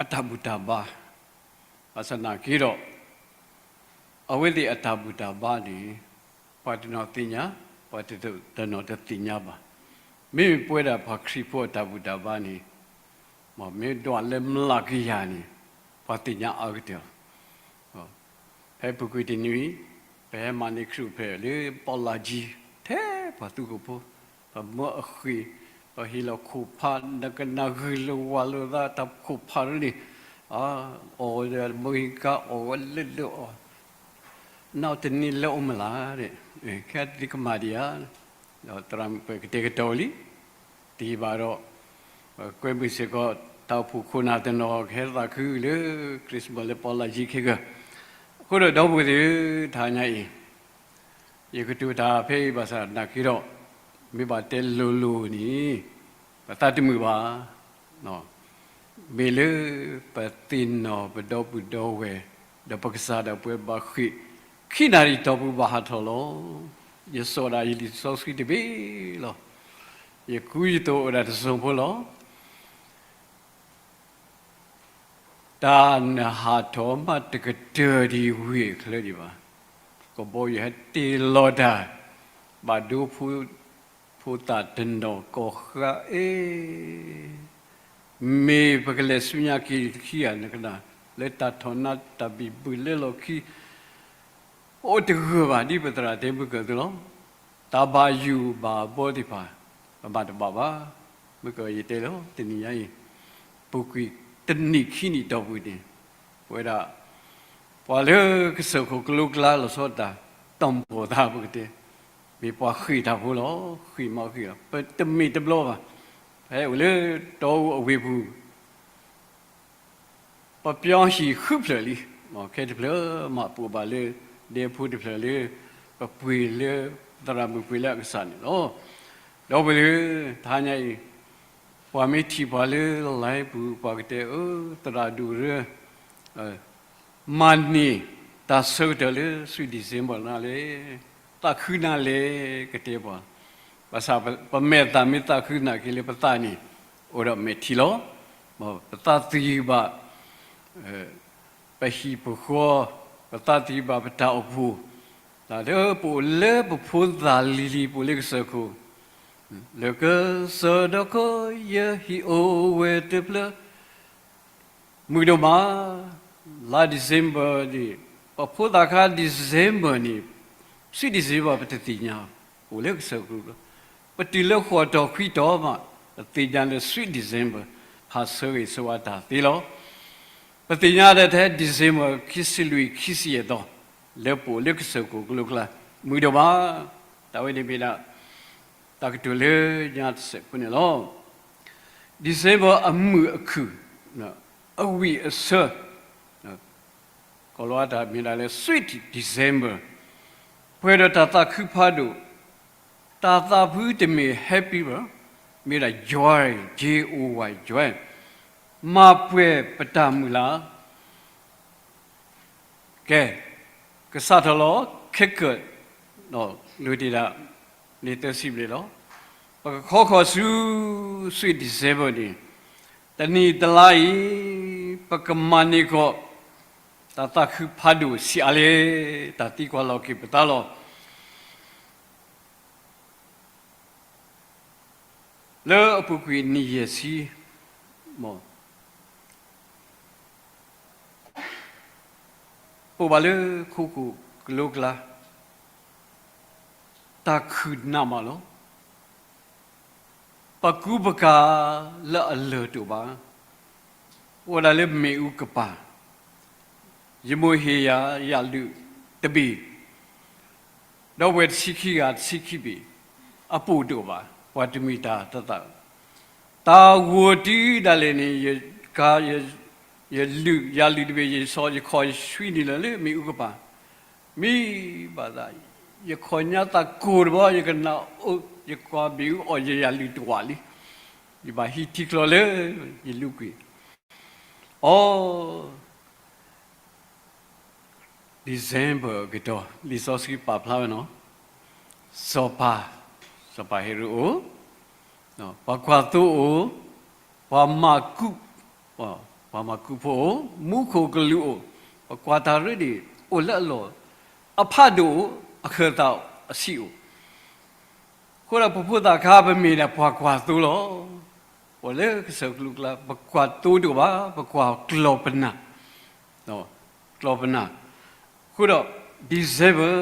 အတၢ်ဘူၣ်တၢ်ဘါ ဘၣ်ဆၣ်နာ်က့ဒီး အဝဲသ့ၣ်အတၢ်ဘူၣ်တၢ်ဘါန့ၣ် ပှၤတနီၤသ့ၣ်ညါ ပှၤတနီၤတသ့ၣ်ညါဘၣ်. မ့မ့ၢ်ပဝဲဒၣ်ပှၤခရံာ်ဖိအတၢ်ဘူၣ်တၢ်ဘါန့ၣ် မ့ၢ်ဒွးလၢမျးကယၤန့ၣ် ပှၤသ့ၣ်ညါအါကတၢၢ်လီၤ. ဖဲပူၤကွံာ်တနံၤ ပဟဲမၤန့ၢ်ခရံာ်အိၣ်ဖျဲၣ်လၢပီၣ်လဲၣ်ကၠံ ထဲပှၤသူခိၣ်ဖိ ပမၢအဃ့ၢ် ပဟ့ၣ်လီၤခိၣ်ဖး နကနၣ်ဂုာ်လိာ်ဝးလိာ်သးတၢ်ခိၣ်ဖးရၢန့ၣ် အီၣ်ဝဲမုၢ်ဟံၣ်ကါအီၣ်ဝဲလၢလၢအီၣ် နီၢ်တနံၤလၢအိၣ်မုၢ်လၢ်ဒီး ခဲအံၤသုကမၤဒံးဧါ ဒီးသရၣ်မုၣ်ပှဲၤကတဲာ်ကတီၤလံ တယံာ်ဘၣ်ဒီး ကွဲမုာ်စ့ၢ်ကီး တၢ်အိၣ်ဖှိၣ်ခိၣ်နၢ်တနီၤ ကဟဲသးခုလၢ Christmas လၢပီၣ်လဲၣ်ကၠံခဲကၢၢ်. အဃိဒီးဒီပုၢ်ဝဲၢ်သ့ၣ်ဧၢ တဟါညါအံၤ ယကတိၤတၢ်ဖဲအံၤဘၣ်ဆၣ်နာ်က့ဒီး မ့ၢ်ဘၣ်တဲလိၤလိၤန့ၣ် ပသးတမုာ်ဘၣ်. မ့ၢ်လၢပသ့ၣ်နီၣ်ပဒီပုၢ်ဒီဝဲၢ် ဒီးပကစၢ်ဒၣ်ပဝဲဘၣ်ဃ့ၢ် ခံနၣ်ရံၣ်တီၢ်ပူၤဘၣ်ဟးထီၣ်လီၤ. ယစိာ်ဒၣ်ယလံာ်စီဆှံတဘ့ၣ်လီၤ. ယကူယသိးအိၣ်ဒၣ်တစိၢ်ဖိလီၤ. တၢ်နဟးထီၣ်မးတကတၢၢ်ဒံးဝ့ၢ်အချၢဒံးဘၣ်. ကဘီယူၤဟဲတ့ၢ်လီၤတၢ် ဘၣ်ဒိဖိ ဖိသၣ်တနီၤကီၢ်ဃါအ့ၣ် မ့ၢ်ပကလဲၤဆူညါက့ၤခံဂၤနကနၣ် လၢတၢ်ထီၣ်နါတၢ်ဘံၣ်ဘုၣ်လၢလီၢ်ခံ အိၣ်တဂၢၢ်ဘၣ် ဒ်ပသရၣ်တဲမုၢ်ကၢၢ်သုလီၤ. တၢ်ဘၣ်ယိၣ်ဘၣ်ဘီသ့ၣ်တဖၣ် ပမၤတဘၣ်ဘၣ်. မုၢ်ကၢၢ်ယတဲလီၤ တနံၤညါအံၤ ပူၤကွံာ်တနံၣ်ခံနံၣ်တီၢ်ပူၤန့ၣ် ပဝဲဒၣ် ပှၤလၢကစၢၢ်ခိၣ်ကလိကျါလီၤဆီဒၣ်တၢ် တီၢ်ပီၢ်သးပကတဲ မ့ၢ်ပှၤဃ့ၢ်တၢ်ဖိလီၤ. ဃ့ၢ်မးဃ့ၢ်လီၤ ပတမ့ၢ်တဘျီဘၣ်. ဖဲအိၣ်လၢတီအူအဝ့ၢ်ပူၤ ပပျီဟံၣ်ဃုဖျၢၣ်လံ. ခဲတဖျၢၣ်မးပအိၣ်ဘၣ်လၢ ဒဲဖိတဖျၢၣ်လၢ ပပှ့ၤလၢ သရၣ်မုၣ်ပှ့ၤလၢအကစၢ်န့ၣ်လီၤ. ဒီပုၢ်ဝဲၢ် တဟါညါအံၤ ပှၤမ့ၢ်ထံၣ်ပှၤလၢ live ပူၤ ပှၤကတဲအၢ သရၣ်ဒိၣ်ရၢ မၤန့ၢ်တၢ်ဆၢကတီၢ်လၢ sweet December နၤလဲၣ်, သးခုနၤလဲၣ် ကတဲပှၤ, ဘၣ်ဆၣ် ပမဲာ်သၣ်မ့ၢ်သးခုနၤက့ၤလၢပသးန့ၣ် အိၣ်ဒီးမဲာ်ထံလီၤ. ပသးသယုၢ်ဘၣ် ပဟံၣ်ပဃီ, ပသးသယုၢ်ဘၣ်ပတၢ်အိၣ်ဖှိၣ်, တၢ်လၢပအိၣ်လၢပဖိသၣ်လံၤလံၤ ပအိၣ်လၢကစၢၢ်ခိၣ်, လၢကစၢၢ်ဒီခိၣ်ယဟံၣ်အိၣ်ဝဲတဖျၢၣ် မုၢ်ဒိၣ်မး, လါ December န့ၣ် ပဖိသၣ်ခါ December န့ၣ် sweet December ပတသ့ၣ်ညါ, အိၣ်လၢကစၢၢ်ကလိၤ, ပတုၤလၢဃိာ်တီၢ်ခွံတီၤမး ပသ့ၣ်ညါလၢ sweet December ဟးဆၢဂ့ၤဆၢဝါတၢ်သ့လီၤ. ပသ့ၣ်ညါဒီးထဲ December ခံဆံလွံၢ် ခံဆံယဲၢ်သီ လၢပအိၣ်လၢကစၢၢ်ခိၣ်ကလိကျါ မုၢ်ဒိၣ်မး, တၢ်ဝဲန့ၣ်မ့ၢ်ဒၣ် တၢ်ကတိၤလၢညါတစဲးဖိန့ၣ်လီၤ. December အမုာ်အခုၣ်, အဝံၣ်အဆၢ, ကီၢ်လီၤအတၢ်မ့ၢ်ဒၣ်လၢ sweet December, ပှဲၤဒီးတၢ်သးခုဖးဒိၣ်, တၢ်သးဖုတမ့ၢ် happy ဘၣ်, မ့ၢ်ဒၣ် joy, J O Y, joy, မၤပှဲၤပတၢ်မုၢ်လၢ် ကဲ, ကစးထီၣ်လီၤ ခဲကၢၢ်, ဒီးလိၣ်တ့ၢ်ဒၣ် န့ၣ်သၢဆံဘျဲၣ်လီၤ. ပကခီဃီၤဆူ sweet December န့ၣ်, တနံၣ်တလါအံၤ ပကမၤန့ၢ်ကီး တၢ်သးခုဖးဒိၣ်ဆံးအါလဲၣ်, တၢ်သံကွၢ်လီၤက့ၤပသးလီၤ. လၢအပူၤကွံာ်နံၣ်ယဲၢ်ဆံ ပအိၣ်ဘၣ်လၢခိခိၣ်ကလိကျါ, တၢ်ခုၣ်နးမးလီၤ. ပကူပကၤလၢအလၢၢ်တအိၣ်ဘၣ်. အိၣ်ဒၣ်လၢမ့ၣ်အူကပၤ, ယမိၢ်ဟ့ၣ်ယၤယၣ်လုၢ်တဘ့ၣ်, ဒီပုၢ်ဝဲၢ်တဆံခံဂၤတဆံခံဘ့ၣ်, အပိၢ်တအိၣ်ဘၣ်, ပှၤတမ့ၢ်တၢ်တသး, တၢ်ဂိၢ်တုၤဒၣ်လဲာ်န့ၣ် ယကၤ ယလုၢ် ယၣ်လုၢ်တဘ့ၣ် ယစီၤ ယခီၣ်ယဆွံနုာ်လီၤလၢမ့ၣ်အူကပၤ, မ့ၢ်ဘၣ်သး ယခီၣ်ညါသးကိၢ်တဘျီ ယကနၣ်အိၣ် ယကွၢ်မ့ၣ်အူအီၣ် ယယၣ်လုၢ်တဝးလံ, ယဘၣ်ဟံးထံကျိလၢယလူကွံာ်, အီ December ကတီၢ် လံာ်စီဆှံပာ်ဖျါဝဲနီၤ, စီၤပၤ, စီၤပၤဟ့ရိၣ်အိၣ်, ပှၤကွၢ်သိအိၣ်, ပှၤမၤကူး, ပှၤမၤကူးဖိအိၣ်, မူခိၣ်ကလူးအိၣ်, ပကွၢ်တၢ်ရ့ဒံးအိၣ်လၢအလီၢ်, အဖးဒိၣ်အိၣ်, အဃၢၤသးအဆံးအိၣ် အဃိဒီးပဖိသၣ်ခါ ပမ့ၢ်ဒၣ်ပှၤကွၢ်သိလီၤ. ပှၤလၢကစၢၢ်ကလိကျါ ပကွၢ်သိတအိၣ်ဘၣ်, ပကွၢ်ကျီၢ်ပနၢ်, ကျီၢ်ပနၢ်, အဃိဒီး December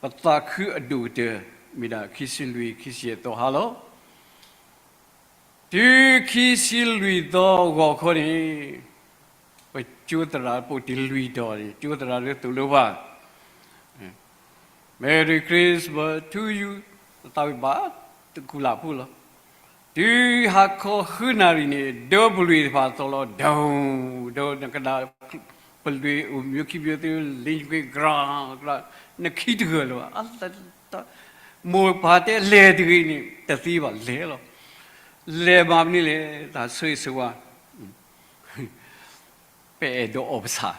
ပသးခုအဒိၣ်ကတၢၢ် မ့ၢ်ဒၣ်ခံဆံလွံၢ် ခံဆံယဲၢ်သီဟါလီၤ. တုၤခံဆံလွံၢ်သီဂီၤခီန့ၣ် ပကၠိသရၣ် ပအိၣ်တ့ၢ်လွံၢ်တီၤန့ၣ် ကၠိသရၣ်လၢသိၣ်လိပှၤ Merry Christmas to you သးဝံၣ်ဘၣ်တကူၣ်လၢ်ဖိလီၤ. တုၤဟါခီဃုနၣ်ရံၣ်န့ၣ် ဒၢပလွံၢ်တဖၣ်သီၣ်လီၤ ဒု ဒု နကနၣ် ပလွံၢ်အိၣ် မျိုးခံမျိုးသု လ့ကွ့ ကြၢးကြၢး နခံတဂၢၢ်လၢၤဘၣ်. မိၢ်ပၢ်တဲလဲၤတဂ့ၤန့ၣ် တသ့ဘၣ် လဲၤလီၤ. လဲၤမၤမနုၤလဲၣ် တၢ်ဆၢဂ့ၤဆၢဝါ ပအဲၣ်ဒိးအီၣ်ပဆၣ်,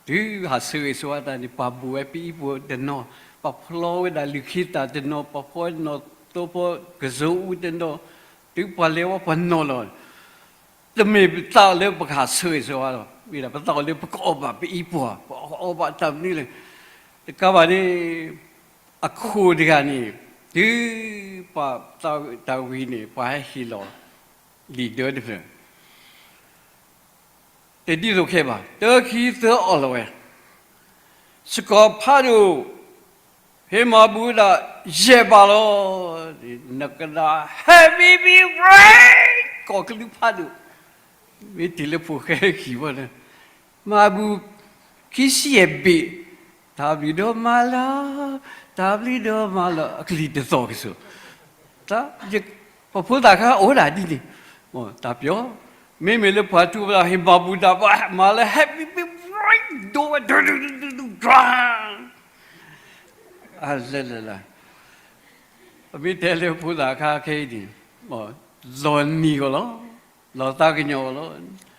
တုၤဟးဆၢဂ့ၤဆၢဝါတၢ်န့ၣ် ပှၤဘိၣ်ဝဲပအံၤပှၤတနီၤ, ပှၤဖျီဝဲဒၣ်လုၢ်ခံသၣ်တနီၤ, ပှၤဖီဝဲနီၣ်သိဖီကစိၤအူတနီၤ, တုၤပှၤလဲၤဝဲပှၤနီၣ်လီၤ. တမ့ၢ်ပသးလၢပကဟးဆၢဂ့ၤဆၢဝါလီၤ, မ့ၢ်ဒၣ်ပသးလၢပကအီၣ်ဘၣ်ပအံၤပှၤ, ပအီၣ်ဘၣ်တၢ်မနုၤလဲၣ်. တကးဘၣ်န့ၣ် အခိၣ်တဂၤန့ၣ် တုၤပှၤသးတၢ်ဝံၤန့ၣ် ပှၤဟဲဟ့ၣ်လီၤလံာ်ဒၢတဖျၢၣ် တဒ်သိးခဲဘၣ်, တၢခံသၢအီၣ်လီၤဝဲ, စကီၤဖးဒိၣ် ဟ့ၣ်မၤဘူၣ်ဒၣ်ယဲၢ်ပၤလီၤ. နကနၣ် Happy Birthday ကီၢ်ကလူးဖးဒိၣ်, မ့ၢ်တုၤလၢဖိၣ်ဃဲခံဘီန့ၣ် မၤဘူၣ်ခံဆံယဲၢ်ဘ့ၣ်, တၢ်ဘျုးဒိၣ်မးလီၤ, တၢ်ဘျုးဒိၣ်မးလီၤ, အကလံၤတသီၣ်ကစိၤ တၢ်, ပဖိသၣ်ခါအိၣ်ဒၣ်ဒ်န့ၣ်, တၢ်ပျီ, မ့မ့ၢ်လၢပှၤထူပှၤဟ့ၣ်မၤဘူၣ်တၢ် ပှၤမၤလၢ Happy Birthday ဒိဝဲ ဒုဒုဒုဒု အလဲၤလဲၤလဲၤ, ပမ့ၢ်တဲလၢဖိသၣ်ခါခဲအံၤန့ၣ်, လီၤနံၤဂီၢ်လီၤ, လီၤသးကညီၤဂီၢ်လီၤ.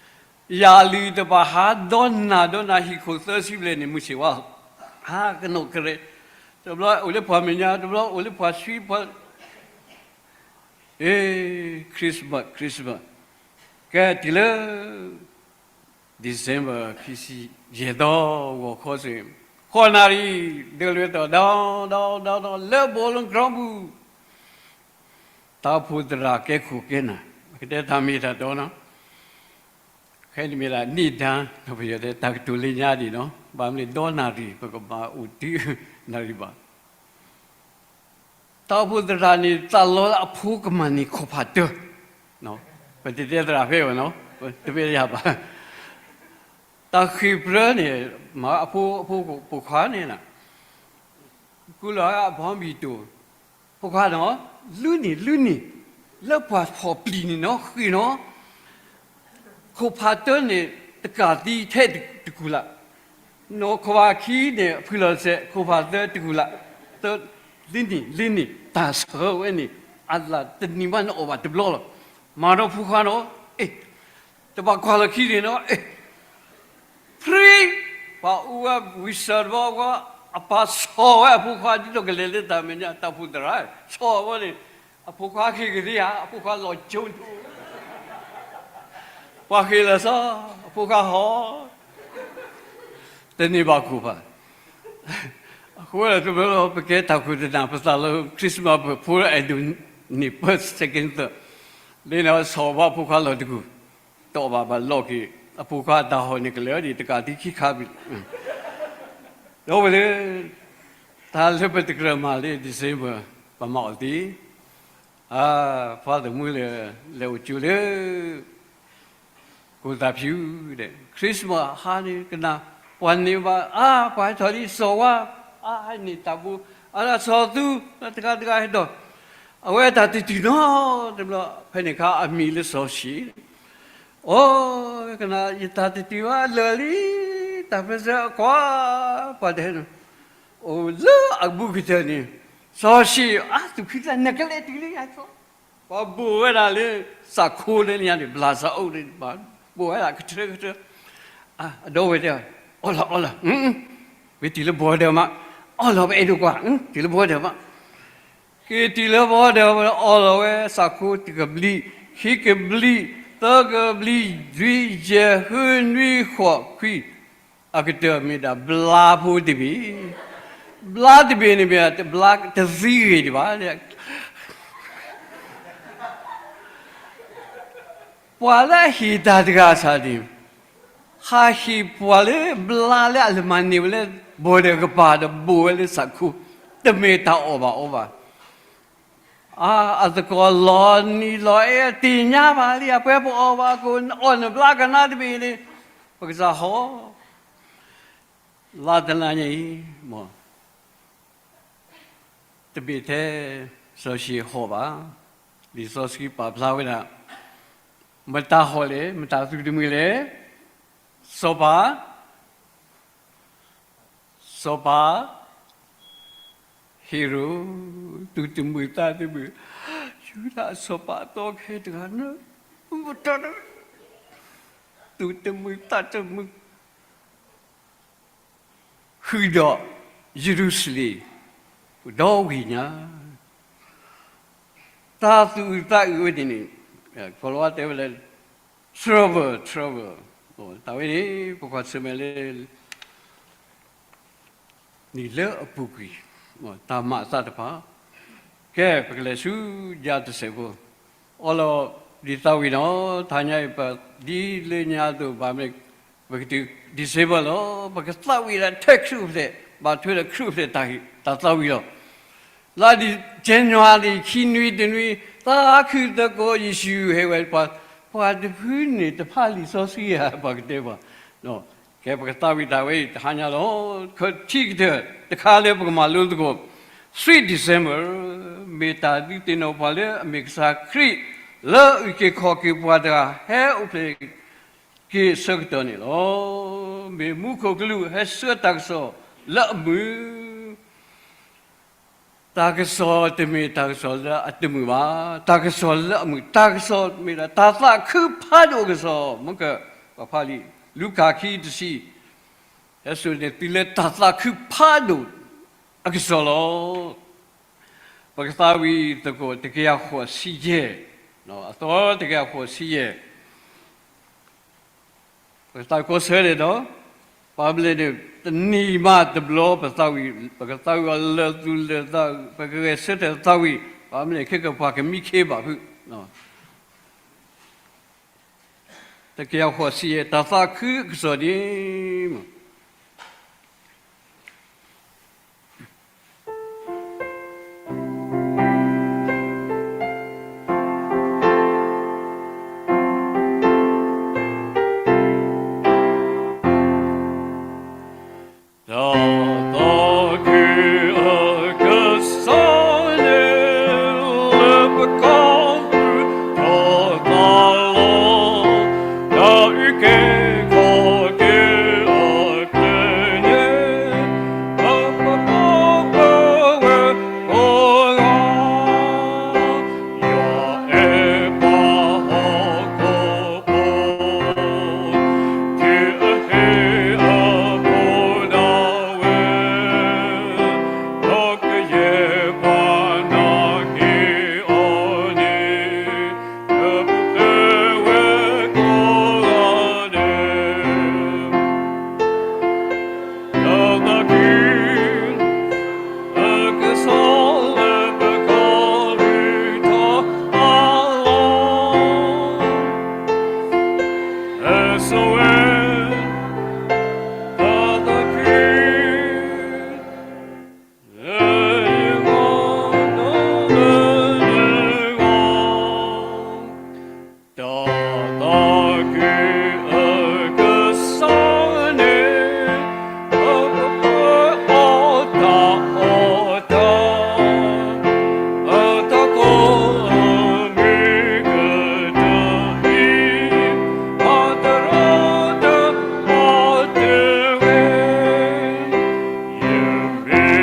ယၤလုၢ်တပၤဟးဒီနၢ်ဒီနၢ်ဟံၣ်ခိၣ်သၢဆံဘျဲၣ်န့ၣ် မုၢ်ဆ့ၣ်ဝါ, ဟးကနီၣ်ကရဲး, တဘျီအိၣ်လၢပှၤမဲာ်ညါ, တဘျီအိၣ်လၢပှၤဆှံပှၤ Christmas Christmas, ကဲတုၤလၢ December ခံဆံယဲၢ်သီဂီၤခီစ့ၢ်, ဃိးနၣ်ရံၣ်, ဒၢလွဲၢ်သီၣ် ဒီဒီဒီဒီ လၢဘိလီၤကီၢ်ပူၤ, တၢ်အိၣ်ဖှိၣ်သရၣ်ကဲခိၣ်ကဲနၢ်, ပကတဲတၢ်မ့ၢ်တၢ်တီနီၤ, ခဲအံၤမ့ၢ်ဒၣ် နေ့တန်း, ပယီၤတဲတၢ်ကတိၤလၢညါဒံးနီၤ, ဘၣ်မနုၤဒီနၣ်ရံၣ် ပကဘၣ်အိၣ်တုၤနၣ်ရံၣ်ဘၣ်. တၢ်အိၣ်ဖှိၣ်သရၣ်န့ၣ် သးလီလၢအဖိကမၤန့ၢ်ခိၣ်ဖးတၢၢ်, ပတတဲသရၣ်ဖဲဘၣ်နီၤ, တမ့ၢ်ယၤဘၣ်. တၢ်ဃ့ၢ်ပြၢန့ၣ် မၤအဖိ အဖိပိာ်ခွါန့ၣ်, ကူလီၤအဘီမံၤတိၢ်, ဖိခွါနီၤ, လုၢ်န့ၣ် လုၢ်န့ၣ်, လၢပှၤဖီၣ်ပျံၤန့ၣ်နီၤ ဃ့ၢ်နီၤ ခိၣ်ဖးတၢၢ်န့ၣ် တကးသံထဲတကူၣ်လၢ်, နီၢ်ခိၣ်ဖးခံန့ၣ် ဖုလီၤစဲး ခိၣ်ဖးသၢတကူၣ်လၢ်, သၢ, လံန့ၣ် လံန့ၣ် တၢ်ဆၢဝဲန့ၣ် အလၢ်တနံၤမးနအီၣ်ဘၣ်တဘျီလီၤ. မၤဒီးဖိခွါနီၤ, အ့ၣ်, တဘၣ်ကွၢ်လီၤခံန့ၣ်နီၤ, အ့ၣ် ဖရံ, ပှၤအူဝဲဝံၤစၢၤတဘျီ, အပၢ်ဆီၣ်ဝဲအဖိခွါ ဒ်သိးကလဲၤလၢတၢ်မဲာ်ညါ တၢ်အိၣ်ဖှိၣ်သရၣ်, ဆီၣ်ဝဲန့ၣ်, အဖိခွါဃ့ၢ်ကသ့ဧါ, အဖိခွါလီၤကၠိ, ပှၤဃ့ၢ်လီၤစီၤ, အဖိခွါဟီၣ်, တန့ၢ်ဘၣ်ခိၣ်ဖး အဃိဒီးတဘျီလီၤ ပကဲတၢ်ခိၣ်တနၢ် ပသးလီ Christmas ပဖိအဲၣ်ဒိးန့ၢ် first second third, လၢန့ၣ်ဆီၣ်ဘၣ်ဖိခွါလီၤတကူၣ်, တီၢ်ဘၣ်ဘၣ်လီၢ်က့ၤ အဖိခွါတၢ်ဟီၣ်န့ၣ်ကလဲၤဒံး တကးသံခံခါဘံၣ် ဒီပုၢ်ဝဲၢ်လၢ တၢ်လၢပတကြၢးမၤလၢ December ပမၤအီၤသ့, အါ, ပှၤသမူလၢ လဲၤအိၣ်ကၠိလၢ ကိၣ်သးဖၠူၣ်ဒီး Christmas ဟါန့ၣ် ကနၣ် ပှၤန့ၢ်ဘၣ် အါ, ပှၤဟဲထီၣ်လံစီၤဝါ, အါ, ဟဲန့ၢ်တၢ်ဘိ, အါဒၣ်စီၤသူ, တဂၤတဂၤဟဲဒီး, အဝဲတၢ်တတုၤနီတဘျီ, ဖဲန့ၣ်အခါအမံၤလၢစီၤၡံၣ် အိ, ကနၣ် ယတၢ်တတုၤဘၣ်လၢာ်လံ, တၢ်ပၢၢ်ဆၢအကွၢ်, ပှၤတဟဲ, အိၣ်လၢအဘူးကတၢၢ်န့ၣ်, စီၤၡံၣ် အါ, သူၣ်ဖှံသး, နကလဲၤတုၤလၢယၤစီ, ပှၤဘိၣ်ဝဲဒၣ်လၢ စးခိလၢညါန့ၣ် ဘျးစးအိၣ်န့ၣ်, ဘိၣ်ဝဲဒၣ်ကထၢကထၢ, အဒီပုၢ်ဝဲၢ်တဲ, အီၣ်လီၤအီလီၤ, ဝဲတုၤလၢ border မး, အီၣ်လီၤ ပအဲၣ်ဒိးကွၢ်, တုၤလၢ border မး က့ၤတုၤလၢ border အီလီၤဝဲစးခိတကဘျံး, ခံကဘျံး, သၢကဘျံး, လွံၢ်, ယဲၢ်, ဃု, နွံ, ဃိး, ခွံ, အကတၢၢ်မ့ၢ်ဒၣ်ဘျါဖိတဘ့ၣ်, ဘျါတဘ့ၣ်န့ၣ်မ့ၢ် တဘျါတသံဂ့ၤဒံးဘၣ် ပှၤလၢအဟ့ၣ်တၢ်တဂၤဆၣ်န့ၣ်, ဟးဟ့ၣ်ပှၤလၢဘျါလၢအလဲၤမၤန့ၢ်ဝဲလၢ border ကပၤဒီးဘိၣ်ဝဲလၢစးခိ, တမ့ၢ်တၢ်အီၣ်ဘၣ်အီဘၣ်. အါ, အသကိးလီၤနံၤလီၤအဲၣ် သ့ၣ်ညါဘၣ်လံ, အပှဲၤပအီၣ်ဘၣ်ကိး အီၣ်နဘျါကနါတဘ့ၣ်န့ၣ်, ပကစၢ်ဟီၣ် လါတလါညါအံၤ, မ်, တမ့ၢ်ထဲစီၤၡံၣ်ဟီၣ်ဘၣ်, လံာ်စီဆှံပာ်ဖျါဝဲဒၣ်, မတၤဟီၣ်လဲၣ်, မတၤသူၣ်တမုာ်လဲၣ်, စီၤပၤ, စီၤပၤ ဟ့ရိၣ်, သူၣ်တမုာ်သးတမုာ်, ယူဒၤအစီၤပၤအသီခဲတဂၤန့ၣ်, သူၣ်တမုာ်သးတမုာ် ဃုာ်ဒီးယရူၤၡလ့ၣ် ဒီဝ့ၢ်ညါ, တၢ်သူၣ်အုးသးအုးဝဲန့ၣ်န့ၣ်, ကီၤလၤဝါတဲဝဲလၢ trouble, trouble, တၢ်ဝဲန့ၣ် ပကွၢ်ဆၢၣ်မဲာ်လၢ နံၣ်လၢအပူၤကွံာ်, တၢ်မၤအသးတဖၣ်, ကဲ ပကလဲၤဆူယၤတစဲးဖိ, အီလီၤဒ်သးဝံၣ်နီၤ, တဟါညါအံၤ ပဒ်လၢညါအသိး ဘၣ်မနုၤလဲၣ်, ပကတုၤ December လီၤ, ပကသးဝံၣ်ဒၣ်ထဲခရံာ်အိၣ်ဖျဲၣ်, ဘၣ်ထွဲဒီးခရံာ်အိၣ်ဖျဲၣ်တၢ်သးဝံၣ်လီၤ. လါဒံၣ် January ခံနွံတနွံ, သးခုသကိးယ့ၣ်ၡူးဟဲဝဲ, ပှၤတဖုန့ၣ်တဖးလံာ်စီဆှံဧါ, ပှၤကတဲပှၤ ကဲ ပကသးဝံၣ်တၢ်ဝဲအံၤတဟါညါလီၤ. ထံကတၢၢ်တခါလၢပကမၤလိသကိး, Sweet December မ့ၢ်တၢ်ဒုးသ့ၣ်နီၣ်ပှၤလၢအမ့ၢ်ကစၢ်ခရံာ် လၢအအုၣ်က့ၤခီၣ်က့ၤပှၤတဂၤ ဟဲအိၣ်ဖျဲၣ်က့ၤအဆၢကတီၢ်န့ၣ်လီၤ. မ့ၢ်မူခိၣ်ကလူးဟဲဆှၢတၢ်ကစီၣ်လၢအမုာ် တၢ်ကစီၣ်တမ့ၢ်တၢ်ကစီၣ်လၢအတမုာ်ဘၣ်. တၢ်ကစီၣ်လၢအမုာ်, တၢ်ကစီၣ်မ့ၢ်ဒၣ်တၢ်သးခုဖးဒိၣ်အကစီၣ်, မ့ၢ်ကပာ်ဖျါလံာ် လူၤကၣ်ခံတဆံ, ဟဲစိာ်န့ၢ်သုလၢတၢ်သးခုဖးဒိၣ်အကစီၣ်လီၤ. ပကသးဝံၣ်သကိး တကယၤဃိးဆံယဲၢ်, အသီတကယၤဃိးဆံယဲၢ် ပကသးဝံၣ်ကိးဆၢဒဲးဒီး, ဘၣ်မနုၤလဲၣ်န့ၣ် တနံၤမးတဘျီ ပသးဝံၣ်, ပကသးဝံၣ်အီၤလၢာ်သူၣ်လၢာ်သး, ပကဂဲၤဆၢထၢၣ်သးဝံၣ်, ဘၣ်မနုၤလဲၣ် ခဲကပှၤကမံခ့ဘၣ်ဖုး, တကယၤဃိးဆံယဲၢ် တၢ်သးခုအကစီၣ်န့ၣ် တၢ်သးခုအကစီၣ်န့ၣ် လၢပကီၢ်သူၣ်ထီၣ်သးလီၤ, တၢ်အုၣ်က့ၤခီၣ်က့ၤအ တၢ်သးခုအကစၢ်န့ၣ် အကပၢအီၤတၢ်အီၣ်တၢ်, အတၢ်ကိးအမံၤကတၢၢ်အံၤ, အတရီတပါတဝဲ ယမ့ၢ်တၢ်မုၢ်အကီၢ်, အီၣ်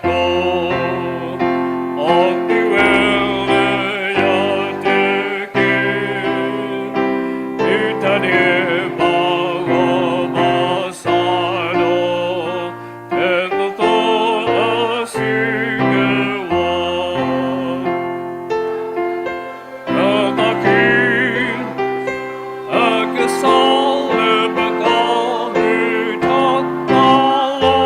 ကွံာ်ဝဲလၢယၤတက့ၢ်. ဒုးတၢ်ဒဲးဘးဂီၢ်ဘၣ်ဆၣ်ဒီး, တၢ်သီအစုကဝဲၤ တၢ်သးခု, အကစၢ်လၢပကီၢ်မုၢ်ထီၣ်တၢ်လီၤ,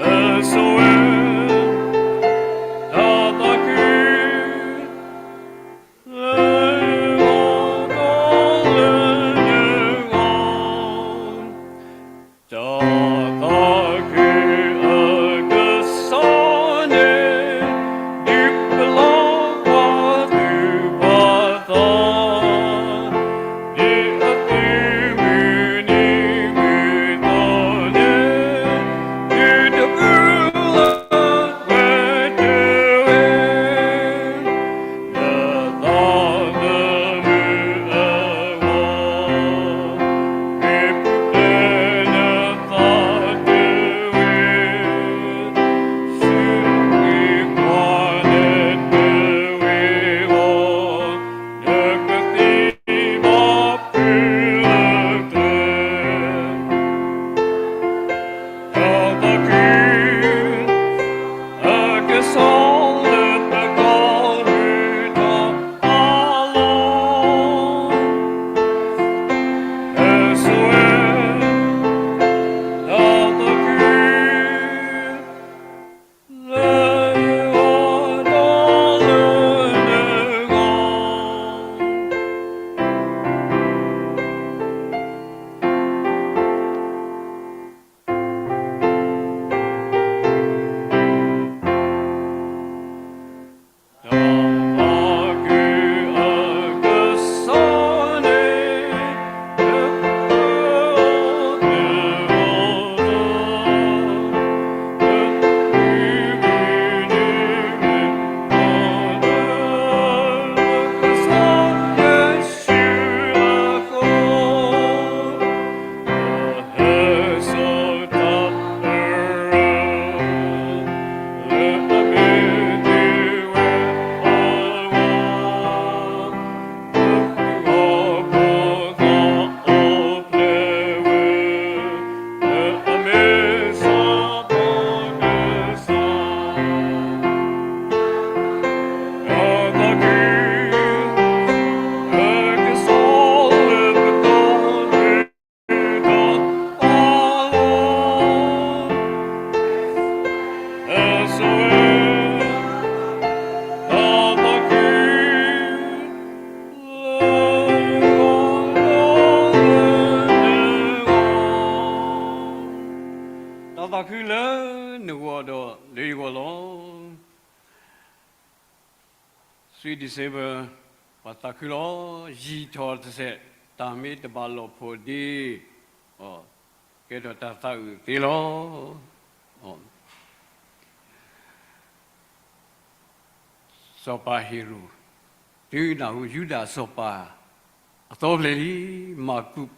အဆိဝဲ တၢ်သးခု လၢဂီၤဒီးလၢနဂီၢ် တၢ်သးခုအကစၢ်န့ၣ် ဒုးပလီၢ်ပှၤသူၣ်ပှၤသး, ဒ်အသုးမုၢ်နံၤမုၢ်သီန့ၣ် ဒုးတပူၤလၢဝဲတဝဲ နသးသမူအဂီၢ်, မ့ၢ်ပူၤဖျဲးနသးတဝ့ၤ, စူးကွံာ်ကွၢ်နတဝ့ၤအဂီၢ်, နကသံၣ်ဘၣ်ဖုလၢကျဲ တၢ်သးခု, အကစၢ်လၢပကီၢ်မုၢ်ထီၣ်တၢ်လီၤ, အဆိဝဲ တၢ်သးခု လၢဂီၤဒီးလၢနဂီၢ် တၢ်သးခုအကစၢ်န့ၣ် တၢ်သးခုလၢနဂီၢ်ဒီးလၢယဂီၢ်လီၤ. Sweet December, ပှၤသးခုလီၤ. ယံာ်ထီၣ်တစဲး, တၢ်မ့ၢ်တဘၣ်လိာ်ဖိးဒ့, ကဲထီၣ်တၢ်သးအုးသ့လီၤ. စီၤပၤဟ့ၤရိာ်, တုၤနၢ်ဟူယူဒၤစီၤပၤအသီဖျဲးလံ, မၤကူး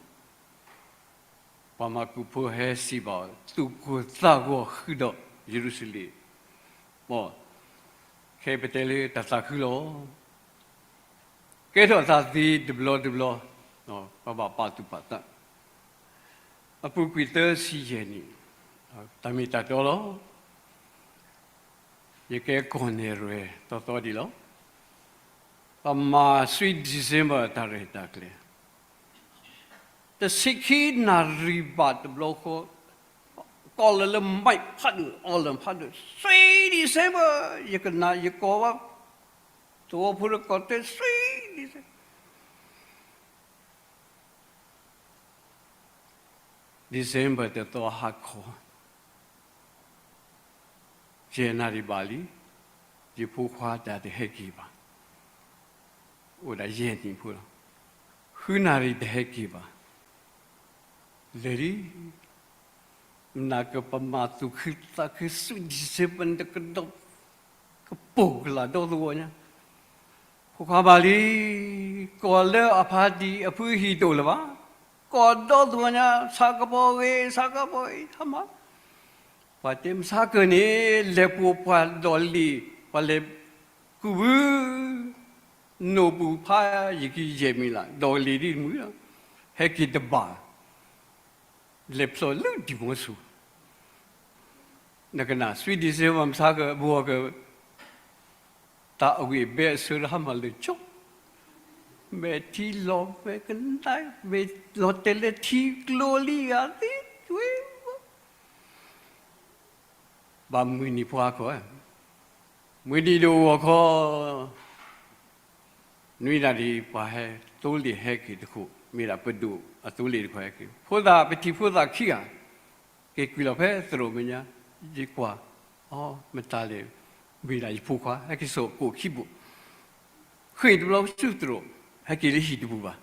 ပှၤမၤကူးဖိဟဲစံးဘၣ် သူၣ်ကိၢ်သးဂီၤဃုာ်ဒီးယရူၤၡလ့ၣ်, မ်, ခဲအံၤပတဲလၢတၢ်သးခုလီၤ. ကဲထီၣ်သးသ့တဘျီတဘျီ, ပဘၣ်ပာ်သူၣ်ပာ်သး, အပူၤကွံာ်သၢဆံယဲၢ်နံၣ်, တၢ်မ့ၢ်တၢ်တီလီၤ. ယကဲကီၢ်နဲၣ်ရွဲၣ်သီသီဒံးလီၤ. ပမၤ Sweet December တၢ်ရဲၣ်တၢ်ကျဲၤ, တဆံခံနၣ်ရံၣ်ဘၣ်တဘျီဃီ, ကီၢ်လၢလၢ mic ဖးဒိၣ်, အိၣ်လၢဖးဒိၣ်, Sweet December, ယကနၣ်ယကိးဘၣ်, သဝီဖိတကိးတဲ Sweet December, December တသီဟါခီ, ယဲၢ်နၣ်ရံၣ်ဘၣ်လံ. ယဖိခွါတၢ်တဟဲက့ၤဘၣ်. အိၣ်ဒၣ်ယဲၢ်နံၣ်ဖိလီၤ. ဃုနၣ်ရံၣ်တဟဲက့ၤဘၣ်. လဲၤလံ မနၤကပမၤသူၣ်ခုသးခု ဆူဒံၣ်စ့ဘၢၣ် နတကဒီး ကပိာ်ကလာ်ဒီသဝီညါ, ဖိခွါမၤလံ, ကီၢ်လၢအဖါတံၢ်အဖုအဟံၣ်တအိၣ်လၢၤဘၣ်, ကီၢ်ဒီသဝီညါ ဆါကပီၤဂ့ၤ ဆါကပီၤဂ့ၤ ဟါမၢ်, ပှၤတဲမဆါကၢၢ်န့ၣ် လဲၤပိာ်ပှၤဒီးလံာ် ပှၤလဲၤကူၣ်ဘု နိၣ်ပူၤဖးယကံယဲၢ်မံၤလၢ် ဒီးလံာ်ဒ်တမုာ်လီၤ, ဟဲက့ၤတဘၣ် လဲၤဖျိးလၢဒံၣ်မီဆိ, နကနၣ် ဆူဒံၣ်စ့ဘၢၣ် မဆါကၢၢ် ဘှီကၢၢ် တၢ်အဂံၢ်အဘဲအဆၢလၢဟါမၢ်လၢာ်ကၠီ, မဲာ်ထံလီၤမဲာ်ကနၣ် မ့ၢ်လီၤတဲာ်လၢထံကျိလံဧါသ့ၣ်, ဘၣ်မုၢ်နံၤပှၤကီၢ်, မုၢ်နံၤဒိၣ်ဂီၤခီ နွံနၣ်ရံၣ် ပှၤဟဲ သိလ့ၣ်ဟဲက့ၤတခိၣ် မ့ၢ်ဒၣ်ပဒိၣ်အသိလ့ၣ်တခိၣ်ဟဲက့ၤ, ဖိသၣ် ပထံၣ်ဖိသၣ်ခံဂၤ က့ၤကွံာ်လီၤဖဲသရိာ်မဲာ်ညါ, ယကွၢ်, အီ မတၤလဲၣ်, မ့ၢ်ဒၣ်ယဖိခွါ ဟဲက့ၤစိာ်ကိၣ်ခံဘိၣ်, ဃ့ၢ်တဘျီဆူသရိာ်, ဟဲက့ၤလၢဟံၣ်တပူၤဘၣ်.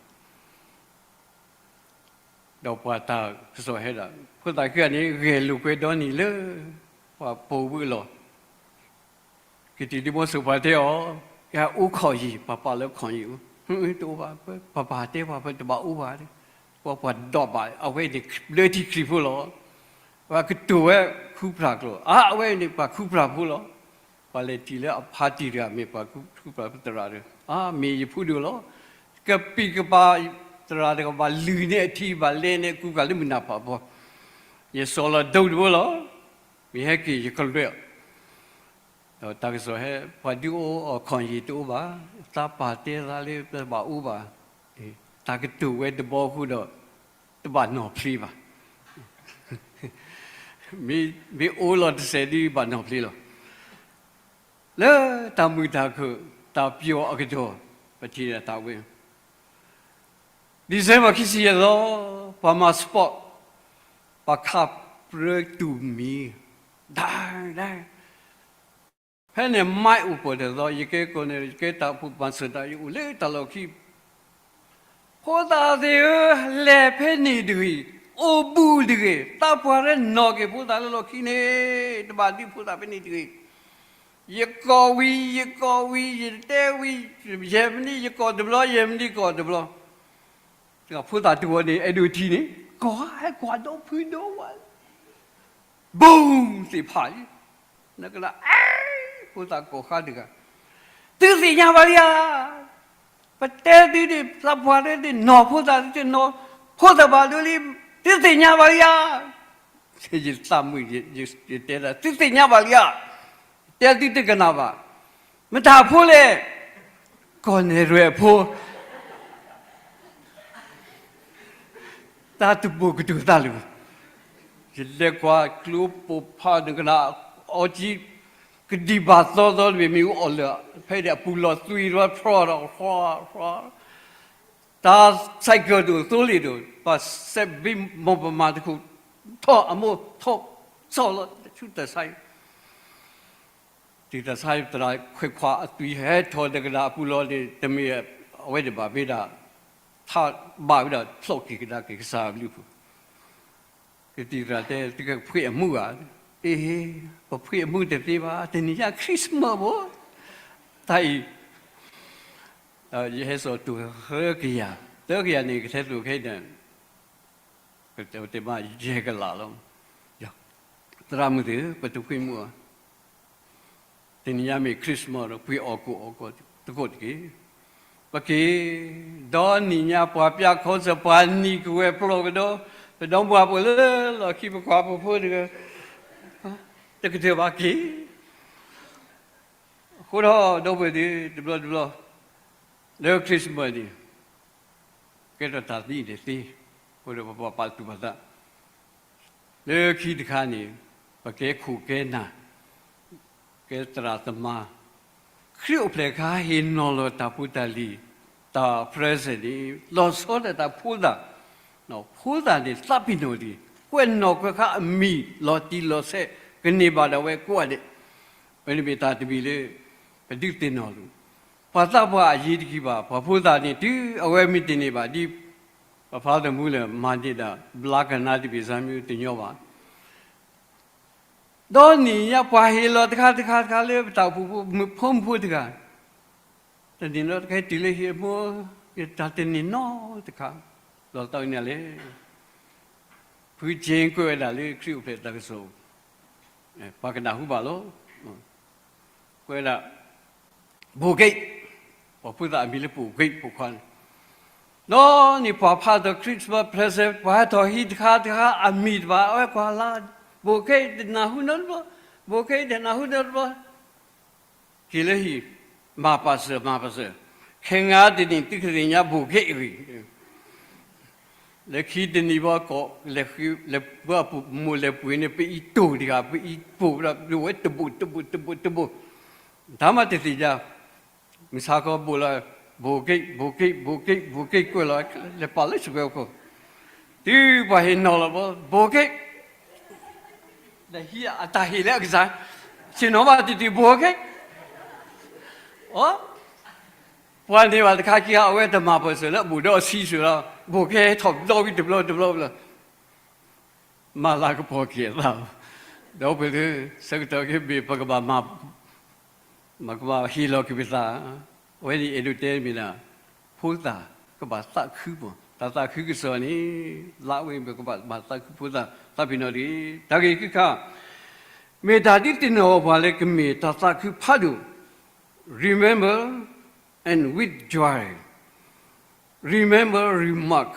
ဒီးပှၤတၢ်ကစီၣ်ဟဲဒၣ် ဖိသၣ်ခံဂၤန့ၣ် ဂဲၤလိာ်ကွဲဒီနံၤလၢ ပှၤပိာ်ဘုအလီၢ်, က့ၤတုၤဒ်မီဆိ ပှၤတဲအီၤ, ကအိၣ်ခီၣ်ယံၤ, ပှၤပာ်လၢခီၣ်ယံၤ, တအိၣ်ဘၣ်, ပှၤပာ်တဲပှၤ ပတဘၣ်အိၣ်ဘၣ်, ပှၤပှၤဒီးဘၣ် အဝဲန့ၣ်ဘျၢထံခရံာ်ဖိလီၤ. ပှၤကတိၤဝဲခူပြၢ်ကျိာ်, အါ အဝဲန့ၣ်ပှၤခူပြၢ်ဖိလီၤ. ပှၤလဲၤထံၣ်လၢအဖါတံၢ်တဂၤ မ့ၢ်ပှၤခူပြၢ်ဖိသရၣ်ဒီး, အါ မ့ၢ်ယဖိဒိၣ်လီၤ. ကပံာ်ကပၤ သရၣ်တဂၤ ဘၣ်လုၢ်န့ၢ်အထံ ဘၣ်လဲၤန့ၢ်ကူကၤလၢမုၢ်နၤဖးဖီ, ယစီၤလီၤဒိတဘိလီၤ. မ့ၢ်ဟဲက့ၤယကလွဲးအီၤ ဒီးတၢ်ကစီၣ်ဟဲ ပှၤဒုးအိၣ်အီၣ်ခီၣ်ယံၤတအိၣ်ဘၣ်, သးပာ်တဲသးလၢပဘၣ်အိၣ်ဘၣ်, တၢ်ကတိၤဝဲတဘီဃီဒီး တဘၣ်နီၢ်ဖျ့ဘၣ်. မ့ၢ်အိၣ်လီၤတစဲးဒ်ဘၣ်နီၢ်ဖျ့လီၤ. လၢတၢ်မုာ်တၢ်ခုၣ် တၢ်ပျီအကတီၢ် ပထံၣ်တၢ်ဝဲ December ခံဆံယဲၢ်သီ ပှၤမၤ sport, ပှၤခးပြၢတူၢ်မံၤ, ဒါဒါ, ဖဲန့ၣ် မိုက် အိၣ်ပှဲၤတသီ, ယကဲကိးန့ၣ် ယကဲတၢ်အိၣ်ဖှိၣ်ပၢ်စၢၤတၢ် ယအိၣ်လၢတၢ်လီၢ်ခံ, ဖိသၣ်သ့ၣ်ဧၢ, လဲၤဖဲန့ၣ်တဂ့ၤ, အိၣ်ဘူးတဂ့ၤ, သးပှၢ်ရဲနီၣ်က့ၤဖိသၣ်လၢလီၢ်ခံန့ၣ်, တဘၣ်ဒုးဖိသၣ်ဖဲန့ၣ်တဂ့ၤ. ယကိးဝံၤ ယကိးဝံၤ ယတဲဝံၤ, ယဲၢ်မံးနံးယကိးတဘျီ, ယဲၢ်မံးနံးယကိးတဘျီ. ဖိသၣ်တဂီၤန့ၣ် အဲၣ်ဒိးထံၣ်န့ၣ် ကိးဟဲကွၢ်ဒီဖုဒီဝါ, ဘုံသ့ၣ်ဖးလံ, နကနၣ်, အဲ, ဖိသၣ်ကိးဃါတဂၤ, သုသ့ၣ်ညါဘၣ်လံဧါ, ပတဲသုန့ၣ် သးပှၢ်တဲသုနီၢ်ဖိသၣ်, သုတနီၢ်ဖိသၣ်ဘၣ်ဒိလံ, သုသ့ၣ်ညါဘၣ်လံဧါ. ယသးမုာ်, ယတဲဒၣ် သုသ့ၣ်ညါဘၣ်လံဧါ, တဲသုတကနၣ်ဘၣ်, မတၤဖိလဲၣ်, ကီၢ်နဲၣ်ရွဲၣ်အဖိ တၢ်တပိာ်ကတိၤသးလၢၤ, ယလဲၤကွၢ်ကျိပိာ်ဖးနကနၣ်, အီကံ ကဒံးဘၣ်သီသီတဘ့ၣ် မ့ၣ်အူအီၣ်လၢာ်, ဖဲဒၣ်အပူၤလီၤသွံၣ်ရီဖျီဒီး ဖျီ, ဖျီ, တၢ် cycle တအိၣ်သိလ့ၣ်ဒီး ပှၤစဲးဘ့မီၢ်ပမၤတခိၣ်, ထီၣ်အမိၢ်ထီၣ်, ဆီၣ်လီၤဆူတၢ်ဆါ တုၤတၢ်ဆါသရၣ်ခွဲးခွါအသွံၣ်ဟဲထီၣ်တကနၣ်အပူၤလီၤန့ၣ် တမ့ၢ်အဝဲန့ၣ်ဘၣ် မ့ၢ်ဒၣ် ထါဘၣ်ဝဲဒၣ်ဖျီၣ်က့ၤကဒါက့ၤကစၢ်အဘျုးအဖှိၣ်, ကသံၣ်သရၣ်တဲ သုကဖှ့ၣ်အမူဧါ, အ့ ပဖှ့ၣ်အမူတသ့ဘၣ် တနံၤညါ Christmas ဘၣ်, တၢ်အံၤ ယဟဲစိာ်တူၢ်သၢကယၤ, သၢကယၤန့ၣ် ကထဲသိးခဲအံၤန့ၣ် တဲမးယဲၢ်ကလးလီၤ. သရၣ်မုၣ်သ့ၣ်ဧၢ ပတဖှ့ၣ်မူဧါ, တနံၤညါမ့ၢ် Christmas ဒီး ပှ့ၤအီၣ်ကိၣ်အီၣ်ကိၣ်သကိးတက့ၢ်. ပက့ၤ, ဒီနံၤညါပှၤပျၢ်ခီစၢၤ ပှၤနံၤကဝဲၤပျီၢ်ကဒီး, ပဒီမါပှဲၤလၢလီၢ်ခံ ပကွၢ်ပဖိတဂၤ, တကတၢၢ်ဘၣ်က့ၤ. အဃိဒီး ဒီပုၢ်ဝဲၢ်သ့ၣ် တဘျီတဘျီ လၢ Christmas န့ၣ် ကဲထီၣ်တၢ်သံန့ၣ်သ့, အဃိဒီးပပာ်သူၣ်ပာ်သး လၢခံတခါန့ၣ် ပကဲခိၣ်ကဲနၢ်, ကဲသရၣ်သမါ, ခရံာ်အိၣ်ဖျဲၣ်အခါ ဟ့ၣ်နီၤလီၤတၢ်ဖိတၢ်လံၤ, တၢ် present န့ၣ် လီၤဆီဒၣ်တၢ်ဖိသၣ်, ဖိသၣ်န့ၣ် သးပ့ၤနီၣ်လံ, ကွဲးနီၣ်ကွဲးဃါအမံၤ လီၤတံၢ်လီၤဆဲး ကန့ၢ်ဘၣ်ဒၣ်ဝဲကိးဂၤဒဲး, အဝဲန့ၣ်မ့ၢ်တၢ်တမံၤလၢ ပဒုးသ့ၣ်နီၣ်လိာ်, ပှၤသးပှၢ်အယံၤတက့ၢ်ဘၣ်, ပှၤဖိသၣ်န့ၣ် တုၤအဝဲမ့ၢ်တန့ၢ်ဘၣ် ဒ်ပဖးသးမူလၢ မၤန့ၢ်ဒၣ် ဘျါကနါတဘ့ၣ်စၢ်မ့ၢ်တညီဘၣ်. ဒီးနံၤညါပှၤဟ့ၣ်လီၤတခါတခါတခါလၢပတၢ်အိၣ်ဖှိၣ်ဖိ မုၣ်ဖိမုၣ်ဖိတဂၤ, တန့ၢ်နီတခါ တုၤလၢဟံၣ်အမိၢ်, ယတၢ်တန့ၢ်နီတခါ, လီၤသးဝဲန့ၣ်လဲၣ်. ဖုက့ကွဲးဝဲဒၣ်လၢခရံာ်အိၣ်ဖျဲၣ်တၢ်ကစီၣ်, ပှၤကနၢ်ဟူဘၣ်လီၤ. ကွဲးဒၣ် ဘိၣ်က့ၣ်, ပှၤဖိသၣ်အမံၤလၢဘိၣ်က့ၣ်ဖိခွါန့ၣ်, ဒီးန့ၣ်ပှၤဖးထီၣ် Christmas present ပှၤဟဲထီၣ်ဟံၣ်တခါတခါအမံၤတဖၣ် အဝဲကွၢ်လၢ်, ဘိၣ်က့ၣ်တနၢ်ဟူနီတဘျီ, ဘိၣ်က့ၣ်တနၢ်ဟူနီတဘျီ, က့ၤလၢဟံၣ်, မၤပာ်စၢၤ မၤပာ်စၢၤ, ခဲငါတနံၤသုကသ့ၣ်ညါဘိၣ်က့ၣ်အဂ့ၢ် လၢခံတနံၤဘၣ်ကီး, လဲၤဃု, လဲၤပှၤမိၢ်လဲၤပှ့ၤန့ၣ် ပအံၤတိၢ်တဂၤ ပအံၤပိၢ်ဒီး ဒိၣ်ဝဲတဘိၣ်တဘိၣ်တဘိၣ်တဘိၣ်, တၢ်မၤတသ့ၣ်ညါ, မုၢ်ဆါခီဘိၣ်လီၤ, ဘိၣ်က့ၣ် ဘိၣ်က့ၣ် ဘိၣ်က့ၣ် ဘိၣ်က့ၣ်ကွဲးလီၤ, လဲၤပာ်လၢစကွဲခိၣ်, တုၤပှၤဟ့ၣ်နီၤလီၤဘီ ဘိၣ်က့ၣ် ဒီးဟံးအတၢ်ဟ့ၣ်လၢအကစၢ်, ဆ့ၣ်နီၤဘၣ်တတုၤဘိၣ်က့ၣ်, အိ, ပှၤန့ၢ်ဘၣ်တခါခံခါ အဝဲတမၤပၢၢ်စၢၤလၢအဘူးဒီးအဆံးစၢၤလီၤ, ဘိၣ်က့ၣ်ဟဲထီၣ်တဘျီဝံၤတဘျီတဘျီဘျီ, မၤလၤကပီၤက့ၤအသး, ဒီပုၢ်ဝဲၢ်သ့ၣ် ဆၢကတီၢ်က့ၤဘၣ် ပကဘၣ်မၤ မ့ၢ်ကဘၣ်ဟ့ၣ်လီၤက့ၤပသး, အဝဲန့ၣ်အဲၣ်ဒိးတဲမ့ၢ်ဒၣ်, ဖိသၣ်ကဘၣ်သးခုမး, တၢ်သးခုကစီၣ်န့ၣ်, လၢအဝဲမ့ၢ်ကဘၣ်သးခုဖိသၣ်သးပ့ၤနီၣ်တဂ့ၤ, တၢ်ဂ့ၢ်ခံခါ, မ့ၢ်တၢ်ဒုးသ့ၣ်နီၣ်ပှၤလၢကမ့ၢ်တၢ်သးခုဖးဒိၣ်, remember and with joy, remember, remark,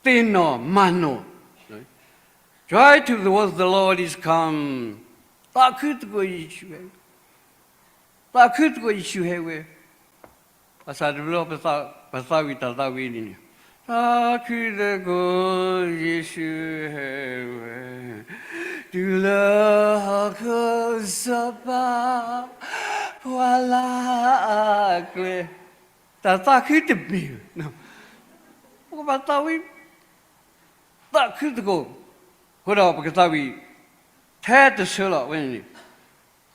သ့ၣ်နီၣ်မၤနီၣ်, joy to the world, the Lord is come, သးခုသကိးယ့ၣ်ၡူးဟဲ သးခုသကိးယ့ၣ်ၡူးဟဲဝဲ, ဘၣ်ဆၣ်တဘျီ ပသးဝံၣ်တၢ်သးဝံၣ်န့ၣ်, သးခုသကိးယ့ၣ်ၡူးဟဲဝဲ, တုၤလၢဟီၣ်ခိၣ်စီၤပၤ, ပှၤလၢအကျဲ, တၢ်သးခုတမ့ၢ်, ပကဘၣ်သးဝံၣ် သးခုသကိး, အဃိဒီးပကသးဝံၣ် ထဲတဆၢလီၤဝဲန့ၣ်,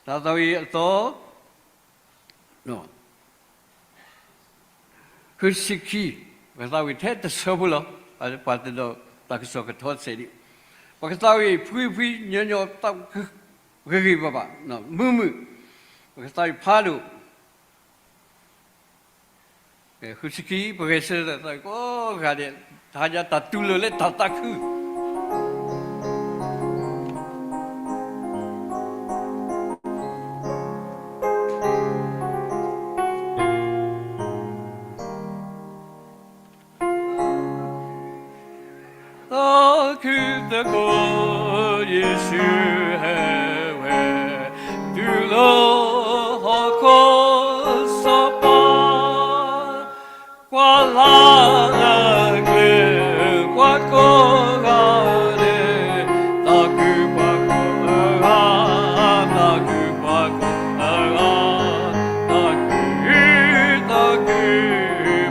တၢ်သးဝံၣ်အသီ ဃုဆံခံ, ပကသးဝံၣ်ထဲတဆၢဖိလီၤ, ပှၤတဒီးတၢ်ကစီၣ်ကထီတစဲးဒံး, ပကသးဝံၣ်ဖှံဖှံညီညီ ဂ့ၤဂ့ၤဘၣ်ဘၣ်, မုာ်မုာ်, ပကသးဝံၣ်ဖးဒိၣ် ဃုဆံခံ, ပဂဲၤဆၢထၢၣ်သးဝံၣ် ကိးဂၤဒဲး, တဟါညါတၢ်တူၢ်လိာ်လၢတၢ်သးခု သးခုသကိး ယ့ၣ်ၡူးဟဲဝဲ, တုၤလၢဟီၣ်ခိၣ်စီၤပၤ, ကွၢ်လၢ်လၢကျဲ ပှၤကိးဂၤဒဲး, သးခုပှၤကိးဂၤ, သးခုပှၤကိးဂၤ, သးခု, သးခု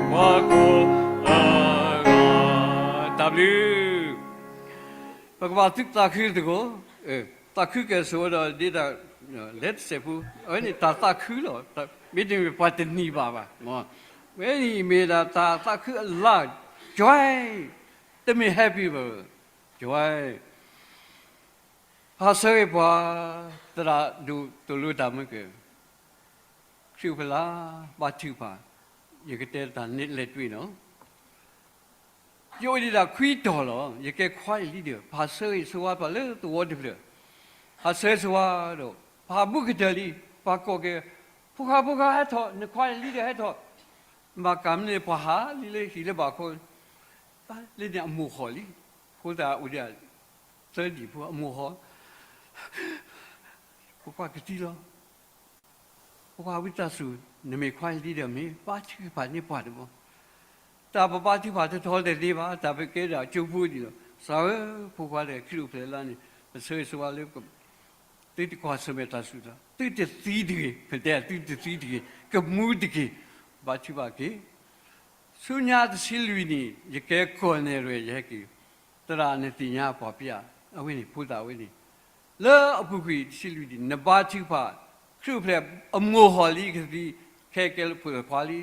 ပှၤကိးဂၤ, တၢ်ဘျုး ပကဘၣ်သးခုသကိး, သးခုကဲၣ်ဆိးဝဲဒီးဒ်တၢ်လဲၤတစဲးဖိ, အဝဲန့ၣ်တၢ်သးခုလီၤ, မ့တမ့ၢ်ပှၤတန့ၢ်ဘၣ်ဘၣ်, ဝဲန့ၣ်မ့ၢ်ဒၣ်တၢ်သးခုအလၢ်, joy, တမ့ၢ် happy ဘၣ်, joy, ဖးဆၢဂ့ၤပှၤ, သရၣ်ဒိၣ်သိၣ်လိတၢ်မုၢ်ကၢၢ်, ခရံာ်အိၣ်ဖျဲၣ်လၢ ဘါထုကဖၣ်, ယကတဲတၢ်နဲၣ်လဲၣ်တွံၢ်နီၤ ယအိၣ်ဒံးဒၣ်ခွံတီၤလီၤ. ယကဲ choir leader, ပာ်ဆၢဂ့ၤဆၢဝါပှၤလၢသဝီတဖျၢၣ်, ပာ်ဆၢဂ့ၤဆၢဝါဒီး ပာ်ဘူးကတၢၢ်လံ, ပှၤကိးက့ၤ, ဖိခွါ ဖိခွါဟဲထီၣ်, န choir leader ဟဲထီၣ်, မၤကၤမနုၤန့ၣ် ပှၤဟးလံလၢဟံၣ်လၢဘၣ်ခိၣ်, လၢန့ၣ်အမိၢ်ဟီၣ်လံ, ဖိသၣ်အိၣ်ဒံး သၢနံၣ်ဖိအမိၢ်ဟီၣ်, ဖိခွါကသံလီၤ ဖိခွါဝံသးစူၤ, နမ့ၢ် choir leader မ့ၢ်ဘါထုကဖၣ်န့ၢ်ပှၤတဘျီ, တၢ်ပဘါထုကဖၣ်တထီတန့ၢ်ဘၣ်, တၢ်ပကဲဒၣ်ကၠိဖိဒံးလီၤ. စၢ်ဧၢ, ဖိခွါဒီးခရံာ်အိၣ်ဖျဲၣ်လၢန့ၣ်, ပဆၢဂ့ၤဆၢဝါလၢ သုတကွၢ်ဆၢၣ်မဲာ်တၢ်ဆူၣ်တၢ်, သုတသံတဂ့ၤ, ပတဲသုတသံတဂ့ၤ, ကမူတက့ၢ်, ဘါထုကဖၣ်က့ၤ ဆူညါတဆံလွံၢ်နံၣ် ယကဲကီၢ်နဲၣ်ရွဲၣ် ယဟဲက့ၤ, သရၣ်နသ့ၣ်ညါပှၤပျၢ်, အဝဲန့ၣ်ဖိသၣ်ဝဲန့ၣ်, လၢအပူၤကွံာ်တဆံလွံၢ်နံၣ် နဘါထုကဖၣ် ခရံာ်အိၣ်ဖျဲၣ်အမိၢ်ဟီၣ်လံကသံ, ခဲကဲလၢဖိခွါလံ.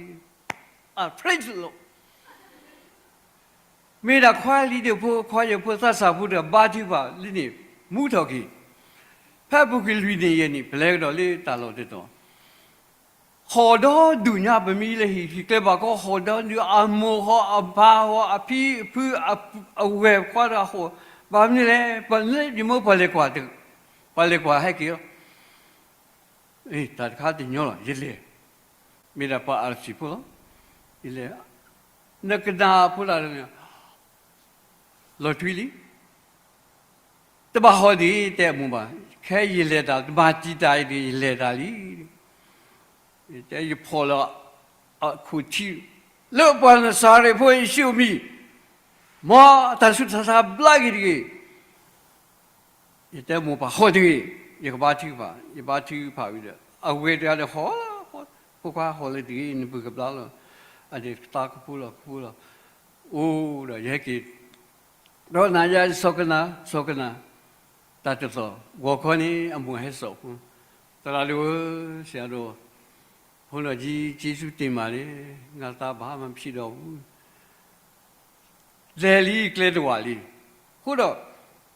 I praise the Lord. မ့ၢ်ဒၣ်ခွါလံၤဒၢးဖိ ခွါယဲၢ်ဖိသးစၢ်ဖိတဂၤဘါထုကဖၣ်လံန့ၣ် မူထီၣ်က့ၤ, ဖဲအပူၤကွံာ်လွံၢ်နံၣ်ယဲၢ်နံၣ် ပလဲၤကဒီးလၢတၢ်လီၢ်တတီၤ ဟီၣ်ဒီဒူၣ်ညါ ပမ့ၢ်လၢဟံၣ်ချၢဘၣ်ကီ ဟီၣ်ဒီဒူၣ် အမိၢ်ဟီၣ် အပၢ်ဟီၣ် အဖံအဖု အဝဲၢ်ခွါတဂၤဟီၣ်, ဘၣ်မနုၤလဲၣ် ပလဲၤယမိၢ်ပှၤလဲၤကွၢ်, ပှၤလဲၤကွၢ်ဟဲက့ၤလီၤ. တၢ်တခါတညီလီၤ ယလဲၤ, မ့ၢ်ဒၣ်ပှၤအၣ်စံၣ်ဖိလီၤ. ယလဲၤ, နကနၣ်ဖိလၢ လီၤထွံလံ, တဘၣ်ဟီၣ်ဒံး တဲအမိၢ်ဘၣ်, ခဲယလဲၤတၢ် တဘၣ်တံာ်တာ်အံၤဒံး ယလဲၤတၢ်လံ. တဲယဖီၣ်လီၤအခိၣ်ထံ လၢပှၤနစၤရ့းဖိယ့ၣ်ၡူးအမံၤ, မ်အတၢ်ဆူးတၢ်ဆါဘျါက့ၤတဂ့ၤ. ယတဲမိၢ်ပၢ်ဟီၣ်တဂ့ၤ, ယကဘါထုကဖၣ်, ယဘါထုကဖၣ်ဝံၤဒီး အဝဲၢ်တဂၤဒီးဟီၣ်, ဖိခွါဟီၣ်လၢတဂ့ၤ နဘုၣ်ကဘျါလီၤ, အန့ၣ်သးကပူၤလီၤကပူၤလီၤ, အိၣ်ဒီးယဟဲက့ၤ ဒီးနၤယၤ စီၤကနၣ် စီၤကနၣ်, တၢ်တသီၣ် ဂီၤခီန့ၣ် အမိၢ်ဟဲစိာ်ဖိ, သရၣ်ဒိၣ်ဧၢ, ဆရာတော်, ဘုန်းတော်ကြီး ကျေးဇူးတင်ပါတယ်, ငါသားဘာမှမဖြစ်တော့ဘူး. လဲၤလံကျဲတဝာ်လံ, အဃိဒီး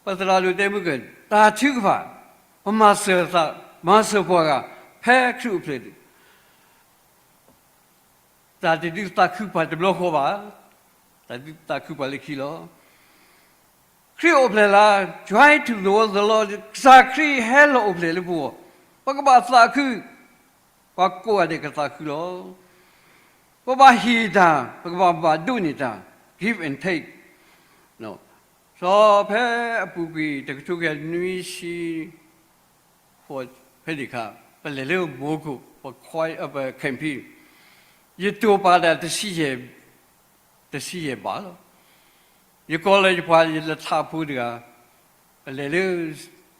ပသရၣ်ဒိၣ်တဲမုၢ်က တၢ်ထုကဖၣ်, ပမၤစၢၤသး, မၤစၢၤပှၤဂၤ ဖဲခရံာ်အိၣ်ဖျဲၣ် တၢ်တဒုးသးခုပှၤတဘျီဃီဘၣ်, တၢ်ဒုးသးခုပှၤလၢခံလီၤ. ခရံာ်အိၣ်ဖျဲၣ်လၢ Joy to the world, the Lord, ကစၢ်ခရံာ်ဟဲလီၤအိၣ်ဖျဲၣ်လၢပဂီၢ်, ပကဘၣ်သးခု, ပှၤကိးဂၤဒဲးကသးခုလီၤ. ပဘၣ်ဟ့ၣ်တၢ်, ပကဘၣ်ဘၣ်ဒိးန့ၢ်တၢ်, give and take. စီၤဖဲအပူၤကွံာ် တကထိကယၤနွံဆံ ဃိး ဖဲန့ၣ်အခါ ပလဲၤလၢမိခိၣ် ပ campaign, ယတိာ်ပာ်ဒၣ်တဆံယဲၢ်, တဆံယဲၢ်ဘးလီၤ. ယကိးလၢယပှၤယလၢထးဖိတဂၤ, ပလဲၤလၢ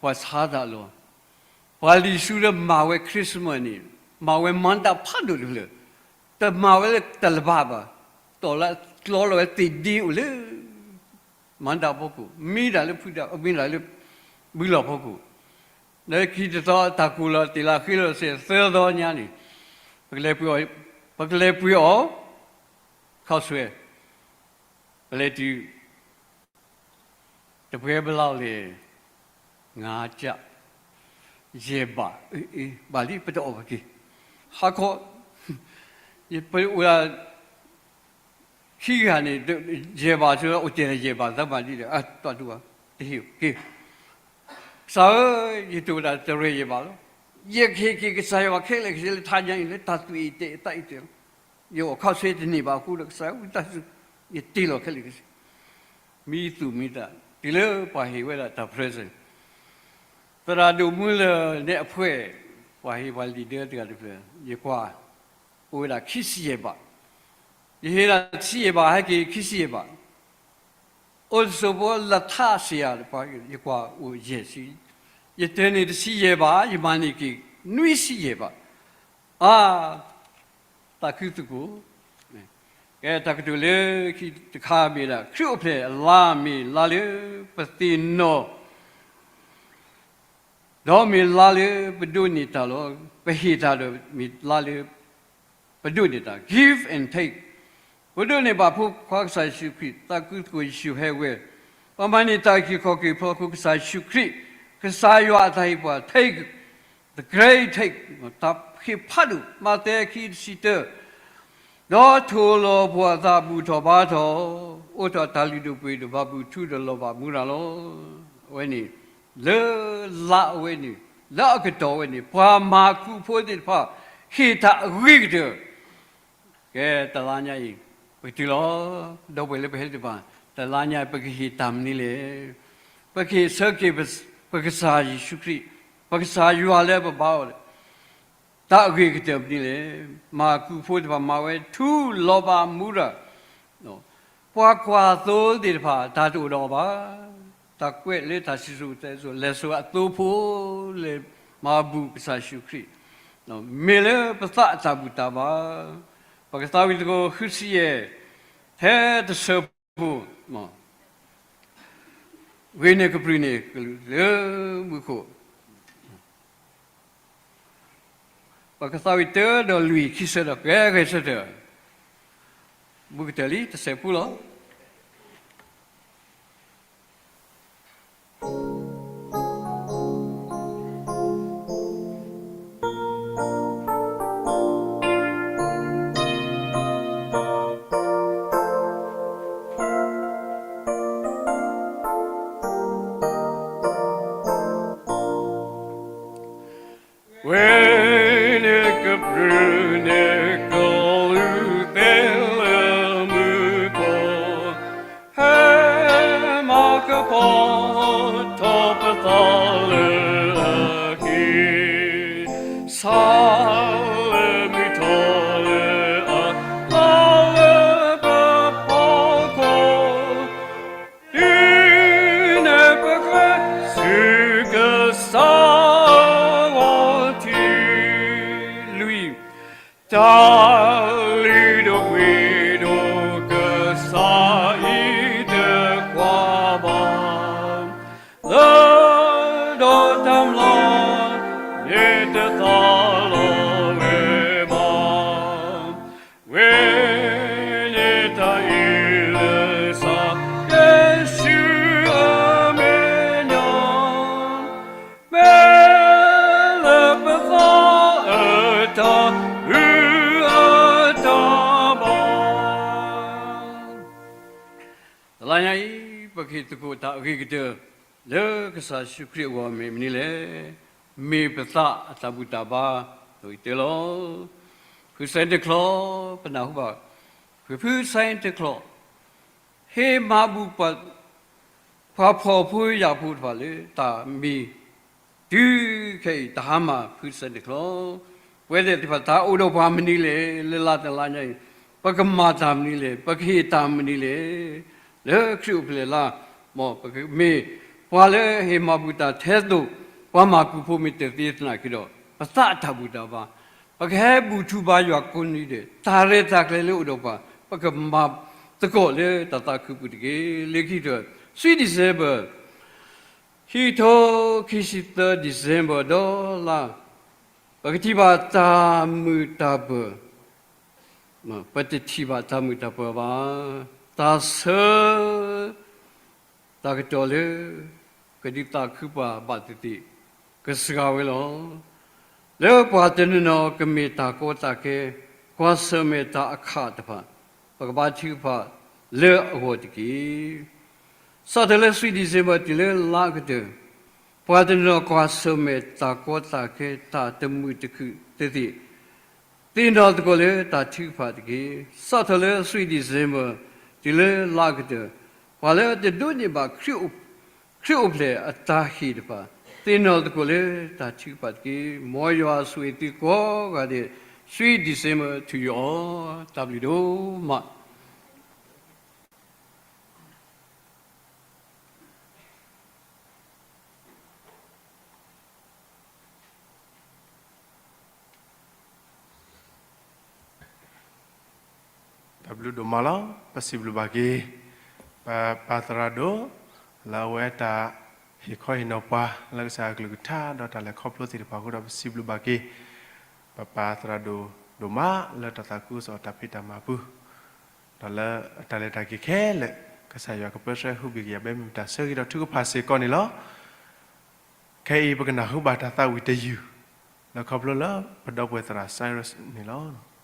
ပှၤဆါတၢ်လီၢ်, ပှၤလံာ်ဆူလၢမၤဝဲ Christmas န့ၣ်, မၤဝဲမၤတၢ်ဖးဒိၣ်တဖျၢၣ်, တမၤဝဲလၢတလၢၤဘၣ်ဘၣ်, တီၢ်လၢကျီလီၤဝဲသ့ၣ်ဒ့အိၣ်လၢ မၤတၢ်ဖီခိၣ်, မံတၢ်လၢဖုဒၣ်, မံတၢ်လၢဘုလီၢ်ဖီခိၣ်, ဒီးခံတသီတၢ်ကိၢ်လီၤတ့ၢ်လီၤဃ့လီၤစဲးသၢသီညါန့ၣ်, ပကလဲၤပှ့ၤအီၤ, ပကလဲၤပှ့ၤအီၤ, ခီၣ်ဆွဲ, ပလဲၤတုၤ, တပှဲၤဘျီလဲၣ်, ငါးကျပ်, ယဲၢ်ဘး, ဘၣ်လံ ပတအီၣ်ဘၣ်က့ၤ, ဟါခီ, ပအိၣ်ဒၣ် ခံဂၤန့ၣ်, ယဲၢ်ဘးဆိ အိၣ်တ့ၢ်လၢယဲၢ်ဘး သးမၤဒ်ဒီး အတီၢ်ဒူဘၣ်, တဟ့ၣ်က့ၤ, ကစၢ်ဧၢ, ယတိၢ်ဒၣ်တရဲၣ်ယဲၢ်ဘးလီၤ, ယကဟ့ၣ်က့ၤကစၢ်ယွၤခဲလၢာ်ခဲဆ့လၢထးညါအံၤ လၢတၢ်သူၣ်အံၤတဲာ်သးအံၤတဲာ်လီၤ, ယအိၣ်ခီၣ်ဆွဲတန့ၢ်ဘၣ်အဃိဒီး ကစၢ်ဝံသးစူၤ, ယတ့လီၤခဲလၢာ်ခဲဆ့, မံသူၣ်မံသး တုၤလၢပှၤဟ့ၣ်ဝဲဒၣ်တၢ် present သရၣ်ဒိၣ်မူလၢၢ်နဲၣ်အဖှဲၣ်, ပှၤဟ့ၣ်ပှၤလံာ်ဒၢတဂၤတဖျၢၣ်, ယကွၢ်, အိၣ်ဝဲဒၣ်ခံဆံယဲၢ်ဘး, ယဟ့ၣ်ဒၣ်တဆံယဲၢ်ဘး ဟဲက့ၤခံဆံယဲၢ်ဘး, အိၣ်တစိၢ်ဖိလၢထးစံးယၤ, ယကွၢ်အိၣ်ယဲၢ်ဆံ, ယတ့န့ၢ်တဆံယဲၢ်ဘး ယမၤန့ၢ်က့ၤ နွံဆံယဲၢ်ဘး, အါ သးခုသူၣ်ကိၢ်, ကဲတၢ်ကတိၤလၢခံတခါမ့ၢ်ဒၣ် ခရံာ်အိၣ်ဖျဲၣ်အလါမ့ၢ်လါလၢပသ့ၣ်နီၣ် ဒီးမ့ၢ်လါလၢပဒိးန့ၢ်တၢ်လီၤ. ပဟ့ၣ်တၢ်ဒီးမ့ၢ်လါလၢပဒိးန့ၢ်တၢ် give and take. ပဒိးန့ၢ်ဘၣ်ဖိခွါကစၢ်ယ့ၣ်ၡူးခရံာ် သးခုသကိးယ့ၣ်ၡူးဟဲဝဲ, ပမၤန့ၢ်တၢ်အုၣ်က့ၤခီၣ်က့ၤဖီခိၣ်ကစၢ်ယ့ၣ်ၡူးခရံာ်, ကစၢ်ယွၤအတၢ်ဟ့ၣ်ပှၤ take, the great take, တၢ်ဟ့ၣ်ဖးဒိၣ် မးသဲခံတဆံတၢ ဒီးထိၣ်လီၤပှၤအသးဘူၣ်ထီၣ်ဘါထီၣ်, အိးထီၣ်တၢ်လုၢ်ဒိၣ်ပှ့ၤဒိၣ် ဘၣ်ဘူၣ်ထူဒီးလီၤဘၣ်မူရၤလီၤ. အဝဲန့ၣ်, လၢလါအဝဲန့ၣ်, လၢအကတီၢ်ဝဲန့ၣ် ပှၤမၤကူဖိသ့ၣ်တဖၣ် ဟ့ၣ်တၢ်အဂ့ၤကတၢၢ် ကဲတလါညါအံၤ, ပကတုၤလီၤ, ဒီပုၢ်ဝဲၢ်လၢပဟဲတဖၣ်, တလါညါအံၤ ပကဟ့ၣ်တၢ်မနုၤလဲၣ်. ပကဟ့ၣ်ဆၢက့ၤပကစၢ်ယ့ၣ်ၡူးခရံာ်, ပကစၢ်ယွၤလၢပဘါအီၤ တၢ်အဂ့ၤကတၢၢ်မနုၤလဲၣ်. မၤကူဖိသ့ၣ်တဖၣ် မၤဝဲထူလီၤဘၣ်မူရၤ, ပှၤကွၢ်သိသ့ၣ်တဖၣ် တၢ်တအိၣ်ဒီးအီၤဘၣ်. တၢ်ကွဲးလၢတၢ်စံၣ်စိၤတဲစိၤ လဲၤစိၤအသိဖိ လၢမၤဘူၣ်ကစၢ်ယ့ၣ်ၡူးခရံာ်, မ့ၢ်လၢပသးအတၢ်ဘူၣ်တၢ်ဘါ, ပကသးဝံၣ်သကိးဃုဆံယဲၢ်, ထဲတဆၢဖိ, ဂ့ၤန့ၢ်ကပြုၢ်န့ၣ်ကလုၢ်လၢမူခိၣ် ပကသးဝံၣ်တၢဒီးလွံၢ်ခံဆၢဒီး ကဲဂဲၤဆၢထၢၣ်, ဘူးကတၢၢ်လံ တစဲးဖိလီၤ. ဝဲန့ၣ်ကပြုၢ်န့ၣ်ကလူၤသဲလၢမူခိၣ်, ဟဲမၤကပီၤ ထီၣ်ပသးလၢအဟံၣ်, ဆါလၢမုၢ်ထီၣ်လၢအလီၢ် လၢပဖီခိၣ် တုၤန့ၣ်ပကျဲ ဆူကစၢ်အဂီၢ်ထံး, လွံၢ်, တၢ်လုၢ်ဒိၣ်ပှ့ၤဒိၣ်ကစၢ်အံၤတကွၢ်ဘၣ်, လၢဒီးတၢ်မျၢ်န့ၣ်တသးလီၤဝဲဘၣ်. ဝဲန့ၣ်တၢ်အ့ၣ်လၢကစၢ်ယ့ၣ်ၡူးအမဲာ်ညါ, မ့ၢ်လၢပသးအတၢ်အုၣ်အတၢ်ဘၣ်. တလါညါအံၤ ပကဟ့ၣ်သကိးတၢ်အဂ့ၤကတၢၢ် လၢကစၢ်ယ့ၣ်ၡူးခရံာ်အဂီၢ်မ့ၢ်မနုၤလဲၣ်. မ့ၢ်ပသးအတၢ်ဘူၣ်တၢ်ဘါ တဂ့ၤတၢၢ်လီၤ. ဖုစဲတချီ ပနၢ်ဟူဘၣ်, ဖုဖုစဲတချီ ဟ့ၣ်မၤဘူၣ်ပှၤ ပှၤဖှီၣ်ဖိယာ်ဖိတဖၣ်လၢတၢ်မံၤ တုၤခဲအံၤ တၢ်ဟါမၢ်ဖုစဲတချီ, ပဝဲသ့ၣ်တဖၣ်တၢ်အိၣ်ဒီးပှၤမနုၤလဲၣ်, လၢလါတလါညါအံၤ ပကမၤတၢ်မနုၤလဲၣ်, ပကဟ့ၣ်တၢ်မနုၤလဲၣ်, လၢခရံာ်အိၣ်ဖျဲၣ်လါ, မ်ပမ့ၢ်ပှၤလၢဟ့ၣ်မၤဘူၣ်တၢ်ထဲသိး ပှၤမၤကူၣ်ဖိမ့ၢ်တသ့သနာ်က့ဒီး ပသးအတၢ်ဘူၣ်တၢ်ဘါ, ပကဟဲဘူၣ်ထူဘါယွၤကိးနံၤဒဲး တၢ်ရဲၣ်တၢ်ကျဲၤလၢအိၣ်ဒီးပှၤ ပကမၤသကိးလၢတၢ်သးခုပူၤတက့ၢ်. လၢခံကတၢၢ် three December ခံကထိခံဆံသၢ December ဒီးလါ, ပကထံၣ်ဘၣ်တၢ်မုာ်တၢ်ပၢၤ, ပတထံၣ်ဘၣ်တၢ်မုာ်တၢ်ပၢၤဘၣ်, တၢ်ဆၢ တၢ်ကတီၢ်လၢ ကဒုးသးခုပှၤဘၣ်သ့ၣ်သ့ၣ် ကစှၤဝဲလီၤ. လၢပှၤတနီၤနီၤကမ့ၢ်တၢ်ကီတၢ်ခဲ ကွၢ်ဆၢၣ်မဲာ်တၢ်အခၣ်တဖၣ် ပကဘါထုကဖၣ်လၢအဂီၢ်တက့ၢ်. စးထီၣ်လၢ three December တုၤလၢလါကတၢၢ် ပှၤတနီၤနီၤကွၢ်ဆၢၣ်မဲာ်တၢ်ကီတၢ်ခဲ တၢ်တမုာ်တခုၣ်သ့ၣ်သ့ၣ် သ့ၣ်နီၣ်သကိးလၢတၢ်ထုကဖၣ်တက့ၢ်. စးထီၣ်လၢ three December တုၤလၢလါကတၢၢ် ပှၤလၢတဒိးန့ၢ်ဘၣ် ခရံာ်အိၣ်ဖျဲၣ်အတၢ်ဟ့ၣ်တဖၣ် သ့ၣ်နီၣ်သကိးလၢတၢ်ထုကဖၣ်တက့ၢ်. မ်ယွၤဆိၣ်ဂ့ၤသုကိးဂၤဒဲး, three December to you all. တၢ်ဘျုးဒိၣ်မး. တၢ်ဘျုးဒိၣ်မးလီၤ. ပစံးဘျုးဘၣ်က့ၤ ပပၢ်သရၣ်ဒိၣ် လၢအဝဲတၢ်ဟ့ၣ်ခီဟ့ၣ်နီၤပှၤ လၢကစၢ်အကလုၢ်ကထါ ဒီးတၢ်လဲၤခီဖျိသ့ၣ်တဖၣ်အဃိဒီး ပစံးဘျုးဘၣ်က့ၤ ပပၢ်သရၣ်ဒိၣ်ဒိၣ်မး လၢတၢ်သးခုကစီၣ်တၢ်ဖံးတၢ်မၤပူၤ ဒီးလၢအတၢ်လဲၤတၢ်က့ၤခဲလၢာ် ကစၢ်ယွၤကပၢဆှၢဟူးဂဲၤက့ၤအီၤ ဘၣ်မုာ်တၢ်ဆၢဂ့ၤဒီးထုကဖၣ်စ့ၢ်ကီးန့ၣ်လီၤ. ခဲအံၤပကနၢ်ဟူဘၣ်တၢ်သးဝံၣ်တယုၢ် လၢခီဖျိလၢပဒီပုၢ်ဝဲၢ်သရၣ် Cyrus န့ၣ်လီၤ.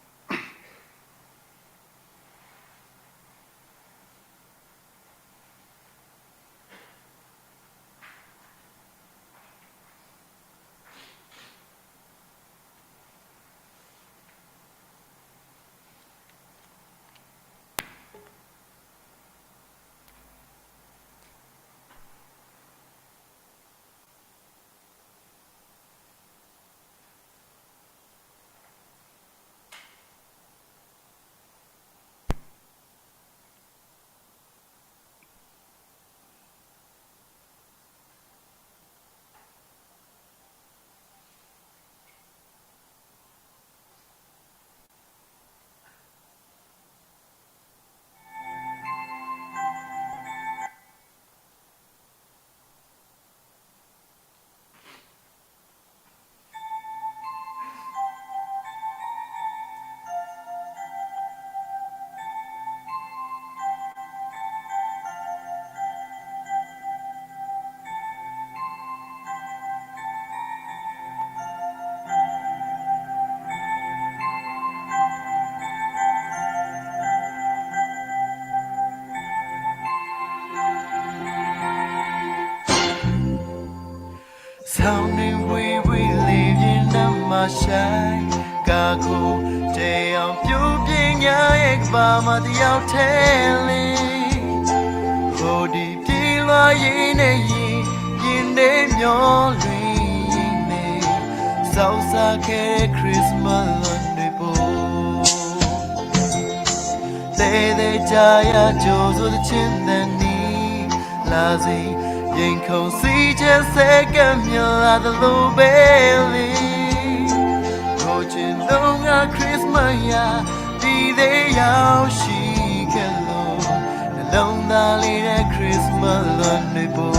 这样不变，爱也把马的要太累。 Khổ đi pyi loa yinne yi, yinne myo luinne, sao sa kere Christmas lon dui po. Tê tê chaya cho zo de chin de ni, la zi, yin kong si che se ke myo la de lo bê li. Khổ chiến đấu ngã Christmas ya, đi de yao shi ke lo, na long da li de Christmas lon dui po.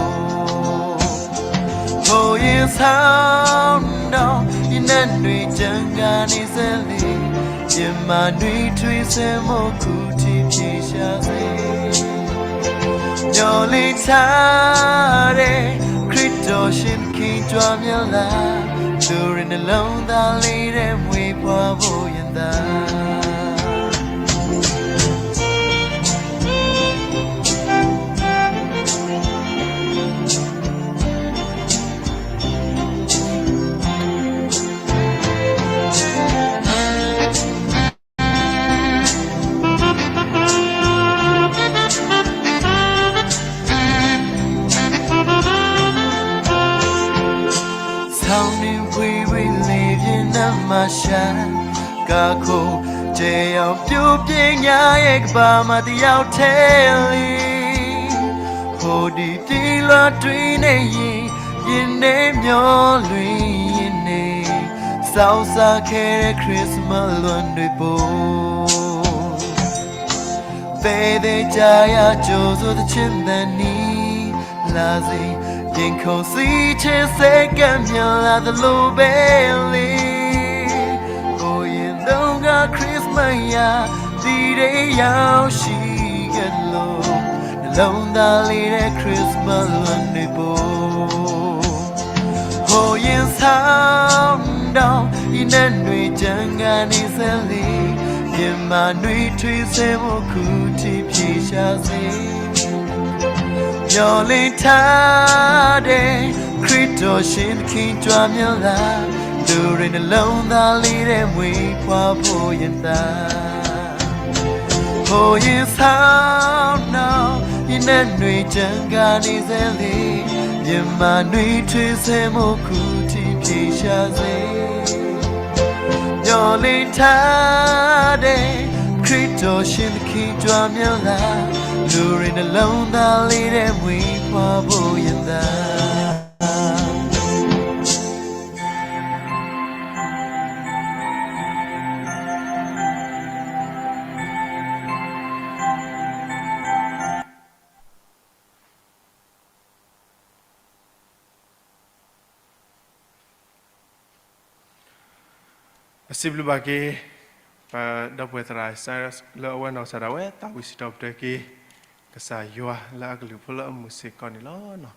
ဟိုရင်ဆောင်တော့ ယနက်နွေကျန်ကနေ့စဲလေ ယမနွေထွေးစဲမို့ခုထီဖြေရှာစေ မျော်လင့်ထားတဲ့ ခရစ်တော်ရှင်သခင်ကြွားမြဲလာ သူရင်းနှလုံးသားလေးထဲ မွေးဖွားဖို့ရန်သာ ဆောင်နုၢ်ဘှံးဘှံးလ့ၣ်ပြင်းနမၤရှါ ကါခိၣ် ကျဲအောင်ပြုပြင်ညာရဲ့ကဘာမှာတယောက်ထဲလေ ဟိုဒီပြီလွှာတွင်နဲ့ရင် ရင်ထဲမျောလွင်ရင်နေ စောင့်စားခဲ့တဲ့ Christmas လွန်တွေပေါ် သေးသေးကြရာကြိုဆိုသီချင်းသံနီးလာစေ ရင်ခုန်စီးခြင်းစက္ကန့်များလာသလိုပဲလေ ကိုယ့်ရင်သုံးက Christmas ရာသီတွေရောက်ရှိခဲ့လို့နှလုံးသားလေးထဲ Christmas လွန်တွေပေါ် ဟိုရင်ဆောင်တော့ ရင်ထဲနွေကျန်ကနေ့စဲလေ ရင်မနွေထွေးစဲမို့ခုထီဖြေရှာစေမျော်လင့်ထားတဲ့ ခရစ်တော်ရှင်သခင်ကြွားမြဲလာ လူတွေနှလုံးသားလေးထဲ မွေးဖွားဖို့ရန်သာ ဟိုရင်ဆောင်တော့ ရင်ထဲနွေကျန်ကနေ့စဲလေ ရင်မနွေထွေးစဲမို့ခုထီဖြေရှာစေမျော်လင့်ထားတဲ့ ခရစ်တော်ရှင်သခင်ကြွားမြဲလာ လူတွေနှလုံးသားလေးထဲ မွေးဖွားဖို့ရန်သာ ပစံးဘျုးဘၣ်က့ၤ ပဒီပုၢ်ဝဲၢ်သရၣ် Cyrus လၢအဝဲနီၢ်ကစၢ်ဒၣ်ဝဲ သးဝံၣ်စံးထီၣ်ပတြၢၤက့ၤ ကစၢ်ယွၤလၢအကလုၢ်ဖိလၢအမုာ်စ့ၢ်ကီးန့ၣ်လီၤ.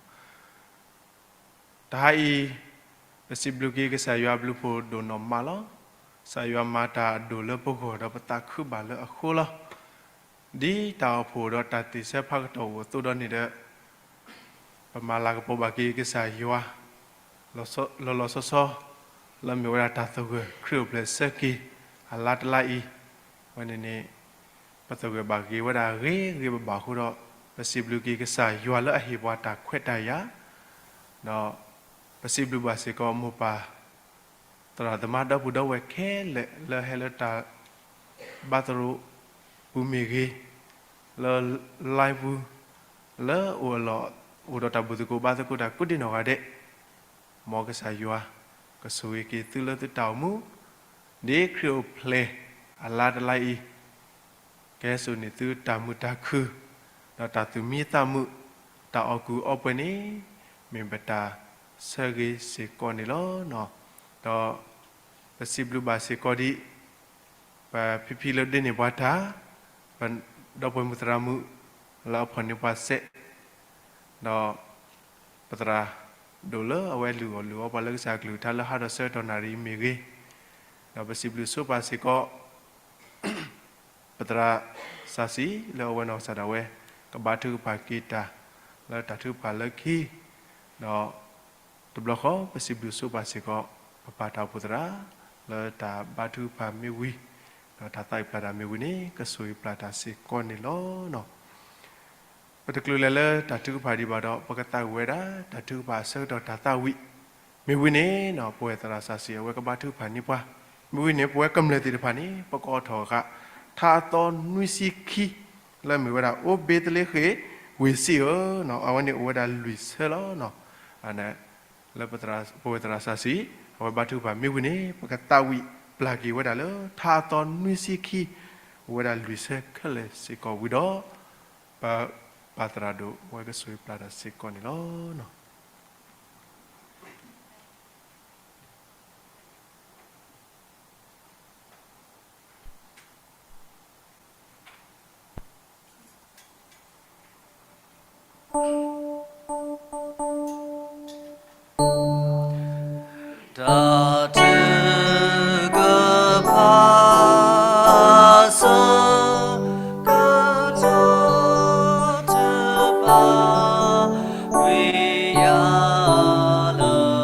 တဟါအံၤ ပစံးဘျုးက့ၤကစၢ်ယွၤဘျုးဖှိၣ်ဒိၣ်နီၢ်မးလီၤ. ကစၢ်ယွၤမၤတၢ်အဒိၣ်လၢပဂီၢ်ဒီးပသးခုဘၣ်လၢအဃိလီၤ. ဒ်တၢ်အိၣ်ဖှိၣ်ဒီးတၢ်သ့ၣ်ဆၢဖးကတီၢ်အိၣ်အသိးဒီးန့ၣ်ဒီး ပမၤလၤကပီၤဘၣ်က့ၤကစၢ်ယွၤ လီၤလီၤဆီဆီ လၢမ့ၢ်ဝဲဒၣ်တၢ်သဂၢၢ်ခရံာ်အိၣ်ဖျဲၣ်ဆၢက့ၤ အလါတလါအံၤ ဝဲန့ၣ်န့ၣ် ပသဂၢၢ်ဘၣ်က့ၤဝဲဒၣ်ဂ့ၤဂ့ၤဘၣ်ဘၣ်အဃိဒီး ပစံးဘျုးက့ၤကစၢ်ယွၤလၢအဟ့ၣ်ပှၤတၢ်ခွဲးတၢ်ယာ် ဒီး ပစံးဘျုးဘၣ်စ့ၢ်ကီးမိၢ်ပၢ် သရၣ်သမါဒီပုၢ်ဒီဝဲၢ်ခဲလၢာ်လၢဟဲလၢတၢ်ဘါသရိာ်ပူၤမ့ၢ်ဂ့ၤ, လၢ live ပူၤ, လၢအိၣ်အလီၢ် အိၣ်ဒီးတၢ်ဘူၣ်သကိးဘါသကိးတၢ်ကိးဒံနီၢ်ဂၤဒဲး, မ်ကစၢ်ယွၤ ကဆိၣ်ဂ့ၤက့ၤသုလၢသုတၢ်အိၣ်မူ, ဒ်ခရံာ်အိၣ်ဖျဲၣ်အလါတလါအံၤ ကဟဲစိာ်န့ၢ်သုတၢ်မုာ်တၢ်ခုၣ်, ဒီးတၢ်သူၣ်မံသးမုာ်, တၢ်အီၣ်ကူၣ်အီပှဲၤန့ၣ် မ့ၢ်ပတၢ်ဆၢဂ့ၤစ့ၢ်ကီးန့ၣ်လီၤ. ဒီး ပစံးဘျုးဘၣ်စ့ၢ်ကီးဒံး ပဖံဖံလၢဒ့န့ၢ်ပှၤတၢ်, ပဒီပုၢ်ဝဲၢ်မုၣ်သရၣ်မုၣ် လၢအဖီၣ်န့ၢ်ပှၤစဲး, ဒီး ပသရၣ်ဒိၣ်လၢအဝဲလုၢ်အီၣ်လုၢ်အီပှၤလၢကစၢ်ကလုၢ်ကထါလၢဟါဒီးဆၢကတီၢ်နၣ်ရံၣ်မ့ၢ်ဂ့ၤ, ဒီးပစံးဘျုးဆိပာ်စ့ၢ်ကီး ပသရၣ်စၢ်စံၤ လၢအဝဲနီၢ်ကစၢ်ဒၣ်ဝဲ ကဘါထုကဖၣ်က့ၤတၢ် လၢတၢ်ထုကဖၣ်လၢခံ, ဒီး တဘျီဃီ ပစံးဘျုးဆိပာ်စ့ၢ်ကီး ပပၢ်တၢ်အိၣ်ဖှိၣ်သရၣ် လၢတၢ်ဘါထုကဖၣ်မ့ၢ်ဝံၤ, ဒီးတၢ်သးဝံၣ်ပျၢ်တၢ်မ့ၢ်ဝံၤန့ၣ် ကဆိၣ်ဂ့ၤပျၢ်တၢ်စ့ၢ်ကီးန့ၣ်လီၤ. ပတချုးလဲၤလၢတၢ်ထုကဖၣ်ဒံးဘၣ်ဒီး ပကသးဝံၣ်ဝဲဒၣ် တၢ်ထုကဖၣ်အဆၢကတီၢ်တၢ်သးဝံၣ်, မ့ၢ်ဝံၤန့ၣ် ပဝဲသရၣ်စီဆှံအဝဲကဘါထုကဖၣ်န့ၢ်ပှၤ, မ့ၢ်ဝံၤန့ၣ် ပဝဲကမျၢၢ်သ့ၣ်တဖၣ်န့ၣ် ပကအီၣ်ထီၣ်အဂၤ ထါအသီနွံဆံခံ လၢမ့ၢ်ဝဲဒၣ် အိၣ်ဘ့းသလ့ဃ့ၣ် ဝ့ၢ်စံၣ်ဧၢ, အဝဲန့ၣ်အိၣ်ဝဲဒၣ်လွံၢ်ဆၢလီၤ. လၢပဝဲသရၣ်စီဆှံ အဝဲဘါထုကဖၣ်မ့ၢ်ဝံၤန့ၣ် ပကသးဝံၣ်ပျၢ်က့ၤဝဲဒၣ်လၢ ထါအသီနွံဆံခံ အိၣ်ဝဲဒၣ်လွံၢ်ဆၢခဲလၢာ်စ့ၢ်ကီးဝံၤဒီး ပပၢ်သရၣ်ဒိၣ် အဝဲကဆိၣ်ဂ့ၤပျၢ်တၢ်စ့ၢ်ကီးန့ၣ်လီၤ. တၢ်ထုကဖၣ်အဆၢကတီၢ်တဖၣ် ဝံယၤလၢဟီၣ်ခိၣ်လီၤ. တီလီၤယၤ လၢ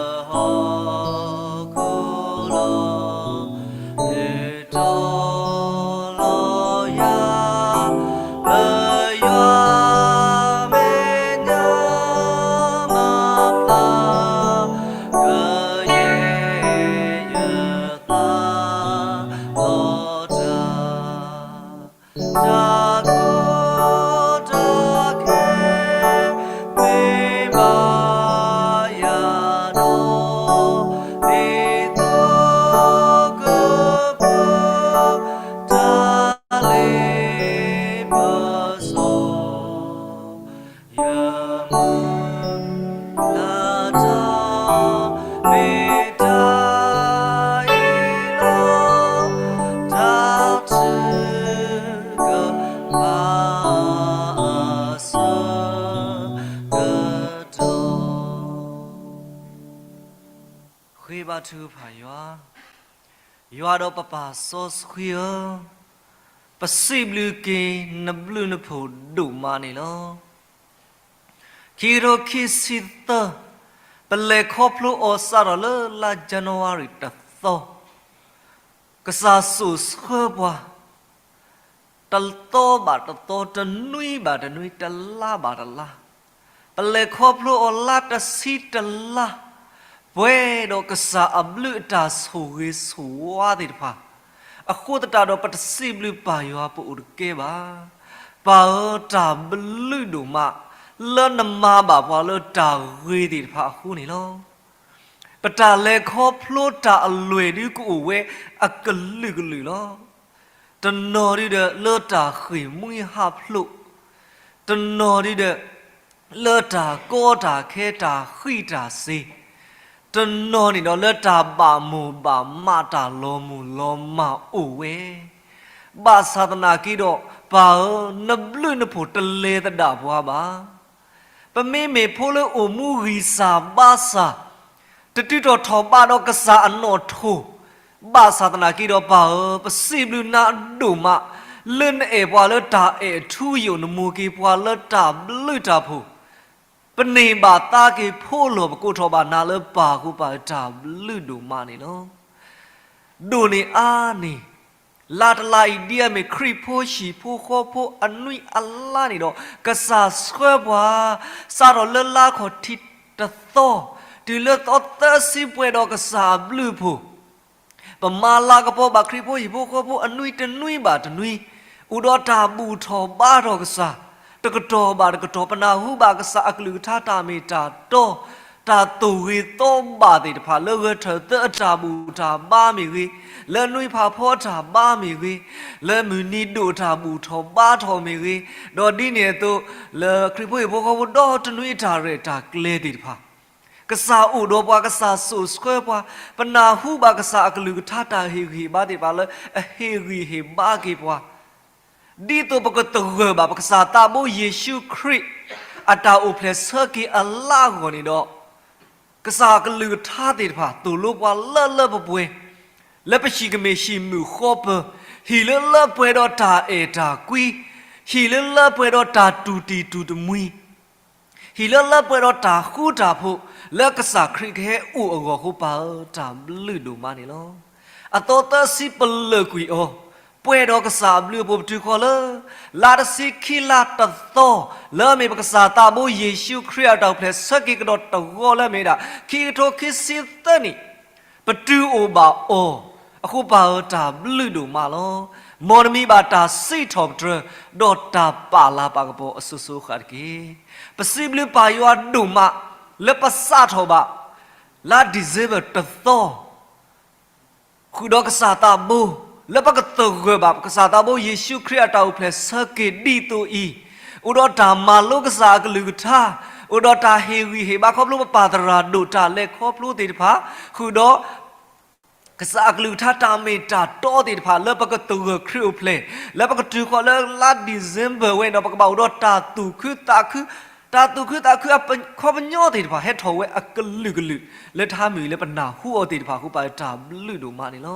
ယွၤမဲာ်ညါမၤပျၢ် ကယဲၢ်ယသးလီၤတၢ် တၢ်ကိၢ်တၢ်ဂီၤ မ့ၢ်ဘၣ်ယၤဒီး ဒ်သိးကပၢၤ တၢ်လ့ပစီ ယမုၢ်လၢ်တၢ် မ့ၢ်တၢ်အ့ၣ်လိာ် တၢ်ထုကဖၣ်အဆၢကတီၢ် ဃ့ဘါထုကဖၣ်ယွၤ, ယွၤဒီးပပၢ်စီဆှံဧၢ, ပစံးဘျုးက့ၤနဘျုးနဖှိၣ်ဒိၣ်မးန့ၣ်လီၤ. ခံကထိခံဆံသၢ, ပလဲၤခီဖျိအီၤစးထီၣ်လၢလါ January တသီ, ကစၢ်စိာ်ဆှၢပှၤ တသီဘၣ်တသီ, တနွံဘၣ်တနွံ, တလါဘၣ်တလါ, ပလဲၤခီဖျိအီၤလါတဆံတလါ, ပှဲၤဒီးကစၢ်အဘျုးအတၢ်ဆိၣ်ဂ့ၤဆိၣ်ဝါသ့ၣ်တဖၣ်, အဃိသတးဒီးပတစံးဘျုးပၢ်ယွၤပအိၣ်တကဲဘၣ်. ပၢ်ဧၢ, တၢ်ဘျုးဒိၣ်မး လၢနမၤဘၣ်ပှၤလၢတၢ်ဂ့ၤသ့ၣ်တဖၣ်အဃိန့ၣ်လီၤ. ပတၢ်လဲၤခီဖျိတၢ်အလွဲၢ်ဒုးကအိၣ်ဝဲအကလုာ်ကလုာ်လီၤ. တနီၤဒုးဒီးလၢတၢ်ဃ့ၢ်မှံဟးဖျိး, တနီၤဒုးဒီး လၢတၢ်ကီတၢ်ခဲတၢ်ဃံးတၢ်စ့ၤ, တနီၤန့ၣ်ဒီးလၢတၢ်ဘၣ်မိၢ်ဘၣ်မးတၢ်လီၤမုၢ်လီၤမၢ်အိၣ်ဝဲ, ဘၣ်ဆၣ်သနာ်က့ဒီး ပၢ်ဧၢ, နဘျုးနဖှိၣ်တလဲၤသဒၣ်ပှၤဘၣ်. ပမ့မ့ၢ်ဖိလၢအိၣ်မူဂံၢ်စၢ်ဘါစၢ်, တတုၤထီၣ်ထီၣ်ဘးဒီးကစၢ်အနီၣ်ထိၣ်, ဘၣ်ဆၣ်သနာ်က့ဒီးပၢ်ဧၢ, ပစံးဘျုးနၤဒိၣ်မး, လၢနအဲၣ်ပှၤလၢတၢ်အဲၣ်ထူယိာ်, နမိၣ်က့ၤပှၤလၢတၢ်ဘျုးတၢ်ဖှိၣ်, ပန့ၢ်ဘၣ်သါက့ၤဖိလီၤ, ပကိးထီၣ်ဘၣ်နၤလၢပၢ်အဃိ ပၢ်ဧၢ, တၢ်ဘျုးဒိၣ်မးန့ၣ်လီၤ. ဒိၣ်န့ၢ်အါန့ၢ် လါတလါအံၤ ဒ်အမ့ၢ်ခရံာ်ဖိဟံၣ်ဖိဃီဖိအနွံအလါန့ၣ်ဒီး ကစၢ်ဆှၢပှၤ စးထီၣ်လၢလါခီၣ်ထံးတသီ တုၤလၢသီသၢဆံ ပှဲၤဒီးကစၢ်အဘျုးအဖှိၣ်, ပမၤလၤကပီၤဘၣ်ခရံာ်ဖိဟံၣ်ဖိဃီဖိအနွံတနွံဘၣ်တနွံ, အိၣ်ဒီးတၢ်ဘူၣ်ထီၣ်ဘါထီၣ်ကစၢ် တကတီၢ်ဘၣ်တကတီၢ်, ပနၢ်ဟူဘၣ်ကစၢ်အကလုၢ်ကထါတၢ်မ့ၢ်တၢ်တီ, တၢ်သိၣ်ဂ့ၤသီဘၣ်သ့ၣ်တဖၣ် လၢဂဲၤထၢၣ်သၢအတၢ်ဘူၣ်တၢ်ဘါမ့ၢ်ဂ့ၤ, လၢနွံဖးဖီအတၢ်ဘါမ့ၢ်ဂ့ၤ, လၢမုၢ်နံၤဒိၣ်တၢ်ဘူၣ်ထီၣ်ဘါထီၣ်မ့ၢ်ဂ့ၤ, ဒီးဒ်န့ၣ်အသိး လၢခရံာ်ဖိဟံၣ်ဖိဃီဖိဒီတနွံအတၢ်ရဲၣ်တၢ်ကျဲၤသ့ၣ်တဖၣ် ကစၢ်အိၣ်ဒီးပှၤ, ကစၢ်စိာ်ဆှၢပှၤ, ပနၢ်ဟူဘၣ်ကစၢ်အကလုၢ်ကထါတၢ်ဟ့ၣ်ဂံၢ်ဟ့ၣ်ဘါသ့ၣ်တဖၣ်လၢအဟ့ၣ်ဂံၢ်ဟ့ၣ်ဘါက့ၤပှၤ, ဒ်သိးပကသဂၢၢ်ဘၣ်ပကစၢ်သးဘိယ့ၣ်ၡူးခရံာ် အတၢ်အိၣ်ဖျဲၣ်ဆၢက့ၤအလါအဂီၢ်န့ၣ်ဒီး ကစၢ်အကလုၢ်ကထါသ့ၣ်တဖၣ် သိၣ်လိပှၤလၢလၢပှဲၤပှဲၤ, လၢပဟံၣ်ကမ့ၢ်ဟံၣ်မုာ်ဃီပၢၤ, ဟံၣ်လၢလၢပှဲၤဒီးတၢ်အဲၣ်တၢ်ကွံ, ဟံၣ်လၢလၢပှဲၤဒီးတၢ်တူၢ်တံၢ်တူၢ်တမှံၤ, ဟံၣ်လၢလၢပှဲၤဒီးတၢ်ဃူတၢ်ဖိး, လၢကစၢ်ခရံာ်ကဟဲအိၣ်အဂီၢ်အဃိ ပၢ်ဧၢ, တၢ်ဘျုးဒိၣ်မးန့ၣ်လီၤ. အသီသၢဆံပလၢၢ်ကွံာ်အီၤ, ပှဲၤဒီးကစၢ်အဘျုးအဖှိၣ်ပတုၤဃီၤလၢ လါတဆံခံလါတသီ, လၢအမ့ၢ်ပကစၢ်သးဘိယ့ၣ်ၡူးခရံာ်အတၢ်အိၣ်ဖျဲၣ်ဆၢက့ၤကဒီးတဂီၤလၢအမ့ၢ်ဒၣ် ခံကထိခံဆံသၢနံၣ်, ပတုၤအိၣ်ဘၣ်အီၤ, အဃိပၢ်ဧၢတၢ်ဘျုးဒိၣ်မးလီၤ. မ်နမံၤဘၣ်တၢ်စံးထီၣ်ပတြၢၤ, ဒီးတၢ်ပာ်လၤပာ်ကပီၤအစိၤစိၤအဃၣ်တက့ၢ်. ပစံးဘျုးပၢ်ယွၤဒိၣ်မး, လၢပစးထီၣ်ဘၣ် လါ December တသီ ဃုာ်ဒီးကစၢ်သးဘိ, လၢပကသဂၢၢ်ဘၣ် ကစၢ်သးဘိယ့ၣ်ၡူးခရံာ်အတၢ်အိၣ်ဖျဲၣ်ဆၢက့ၤဒ်သိးအံၤ, အိၣ်ဒီးတၢ်မၤလိကစၢ်အကလုၢ်ကထါ, အိၣ်ဒီးတၢ်ဟ့ၣ်ဂံၢ်ဟ့ၣ်ဘါခီဖျိပပၢ်သရၣ်ဒိၣ်တၢ်လဲၤခီဖျိသ့ၣ်တဖၣ်, ဃုာ်ဒီး ကစၢ်အကလုၢ်ကထါတၢ်မ့ၢ်တၢ်တီသ့ၣ်တဖၣ် လၢပကသဂၢၢ်ခရံာ်အိၣ်ဖျဲၣ်, လၢပကတုၤဃီၤလၢလါ December ဝဲဒီး ပကဘၣ်အိၣ်ဒီးတၢ်သူၣ်ခုသးခု, တၢ်သူၣ်ခုသးခုအခီပညီသ့ၣ်တဖၣ် ဟဲထီၣ်ဝဲအကလုာ်ကလုာ်, လၢတၢ်မုာ်လၢပနၢ်ဟူအီၤသ့ၣ်တဖၣ်အဃိ ပၢ်တၢ်ဘျုးဒိၣ်မးန့ၣ်လီၤ.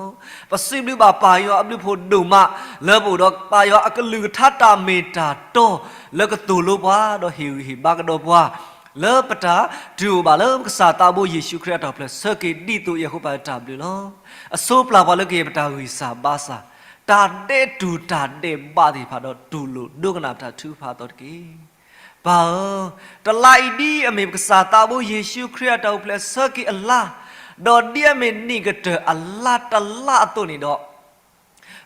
ပစံးဘျုးဘၣ်ပၢ်ယွၤအဘျုးဖှိၣ်ဒိၣ်မး, လၢပအိၣ်ဒီးပၢ်ယွၤအကလုၢ်ကထါတၢ်မ့ၢ်တၢ်တီ, လၢကသိၣ်လိပှၤ ဒီးဟ့ၣ်ဂံၢ်ဟ့ၣ်ဘါကဒီးပှၤ လၢပတၢ်တုၤအိၣ်ဘၣ်လၢကစၢ်သးဘိယ့ၣ်ၡူးခရံာ်အတၢ်အိၣ်ဖျဲၣ်ဆၢက့ၤဒ်သိးအံၤအဃိ ပၢ်တၢ်ဘျုးလီၤ. အဆိပျၢ်ပှၤလၢကယဲၢ်ပတၢ်ဂံၢ်စၢ်ဘါစၢ်, တၢ်ဒဲးတူၢ်တၢ်ဒဲးဘးသ့ၣ်တဖၣ်ဒီး တူၢ်လိာ်ဒိကနၣ်ပတၢ်ထုကဖၣ်အသီတက့ၢ်. ပၢ်ဧၢ, တလါအံၤဒ်အမ့ၢ်ပကစၢ်သးဘိယ့ၣ်ၡူးခရံာ်အတၢ်အိၣ်ဖျဲၣ်ဆၢက့ၤအလါ, ဒီးဒ်အမ့ၢ်နံၣ်ကတၢၢ်အလါတလါအသိးန့ၣ်ဒီး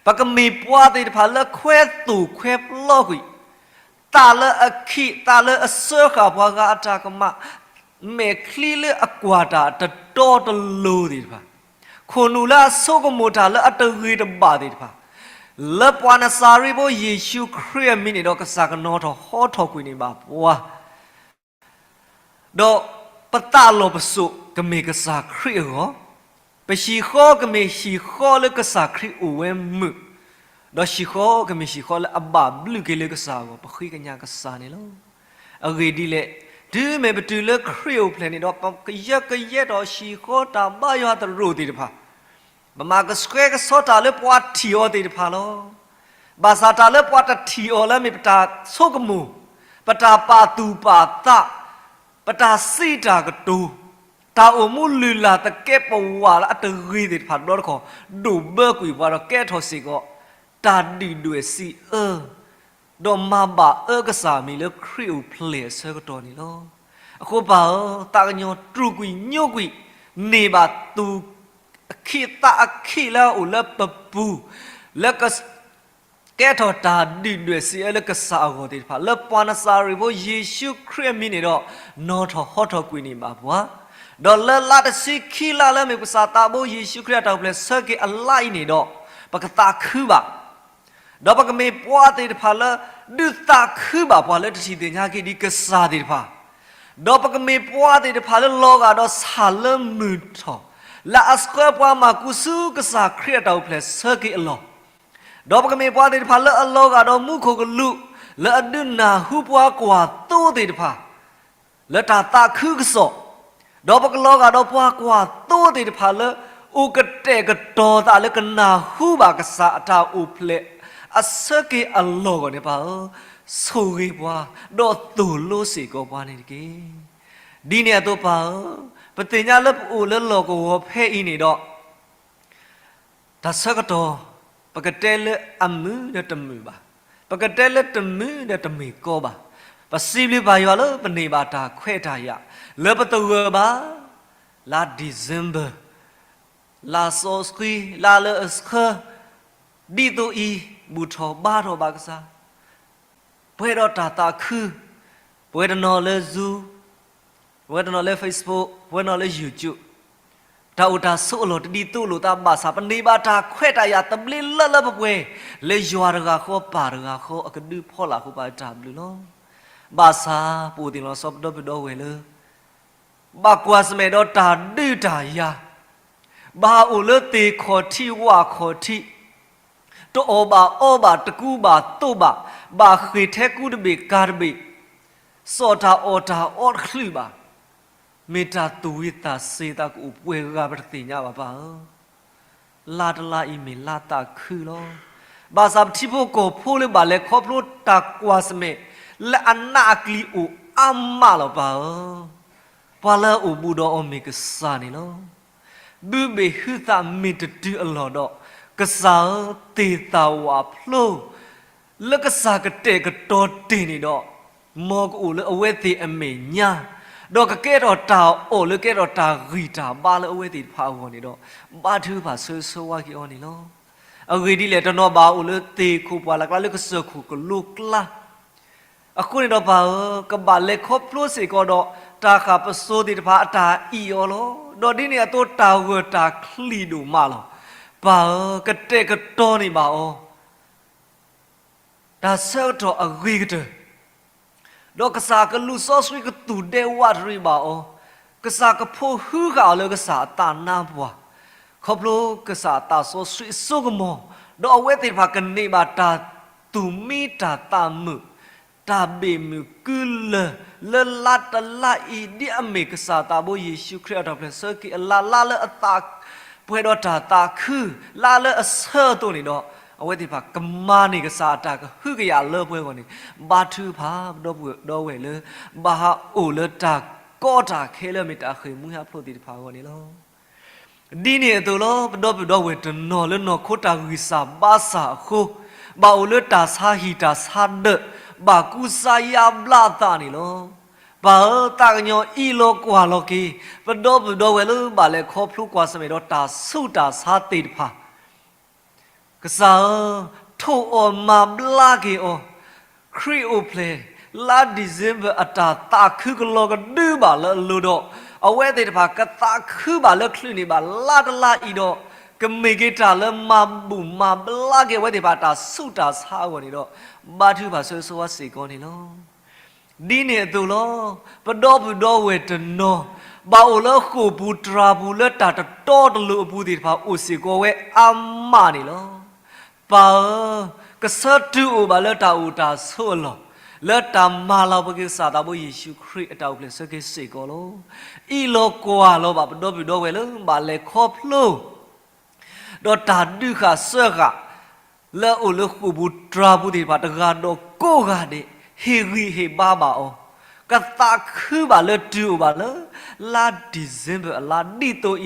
ပကမ့ၢ်ပှၤသ့ၣ်တဖၣ်လၢခွဲသိၣ်ခွဲပျီကွံာ်, သးလၢအခံး သးလၢအစၢဃာ်ပှၤဂၤအတၢ်ကမၣ်, မဲာ်ချံလၢအကွၢ်တၢ်တတီတလိၤသ့ၣ်တဖၣ်, ခိၣ်နူာ်လၢအဆိကမိၣ်တၢ်လၢအတဂ့ၤတဘၣ်သ့ၣ်တဖၣ်, လၢပှၤနစၤရ့းဖိယ့ၣ်ၡူးခရံာ်အမံၤန့ၣ်ဒီး ကစၢ်ကနီၤထီၣ်ဟီထီၣ်ကွံာ်န့ၢ်ဘၣ်ပှၤ ဒီးပသးလီၤပစိာ်ကမ့ၢ်ကစၢ်ခရံာ်အဂီၢ်, ပဟံၣ်ဃီကမ့ၢ်ဟံၣ်ဃီလၢကစၢ်ခရံာ်အိၣ်ဝဲမုာ်, ဒီးဟံၣ်ဃီကမ့ၢ်ဟံၣ်ဃီလၢအဘၣ်ဘျုးက့ၤလၢကစၢ်အဂီၢ် ပဃ့ကညးကစၢ်န့ၣ်လီၤ. အဂ့ၢ်ဒ်လဲၣ်, တုၤမ့ၢ်ပတုၤလၢခရံာ်အိၣ်ဖျဲၣ်န့ၣ်ဒီး ပကယၢကယဲထီၣ်ဟံၣ်ဃီတၢ်ဘါယွၤသရိာ်သ့ၣ်တဖၣ်, ပမၤကဆှဲကဆှီတၢ်လၢပှၤထံၣ်အီၤသ့ၣ်တဖၣ်လီၤ. ဘၣ်ဆၣ်တၢ်လၢပှၤတထံၣ်အီၤလၢမ့ၢ်ပတၢ်ဆိကမိၣ်, ပတၢ်ပာ်သူၣ်ပာ်သး, ပတၢ်စံးတၢ်ကတိၤ, တၢ်အိၣ်မူလုၢ်လၢ်သကဲးပဝးလၢအတဂ့ၤသ့ၣ်တဖၣ်တဘျီတခီၣ် ဒိၣ်ဘၢကွံာ်ပှၤဒီးကဲထီၣ်စ့ၢ်ကီး တၢ်ဒုၣ်ဒွဲၣ်စံးအၢ ဒီးမၤဘၣ်အၢကစၢ်အမံၤလၢခရံာ်အိၣ်ဖျဲၣ်အဆၢကတီၢ်န့ၣ်လီၤ. အဃိပၢ်ဧၢ, သးကညီၤတြူာ်ကွံာ်ညိကွံာ်န့ၢ်ဘၣ်သူၣ် အခ့သးအခ့လၢအအိၣ်လၢပပူၤ, လၢက ကဲထီၣ်တၢ်ဒုၣ်ဒွဲၣ်စံးအၢလၢကစၢ်အဂီၢ်သ့ၣ်တဖၣ် လၢပှၤနစၤရ့းဖိယ့ၣ်ၡူးခရံာ်အမံၤန့ၣ်ဒီး နီၤထီၣ်ဟီထီၣ်ကွံာ်န့ၢ်ဘၣ်ပှၤ, ဒီးလၢလါတဆံခံလါလၢမ့ၢ်ပကစၢ်သးဘိယ့ၣ်ၡူးခရံာ်အတၢ်အိၣ်ဖျဲၣ်ဆၢက့ၤအလါအံၤန့ၣ်ဒီး ပကသးခုဘၣ် ဒီးပကမ့ၢ်ပှၤသ့ၣ်တဖၣ်လၢ ဒုးသးခုဘၣ်ပှၤလၢတထံၣ်သ့ၣ်ညါက့ၤဒံးကစၢ်သ့ၣ်တဖၣ်, ဒီးပကမ့ၢ်ပှၤသ့ၣ်တဖၣ်လၢလီၤဂာ်ဒီးဆၣ်လၢမုၢ်ထီၣ်, လၢအဆှၢပှၤမၤကူဆူကစၢ်ခရံာ်အတၢ်အိၣ်ဖျဲၣ်ဆၢက့ၤအလီၢ်, ဒီးပကမ့ၢ်ပှၤသ့ၣ်တဖၣ်လၢအလီၤဂာ်ဒီးမူခိၣ်ကလူး လၢအဒုးနၢ်ဟူပှၤကွၢ်သိသ့ၣ်တဖၣ် လၢတၢ်သးခုကစီၣ်, ဒီးပကလီၤဂာ်ဒီးပှၤကွၢ်သိသ့ၣ်တဖၣ်လၢ အိၣ်ကတဲာ်ကတီၤသးလၢကနၢ်ဟူဘၣ်ကစၢ်အတၢ်အိၣ်ဖျဲၣ် အဆၢက့ၤအလီၢ်အဂီၢ်န့ၣ်ပၢ်ဧၢ, ဆိၣ်ဂ့ၤပှၤ, ဒီးသိၣ်လိစ့ၢ်ကီးပှၤန့ၣ်တက့ၢ်. ဒ်န့ၣ်အသိးပၢ်ဧၢ, ပသ့ၣ်ညါလၢပအိၣ်လၢလီၢ်ကဝီၤဖဲအံၤန့ၣ်ဒီး တၢ်ဆၢကတီၢ် ပကတဲလၢအမုာ်ဒီးတမုာ်ဘၣ်, ပကတဲလၢတမုာ်ဒီးတမုာ်ကီဘၣ်, ပစံးဘျုးပၢ်ယွၤလၢပန့ၢ်ဘၣ်တၢ်ခွဲးတၢ်ယာ် လၢပသဂၢၢ်ဘၣ် လါ December လါစီဆှံ လါလၢအဆှၢ ဒ်သိးအံၤ ဘူၣ်ထီၣ်ဘါထီၣ်ဘၣ်ကစၢ် ပှဲၤဒီးတၢ်သးခု, ပဝဲတနီၤလၢ Zoom, ပဝဲတနီၤလၢ Facebook, ပဝဲတနီၤလၢ YouTube, တၢ်အိၣ်တၢ်ဆိးအလီၢ်တဒ်သိးလိာ်သးဘၣ်ဆၣ် ပန့ၢ်ဘၣ်တၢ်ခွဲးတၢ်ယာ်သဘျ့လၢလၢပှဲၤပှဲၤ လၢယွၤတဂၤဃီ ပၢ်တဂၤဃီအကဒုးဖီလာ်အဃိ ပၢ်တၢ်ဘျုးလီၤ. ဘၣ်ဆၣ်ပအိၣ်သ့ၣ်လီၤဆီပဒီပုၢ်ဒီဝဲၢ်လၢ ဘၣ်ကွၢ်ဆၢၣ်မဲာ်ဒီးတၢ်ဒုးတၢ်ယၤ, ဘၣ်အိၣ်လၢသ့ၣ်ခီၣ်ထံးဝၣ်ခီၣ်ထံး, တအီၣ်ဘၣ်အီဘၣ် တကူဘၣ်သိးဘၣ်, ဘၣ်ဃ့ၢ်ထဲကူတဘ့ၣ်ကၤတဘ့ၣ်, စီၣ်တၢ်အီၣ်တၢ်အီတချုးဘၣ်, မ့ၢ်တၢ်သူၣ်ဝံသးစ့ၤသးကအိၣ်ပှဲၤဂၤပတသ့ၣ်ညါဘၣ်ပၢ်ဧၢ. လါတလါအံၤမ့ၢ်လါသးခုလီၤ. ဘၣ်ဆၣ်ပထံဖိကီၢ်ဖိလၢဘၣ်လဲၤခီဖျိတၢ်ကွၢ်ဆၢၣ်မဲာ် လၢအနးအကျံၤအိၣ်အါမးလီၤပၢ်ဧၢ. ပှၤလၢအအိၣ်ဘူးဒီးအီၤမ့ၢ်ကစၢ်န့ၣ်လီၤ. ဘုဘ့ၣ်ဟုသးမ့ၢ်တတုၤအလီၢ်ဒီး, ကစၢ်ဧၢ, သ့ၣ်သၣ်ဝးဖျိ လၢကစၢ်ကတဲာ်ကတီၤတ့ၢ်န့ၣ်ဒီး, မ်ကအိၣ်လၢအဝဲသ့ၣ်အမဲာ်ညါ, ဒီးကကဲထီၣ်တၢ်အီၣ်လၢကဲထီၣ်တၢ်ဂံၢ်တၢ်ဘါလၢအဝဲသ့ၣ်တဖၣ်အဂီၢ်န့ၣ်ဒီး, ဘါထုကဖၣ်ဆၢဂ့ၤဆၢဝါက့ၤအီၤန့ၣ်လီၤ. အဂ့ၢ်ဒ်လဲၣ်, တနီၤဘၣ်အိၣ်လၢသ့ၣ်ခိၣ်ပှၢ်လၢ်ကျါလၢကစၢၢ်ခိၣ်ကလိကျါ အဃိန့ၣ်ဒီးပၢ်ဧၢ, ကဘၣ်လဲၤခီဖျိစ့ၢ်ကီးဒီး တၢ်ဃၣ်ပစိၤသ့ၣ်တဖၣ်အတၢ်အံၣ်အီၤလီၤ. ဒီးဒ်န့ၣ်အသိးတၢ်ဂၢၢ်တၢ်ချံၣ်ဒိၣ်မးလီၤ. ပၢ်ဧၢ, ကတဲာ်ကတီၤန့ၢ်ဘၣ်အီၤ တၢ်ဆၢကတီၢ်အဂ့ၤကတၢၢ်, ဒီးကစၢ်ကလူးစီဆှံကသူၣ်ဒဲဝးတရံးဘၣ်အီၤ, ကစၢ်ကဖိးဟုဃာ်အီၤလၢကစၢ်အသးနါပှၢ်, ခီဖျိကစၢ်အသးစီဆှံအစိကမီၤ, ဒီးအဝဲသ့ၣ်တဖၣ်ကန့ၢ်ဘၣ်တၢ်သူၣ်မံတၢ်သးမုာ်, တၢ်ဘ့ၣ်မုၢ်ကုလၢၢ်, လၢလါတလါအံၤ ဒ်အမ့ၢ်ကစၢ်သးဘိယ့ၣ်ၡူးခရံာ်အတၢ်အိၣ်ဖျဲၣ်ဆၢက့ၤအလါ လါလၢအသးပှဲၤဒီးတၢ်သးခု, လါလၢအဆၢအသိးန့ၣ်ဒီး, အဝဲသ့ၣ်တဖၣ်ကမၤန့ၢ်ကစၢ်အတၢ်ကဟုကယာ်လၢပှဲၤအဂီၢ်န့ၣ်, ဘါထုကဖၣ်ပဒီပုၢ်ဒီဝဲၢ်လၢ ဘၣ်ဟးအိၣ်လၢတၢ်ကီတၢ်ခဲလၢအမ့ၢ်တၢ်ဃ့ၢ်မှံဟးဖျိးသ့ၣ်တဖၣ်အဂီၢ်န့ၣ်လီၤ. ဒ်န့ၣ်အသိးလီၤ, ပဒီပုၢ်ဒီဝဲၢ်တနီၤလၢနီၢ်ခိတၢ်ဂံၢ်စၢ်ဘါစၢ်အဃိ, ဘၣ်အိၣ်လၢတၢ်ဆါဟံၣ်တၢ်ဆါဒၢး, ဘၣ်ကူစါယါဘျါအသးန့ၣ်လီၤ. ပၢ်ဧၢ, သးကညီၤအံးလီၤကွၢ်လီၤက့ၤ ပဒီပုၢ်ဒီဝဲၢ်လၢဘၣ်လဲၤခီဖျိကွၢ်ဆၢၣ်မဲာ်ဒီးတၢ်ဆူးတၢ်ဆါသ့ၣ်တဖၣ် ကစၢ်ဧၢ, ထိၣ်အီၣ်မၤဘျါက့ၤအီၤ, ခရံာ်အိၣ်ဖျဲၣ် လါ December အတၢ်သးခုကလီၤကဒုဘၣ်လၢအလိၤဒီး, အဝဲသ့ၣ်တဖၣ်ကသးခုဘၣ်လၢချုးန့ၢ်ဘၣ်လါတလါအံၤဒီး, ကမ့ၢ်က့ၤတၢ်လၢမၤဘူၣ်မၤဘျါက့ၤအဝဲသ့ၣ်တဖၣ်တၢ်ဆူးတၢ်ဆါအဂီၢ်န့ၣ်ဒီး, ဘါထုကဖၣ်ဆၢဂ့ၤဆၢဝါစ့ၢ်ကီးန့ၣ်လီၤ. ဒ်န့ၣ်အသိးလီၤ, ပဒီပုၢ်ဒီဝဲၢ်တနီၤ, ဘၣ်အိၣ်လၢဃိာ်ပူၤတြၢ်ပူၤလၢတၢ်တတီတလိၤအပူၤသ့ၣ်တဖၣ်အိၣ်စ့ၢ်ကီးဝဲအါမးန့ၣ်လီၤ. ပၢ်ဧၢ, ကဆၢတုၤအိၣ်ဘၣ်လၢတၢ်အိၣ်တၢ်ဆိးအလီၢ်, လၢတၢ်မၤလၤကပီၤက့ၤကစၢ်သးဘိယ့ၣ်ၡူးခရံာ်အတၢ်အိၣ်ဖျဲၣ်ဆၢက့ၤစ့ၢ်ကီးလီၤ. အံးလီၤကွၢ်လီၤဘၣ်ပဒီပုၢ်ဒီဝဲၢ်လၢဘၣ်လဲၤခီဖျိ ဒီးတၢ်ဒုးဃာ်စၢဃာ် လၢအအိၣ်လၢဃိာ်ပူၤတြၢ်ပူၤသ့ၣ်တဖၣ်တဂၤဒီးကိးဂၤဒဲး ဟ့ၣ်ဂံၢ်ဟ့ၣ်ဘါဘၣ်အီၤ, ကသးခုဘၣ်လၢတုၤအိၣ်ဘၣ်လၢ လါ December အလါဒ်သိးအံၤ,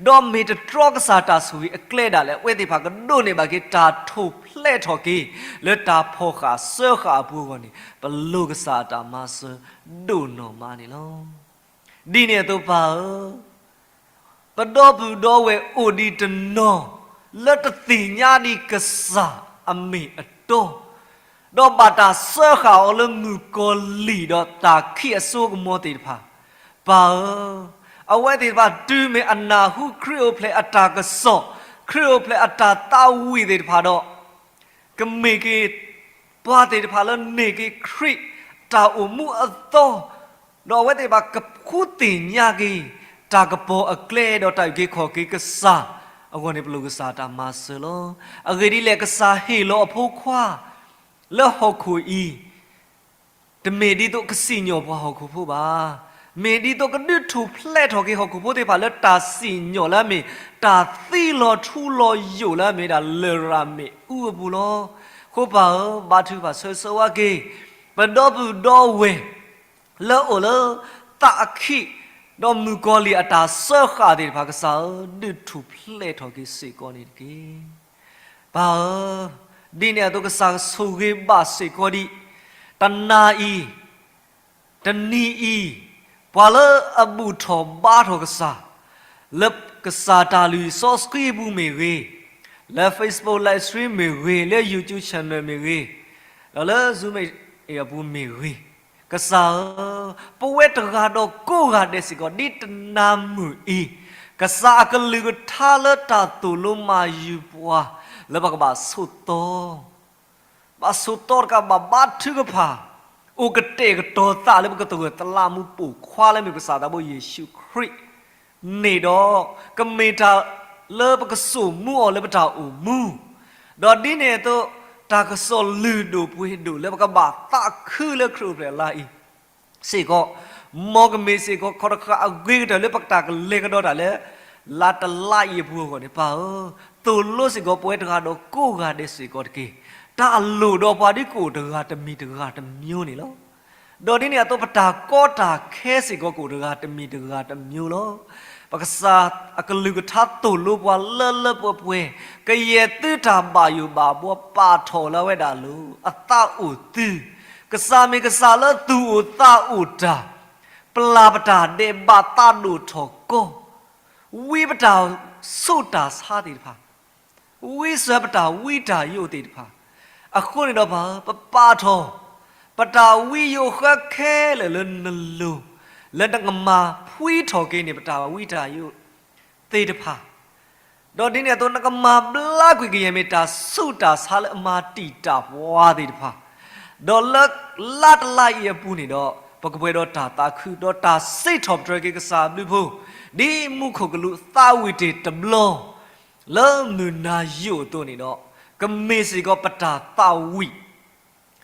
ဒီးမ့ၢ်တတြီကစၢ်တၢ်ဆိၣ်ဂ့ၤအကျဲဒၣ်လဲာ် အဝဲသ့ၣ်တဖၣ်ကဒိးန့ၢ်ဘၣ်က့ၤတၢ်ထိၣ်ဖျဲးထီၣ်က့ၤ လၢတၢ်ဖီၣ်ဃာ်စၢဃာ်အပူၤအဂီၢ်န့ၣ် ပလိၣ်ကစၢ်အတၢ်မၤစၢၤဒိၣ်နီၢ်မးန့ၣ်လီၤ. ဒ်န့ၣ်အသိးပၢ်ဧၢ, ပဒီပုၢ်ဒီဝဲၢ်အိၣ်ဒံးတနီၤ လၢတသ့ၣ်ညါဒံးကစၢ်အမ့ၢ်အတီ, ဒီးဘၣ်တၢ်စၢဃာ်အီၤလၢမုၣ်ကီၤလံၢ်ဒီးတၢ်ခံးအစိကမီၤသ့ၣ်တဖၣ်, ပၢ်ဧၢ, အဝဲသ့ၣ်တဖၣ်တုၤမ့ၢ်အနၢ်ဟူခရံာ်အိၣ်ဖျဲၣ်အတၢ်ကစီၣ်, ခရံာ်အိၣ်ဖျဲၣ်အတၢ်သးဝံၣ်သ့ၣ်တဖၣ်ဒီး ကမ့ၢ်က့ၤ ပှၤသ့ၣ်တဖၣ်လၢန့ၢ်က့ၤခရံာ်တၢ်အိၣ်မူအသီ, ဒီးအဝဲသ့ၣ်တဖၣ်ကဃုသ့ၣ်ညါက့ၤ တၢ်ကပီၤအကျဲ ဒီးတၢ်အုၣ်က့ၤခီၣ်က့ၤကစၢ်အဂီၢ်န့ၣ် ပလိၣ်ကစၢ်တၢ်မၤစၢၤလီၤ. အဂ့ၢ်ဒ်လဲၣ် ကစၢ်ဟ့ၣ်လီၤအဖိခွါ လၢဟီၣ်ခိၣ်အံၤ တမ့ၢ်ဒ်သိးကစံၣ်ညီၣ်ပှၤဟီၣ်ခိၣ်ဖိဘၣ်. မ့ၢ်ဒ်သိးကဒုးထူၣ်ဖျဲးထီၣ်က့ၤဟီၣ်ခိၣ်ဖိသ့ၣ်တဖၣ်လၢတၢ်စံၣ်ညီၣ်လၢအမ့ၢ် တၢ်သံလီၤထူလီၤယိာ်လၢအမ့ၢ်ဒၣ်လရာ်မ့ၣ်အူအပူၤလီၤ. အဃိပၢ်ဧၢ, ဘါထုကဖၣ်ဆၢဂ့ၤဆၢဝါက့ၤ ပဒီပုၢ်ဒီဝဲၢ် လၢအအိၣ်လၢသးအခံး ဒီးမုၣ်ကီၤလံၢ်အတၢ်စၢဃာ်သ့ၣ်တဖၣ် ကစၢ်ဧၢ, ဒုးထူၣ်ဖျဲးထီၣ်က့ၤစ့ၢ်ကီးန့ၣ်တက့ၢ်. ပၢ်ဧၢ, ဒ်န့ၣ်အသိးကစၢ်ကဆိၣ်ဂ့ၤဘၣ်စ့ၢ်ကီးဒံး တနၤအံၤ တနံၤအံၤ ပှၤလၢအဘူၣ်ထီၣ်ဘါထီၣ်ကစၢ် လၢကစၢ်တၢ်လုၢ်စီဆှံအပူၤမ့ၢ်ဂ့ၤ, လၢ Facebook Live Stream မ့ၢ်ဂ့ၤ, လၢ YouTube Channel မ့ၢ်ဂ့ၤ, ဒီးလၢ Zoom အပူၤမ့ၢ်ဂ့ၤ, ကစၢ်ဧၢ, ပဝဲတဂၤဒီးကိးဂၤဒဲးစ့ၢ်ကီး ဒ်တနၤမုၢ်အံၤ, ကစၢ်အကလုၢ်ကထါလၢတၢ်သိၣ်လိမၤယုၤပှၤ လၢပကဘၣ်ဆိးသီ ဘၣ်ဆိးသီတကးဘၣ် ဘါထုကဖၣ်, အိၣ်ကတဲာ်ကတီၤသးလၢပကသဂၢၢ်သလးမူပိာ်ခွါလၢမ့ၢ်ကစၢ်သးဘိယ့ၣ်ၡူးခရံာ်န့ၣ်ဒီး, ကမ့ၢ်တၢ်လၢပကစိာ်မူအီၤလၢပတၢ်အိၣ်မူ, ဒီးဒ်န့ၣ်အသိး တၢ်ကစီၣ်လုၢ်ဒိၣ်ပှ့ၤဒိၣ်လၢပကဘၣ်သးခုလၢခရံာ်အိၣ်ဖျဲၣ်အလါအံၤ စ့ၢ်ကီး, မ်ကမ့ၢ်စ့ၢ်ကီး ခီတဃာ်အဂ့ၤကတၢၢ်လၢပတၢ်ကလဲၤကဒီးတၢ်လၢ လါတလါအံၤအပူၤအဂီၢ်န့ၣ် ပၢ်ဧၢ, သိၣ်လိစ့ၢ်ကီးပဝဲတဂၤဒီးကိးဂၤဒဲးစ့ၢ်ကီးတက့ၢ်. တၢ်အလိၣ်ဒီးပှၤဒ်ကအိၣ်တဂၤတမံၤတဂၤတမျိုးန့ၣ်လီၤ. ဒီးဒ်န့ၣ်အသိးပတၢ်ကီတၢ်ခဲစ့ၢ်ကီးကအိၣ်တဂၤတမံၤတဂၤတမျိုးလီၤ. ပကစၢ်အကလုၢ်ကထါသိၣ်လိပှၤလၢလၢပှဲၤပှဲၤ, ကယဲၢ်သုတၢ်ဘၣ်ယိၣ်ဘၣ်ဘှီ ပာ်ထီၣ်လၢအဝဲဒၣ်အလိၤ, အသးအိၣ်သု, ကစၢ်မ့ၢ်ကစၢ်လၢသူၣ်အိၣ်သးအိၣ်တၢ်, ပျၢ်ပတၢ်ဒဲးဘးသးဒိၣ်ထီၣ်ကီ, ဝံပတၢ်ဆိၣ်တၢ်ဆါသ့ၣ်တဖၣ်, ဝံစၢၤပတၢ်ဝံတၢ်ယိာ်သ့ၣ်တဖၣ်, အဃိန့ၣ်ဒီးပ ပပာ်ထီၣ် ပတၢ်ဝံယိာ်ဃၢခဲလၢာ်လၢနလိၤ, လၢနကမၤဖှံထီၣ်က့ၤန့ၣ် ပတၢ်ဝံတၢ်ယိာ်သ့ၣ်တဖၣ်, ဒီးဒ်န့ၣ်အသိး နကမၤဘျါကွံာ်ကယဲၢ်မ့ၢ်တၢ်ဆူးတၢ်ဆါလၢအမၤတံာ်တာ်ပှၤသ့ၣ်တဖၣ်, ဒီးလၢလါတလါအံၤအပူၤန့ၣ်ဒီး ပကပှဲၤဒီးတၢ်သးခု ဒီးတၢ်စံးထီၣ်ပတြၢၤက့ၤကစၢ်အဘျုးအဖှိၣ်, ဒ်မူခိၣ်ကလူးသးဝံၣ်တ့ၢ်တဘျီ လၢမုၢ်နၤယိာ်အသိးန့ၣ်ဒီး, ကမ့ၢ်စ့ၢ်ကီးပတၢ်သးဝံၣ်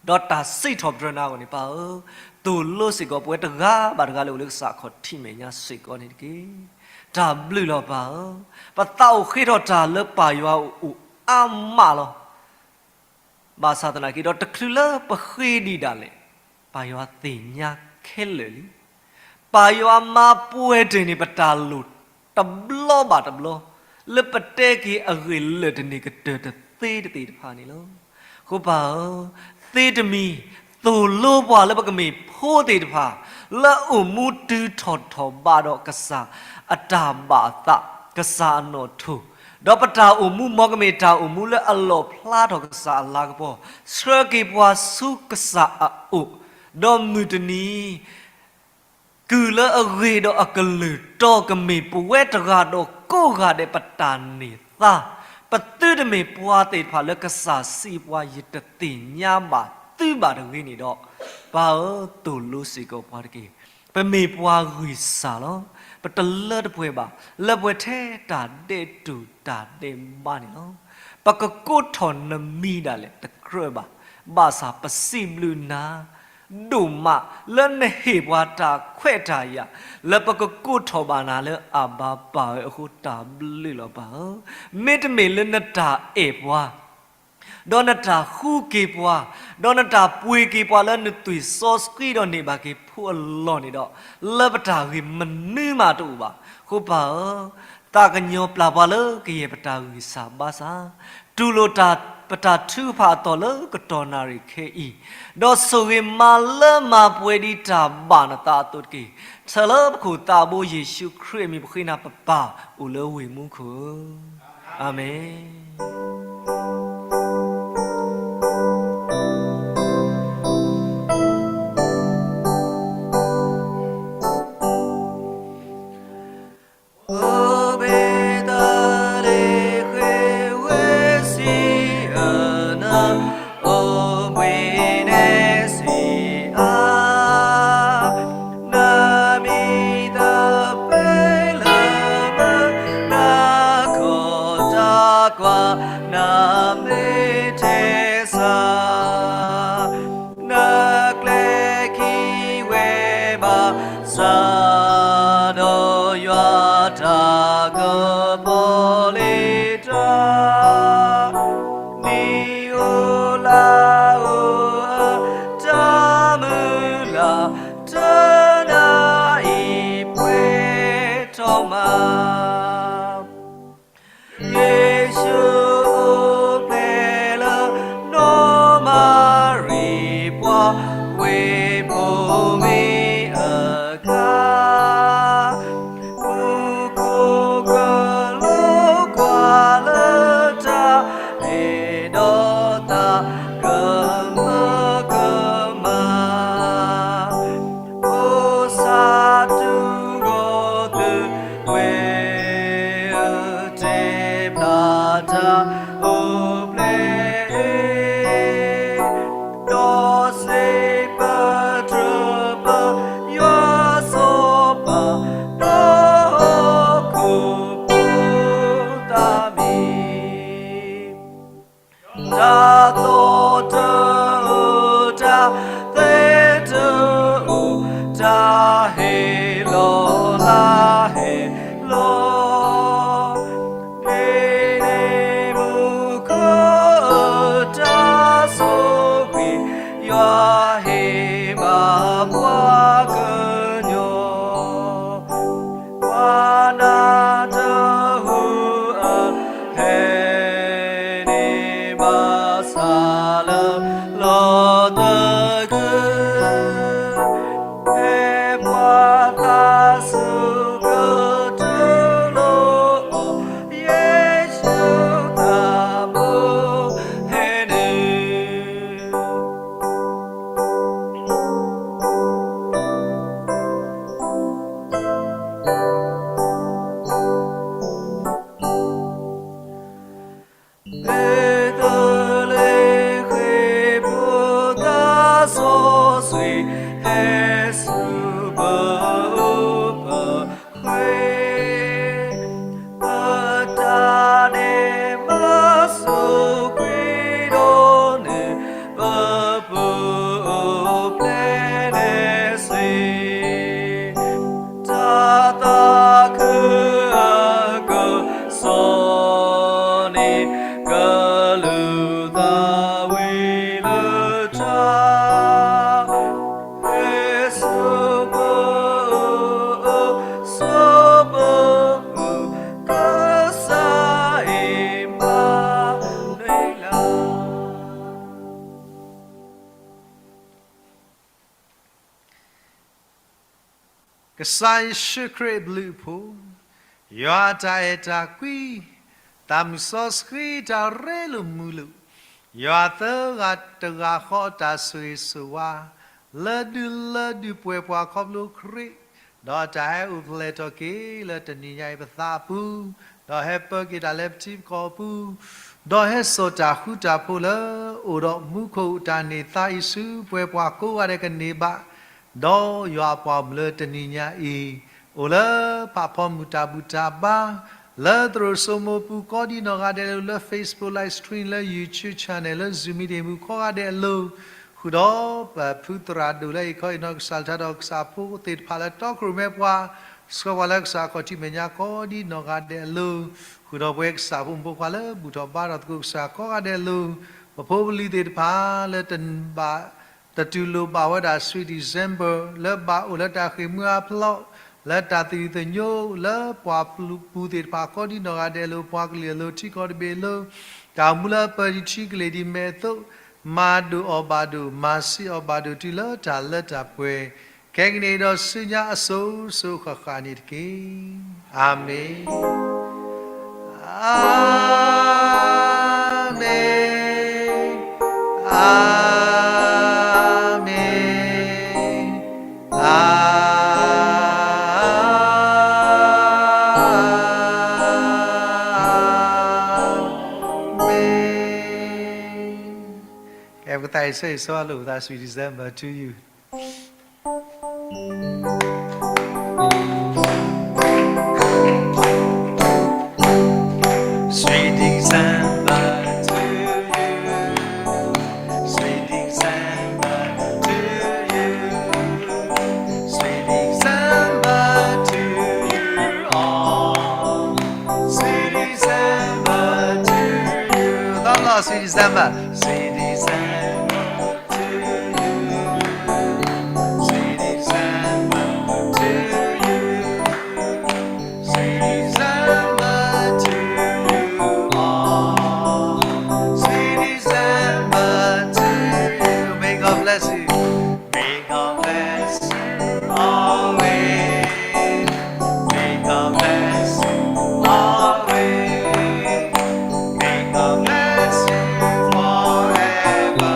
ဒီးတၢ်စံးထီၣ်ပတြၢၤနၤအဂီၢ်န့ၣ် ပၢ်ဧၢ, သိၣ်လိစ့ၢ်ကီးပဝဲတဂၤဘၣ်တဂၤလၢအိၣ်လၢကစၢ်အခီၣ်ထံးမဲာ်ညါစ့ၢ်ကီးန့ၣ်တက့ၢ်. တၢ်ဘျုးလီၤပၢ်ဧၢ, ပသးအိၣ်ဃ့ထီၣ်တၢ်လၢပၢ်ယွၤအအိၣ်အါမးလီၤ. ဘၣ်ဆၣ်သနာ်က့ဒီး တချုးလၢပဃ့ဒံးဒၣ်လဲာ်, ပၢ်ယွၤသ့ၣ်ညါခဲလၢာ်လံ. ပၢ်ယွၤမၤပှဲၤတ့ၢ်န့ၢ်ပတၢ်လိၣ်တဘျီဘၣ်တဘျီ, လၢပတဲက့ၤအဂ့ၢ်လၢာ်တန့ၢ်ကတၢၢ်တသ့တသ့ၣ်တဖၣ်န့ၣ်လီၤ. အဃိပၢ်ဧၢ, သ့တမံၤ သိၣ်လိပှၤလၢပကမ့ၢ်ဖိသ့ၣ်တဖၣ် လၢအိၣ်မူတုၤထီၣ်ထီၣ်ဘးဒီးကစၢ်အတၢ်ဘၣ်အသး, ကစၢ်အနီၣ်ထိၣ်, ဒီးပတၢ်အိၣ်မူမ်ကမ့ၢ်တၢ်အိၣ်မူလၢအလီၣ်ဖျါထီၣ်ကစၢ်အလၤကပီၤ, ဆှၢက့ၤပှၤဆူကစၢ်အအိၣ်, ဒီးမုၢ်တနံၤ ကုၢ်လၢအဂ့ၤဒီးအကလုၢ်တီကမ့ၢ်ပဝဲတဂၤဒီးကိးဂၤဒဲးပတၢ်န့ၢ်သါ, ပသုတမ့ၢ်ပှၤသ့ၣ်တဖၣ်လၢကစၢ်စံးပှၤ ယတသ့ၣ်ညါဘၣ်သုဘၣ်တဂ့ၤန့ၣ်ဒီး, ပၢ်ဧၢ, သိၣ်လိစ့ၢ်ကီးပှၤတက့ၢ်. ပမ့ၢ်ပှၤဂံၢ်စၢ်လီၤ. ပတလၢတပှဲၤဘၣ်, လၢပှဲၤထဲတၢ်ဒဲးတူၢ်တၢ်ဒဲးဘးန့ၣ်လီၤ. ပကကိးထီၣ်နမံၤဒၣ်လဲာ်တကြၢးဘၣ်, ဘၣ်ဆၣ်ပစံးဘျုးနၤ ဒိၣ်မးလၢနဟ့ၣ်ပှၤတၢ်ခွဲးတၢ်ယာ် လၢပကကိးထီၣ်ဘၣ်နၤလၢအဘါပၢ်ဝဲအဃိ တၢ်ဘျုးလီၤပၢ်ဧၢ. မ့တမ့ၢ်လၢနတၢ်အဲၣ်ပှၤ, ဒီးနတၢ်ဃူက့ၤပှၤ, ဒီးနတၢ်ပှ့ၤက့ၤပှၤလၢနသွံၣ်စီဆှံဒီးန့ၢ်ဘၣ်က့ၤဖိအလီၢ်န့ၣ်ဒီး, လၢပတၢ်ဂ့ၢ်မနုၤမးတအိၣ်ဘၣ်. အဃိပၢ်ဧၢ, သးကညီၤပျၢ်ပှၤလၢကယဲၢ်ပတၢ်ဂံၢ်စၢ်ဘါစၢ်, တူၢ်လိာ်တၢ် ပတၢ်ထုကဖၣ်အသီၣ်လၢကတီၢ်နၣ်ရံၣ်ခဲအံၤ, ဒီးဆိၣ်ဂ့ၤမၤလၢမၤပှဲၤဒ်တၢ်ဘၣ်နသးအသိးတက့ၢ်. ထၢၣ်လၢပခိၣ်သးဘိယ့ၣ်ၡူးခရံာ်အမံၤပဃ့နၤပပၢ်အိၣ်လၢဝ့ၢ်မူခိၣ်ဧၢ, အၤမ့ၣ်. တၢ်လၢလီၤသကုၤ ဖဲပှၤသးစူၤကတူၢ်လိာ်အီၤ ယ့ၣ်ၡူးတၢ်ဖိဟဲန့ၣ် မ့ၢ်သလ့ၣ်ဃ့ၢ်ဖိသၣ်စီဆှံ ဟဲဆူပအိၣ်ပဃ့ၢ် ပတၢ်န့ၣ်မၤစၢၤကွံာ်ဒီးန့ၣ် ပပၢၤအိၣ်ဖျဲၣ်န့ၣ်စ့ၢ် တၢ်သးခုအကစီၣ်န့ၣ် ကလုၢ်သးဝံၤလၢတၢ် ဟဲဆူပအိၣ် ဆူပအိၣ် ကစၢ်အံၤမၤနၢၤလၢ ကစၢ်ယ့ၣ်ၡူးခရံာ်အဘျုးအဖှိၣ်, ယွၤအတၢ်အဲၣ်တၢ်ကွံ, သးမုၢ်စီဆှံတၢ်ရ့လိာ်မုာ်လိာ်, ယွၤသၢဂၤတဂၤဃီအတၢ်ဆိၣ်ဂ့ၤဆိၣ်ဝါ, လၢဒုၣ်လၢဒုၣ်ပှဲၤပှၤခီဖျိခရံာ်, ဒီးတၢ်ဟဲအိၣ်ဖျဲၣ်ထီၣ်က့ၤလၢတနံၤညါအံၤပသးအပူၤ, ဒီးဟဲပၢက့ၤတၢ်လၢပထံပကီၢ်အပူၤ, ဒီးဟဲစိာ်တၢ်ဃူတၢ်ဖိးလၢအိၣ်ဒီးမူခိၣ်တၢ်န့ၢ်သါအံၤဆူပှဲၤပှၤကိးဂၤဒဲးကန့ၢ်ဘၣ်, ဒီးယွၤအပှၤအိၣ်မူလၢတနံၤညါအံၤ, အိၣ်လၢဖးဖီမုၢ်တၢ်ဘူၣ်တၢ်ဘါ, လၢသရိာ်စိမိၤပူၤကိးဒံနီၢ်ဂၤဒဲးလၢ Facebook live stream လၢ YouTube channel လၢ Zoom meeting ပူၤကိးဂၤဒဲးအလိၤ, ဃုာ်ဒီးပဖုသရၣ်ဒိၣ်လၢအံၤခီအံၤနီၢ်ကစၢ်လၢထါဒီးကစၢ်ဖိသ့ၣ်တဖၣ်လၢတီခိၣ်ရိၣ်မဲပှၤ, ဆှၢပှၤလၢကစၢ်ခီၣ်ထံးမဲာ်ညါကိးဒံနီၢ်ဂၤဒဲးအလိၤ, ဃုာ်ဒီးပဝဲကစၢ်ဖိမုၣ်ဖိခွါလၢဘူၣ်ထီၣ်ဘါထီၣ်သကိးကစၢ်ကိးဂၤဒဲးအလိၤ, ပဖိပလံၤသ့ၣ်တဖၣ်လၢတဘၣ် တတူၢ်လိာ်ဘၣ်ဝဲဒၣ် Sweet December လၢဘၣ်အိၣ်လၢတၢ်ဃ့ၢ်မှံဟးဖျိး, လၢတၢ်သယုၢ်သညိ, လၢပှၤပူၤသ့ၣ်တဖၣ်ကိးဒံနီၢ်ဂၤဒဲးအလိၤ, ပှၤကလုာ်အလိၤ, ထံကီၢ်တဘ့ၣ်အလိၤ, တၢ်အိၣ်မူလၢပၢၤတထံကလ့ၢ်ဒ်မဲာ်အသိး, မၤဒိၣ်အီၣ်ဘၣ်ဒိၣ်, မၤစံးအီၣ်ဘၣ်ဒိၣ်တုၤလၢတၢ်လၢတၢ်ပှဲၤ, ခဲကနံၣ်အံၤဒီးဆူညါအစိၤစိၤဃၣ်ဃၣ်န့ၣ်တက့ၢ်. အၤမ့ၣ်. အၤမ့ၣ်, အၤမ့ၣ်, အၤမ့ၣ်. ကဲ ပကသးအံၤဆၢအံၤဆၢအလိာ်ပသး Sweet December to you. Sweet December to you. Sweet December to you. Sweet December to you all. Sweet December to you. Sweet December. Sweet December to you. Sweet December to you. Sweet December to you all. Sweet December to you. May God bless you. May God bless you always. May God bless you always. May God bless you forever.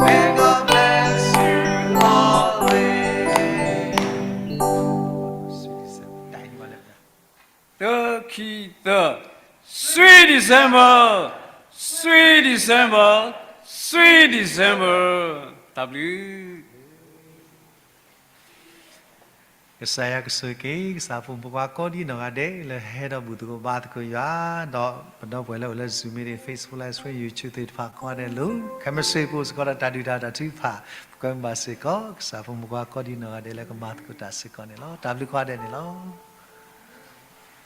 May God bless you always. တၢ ခံ သၢ. Sweet December, Sweet December, Sweet December. တၢ်ဘျုး. ကစၢ်ယွၤကဆိၣ်ဂ့ၤက့ၤ ကစၢ်ဖိမုၣ်ဖိခွါကိးဒံနီၢ်ဂၤဒဲး လၢဟဲဒီးဘူၣ်သကိးဘါသကိးယွၤ, ဒီးပဒီပုၢ်ဝဲၢ်လၢအိၣ်လၢ Zoom meeting, Facebook live stream, YouTube သ့ၣ်တဖၣ်ကိးဂၤဒဲးအလိၤ, ခဲမုၢ်ဆ့ၣ်ကအိၣ်စ့ၢ်ကီးဒီးတၢ်ဒုၣ်တၢ်တၢ်ထုကဖၣ်, ပကွဲမုာ်ဘၣ်စ့ၢ်ကီး ကစၢ်ဖိမုၣ်ဖိခွါကိးဒံနီၢ်ဂၤဒဲးလၢကမၤသကိးတၢ်စ့ၢ်ကီးန့ၣ်လီၤ. တၢ်ဘျုးကိးဂၤဒဲးန့ၣ်လီၤ.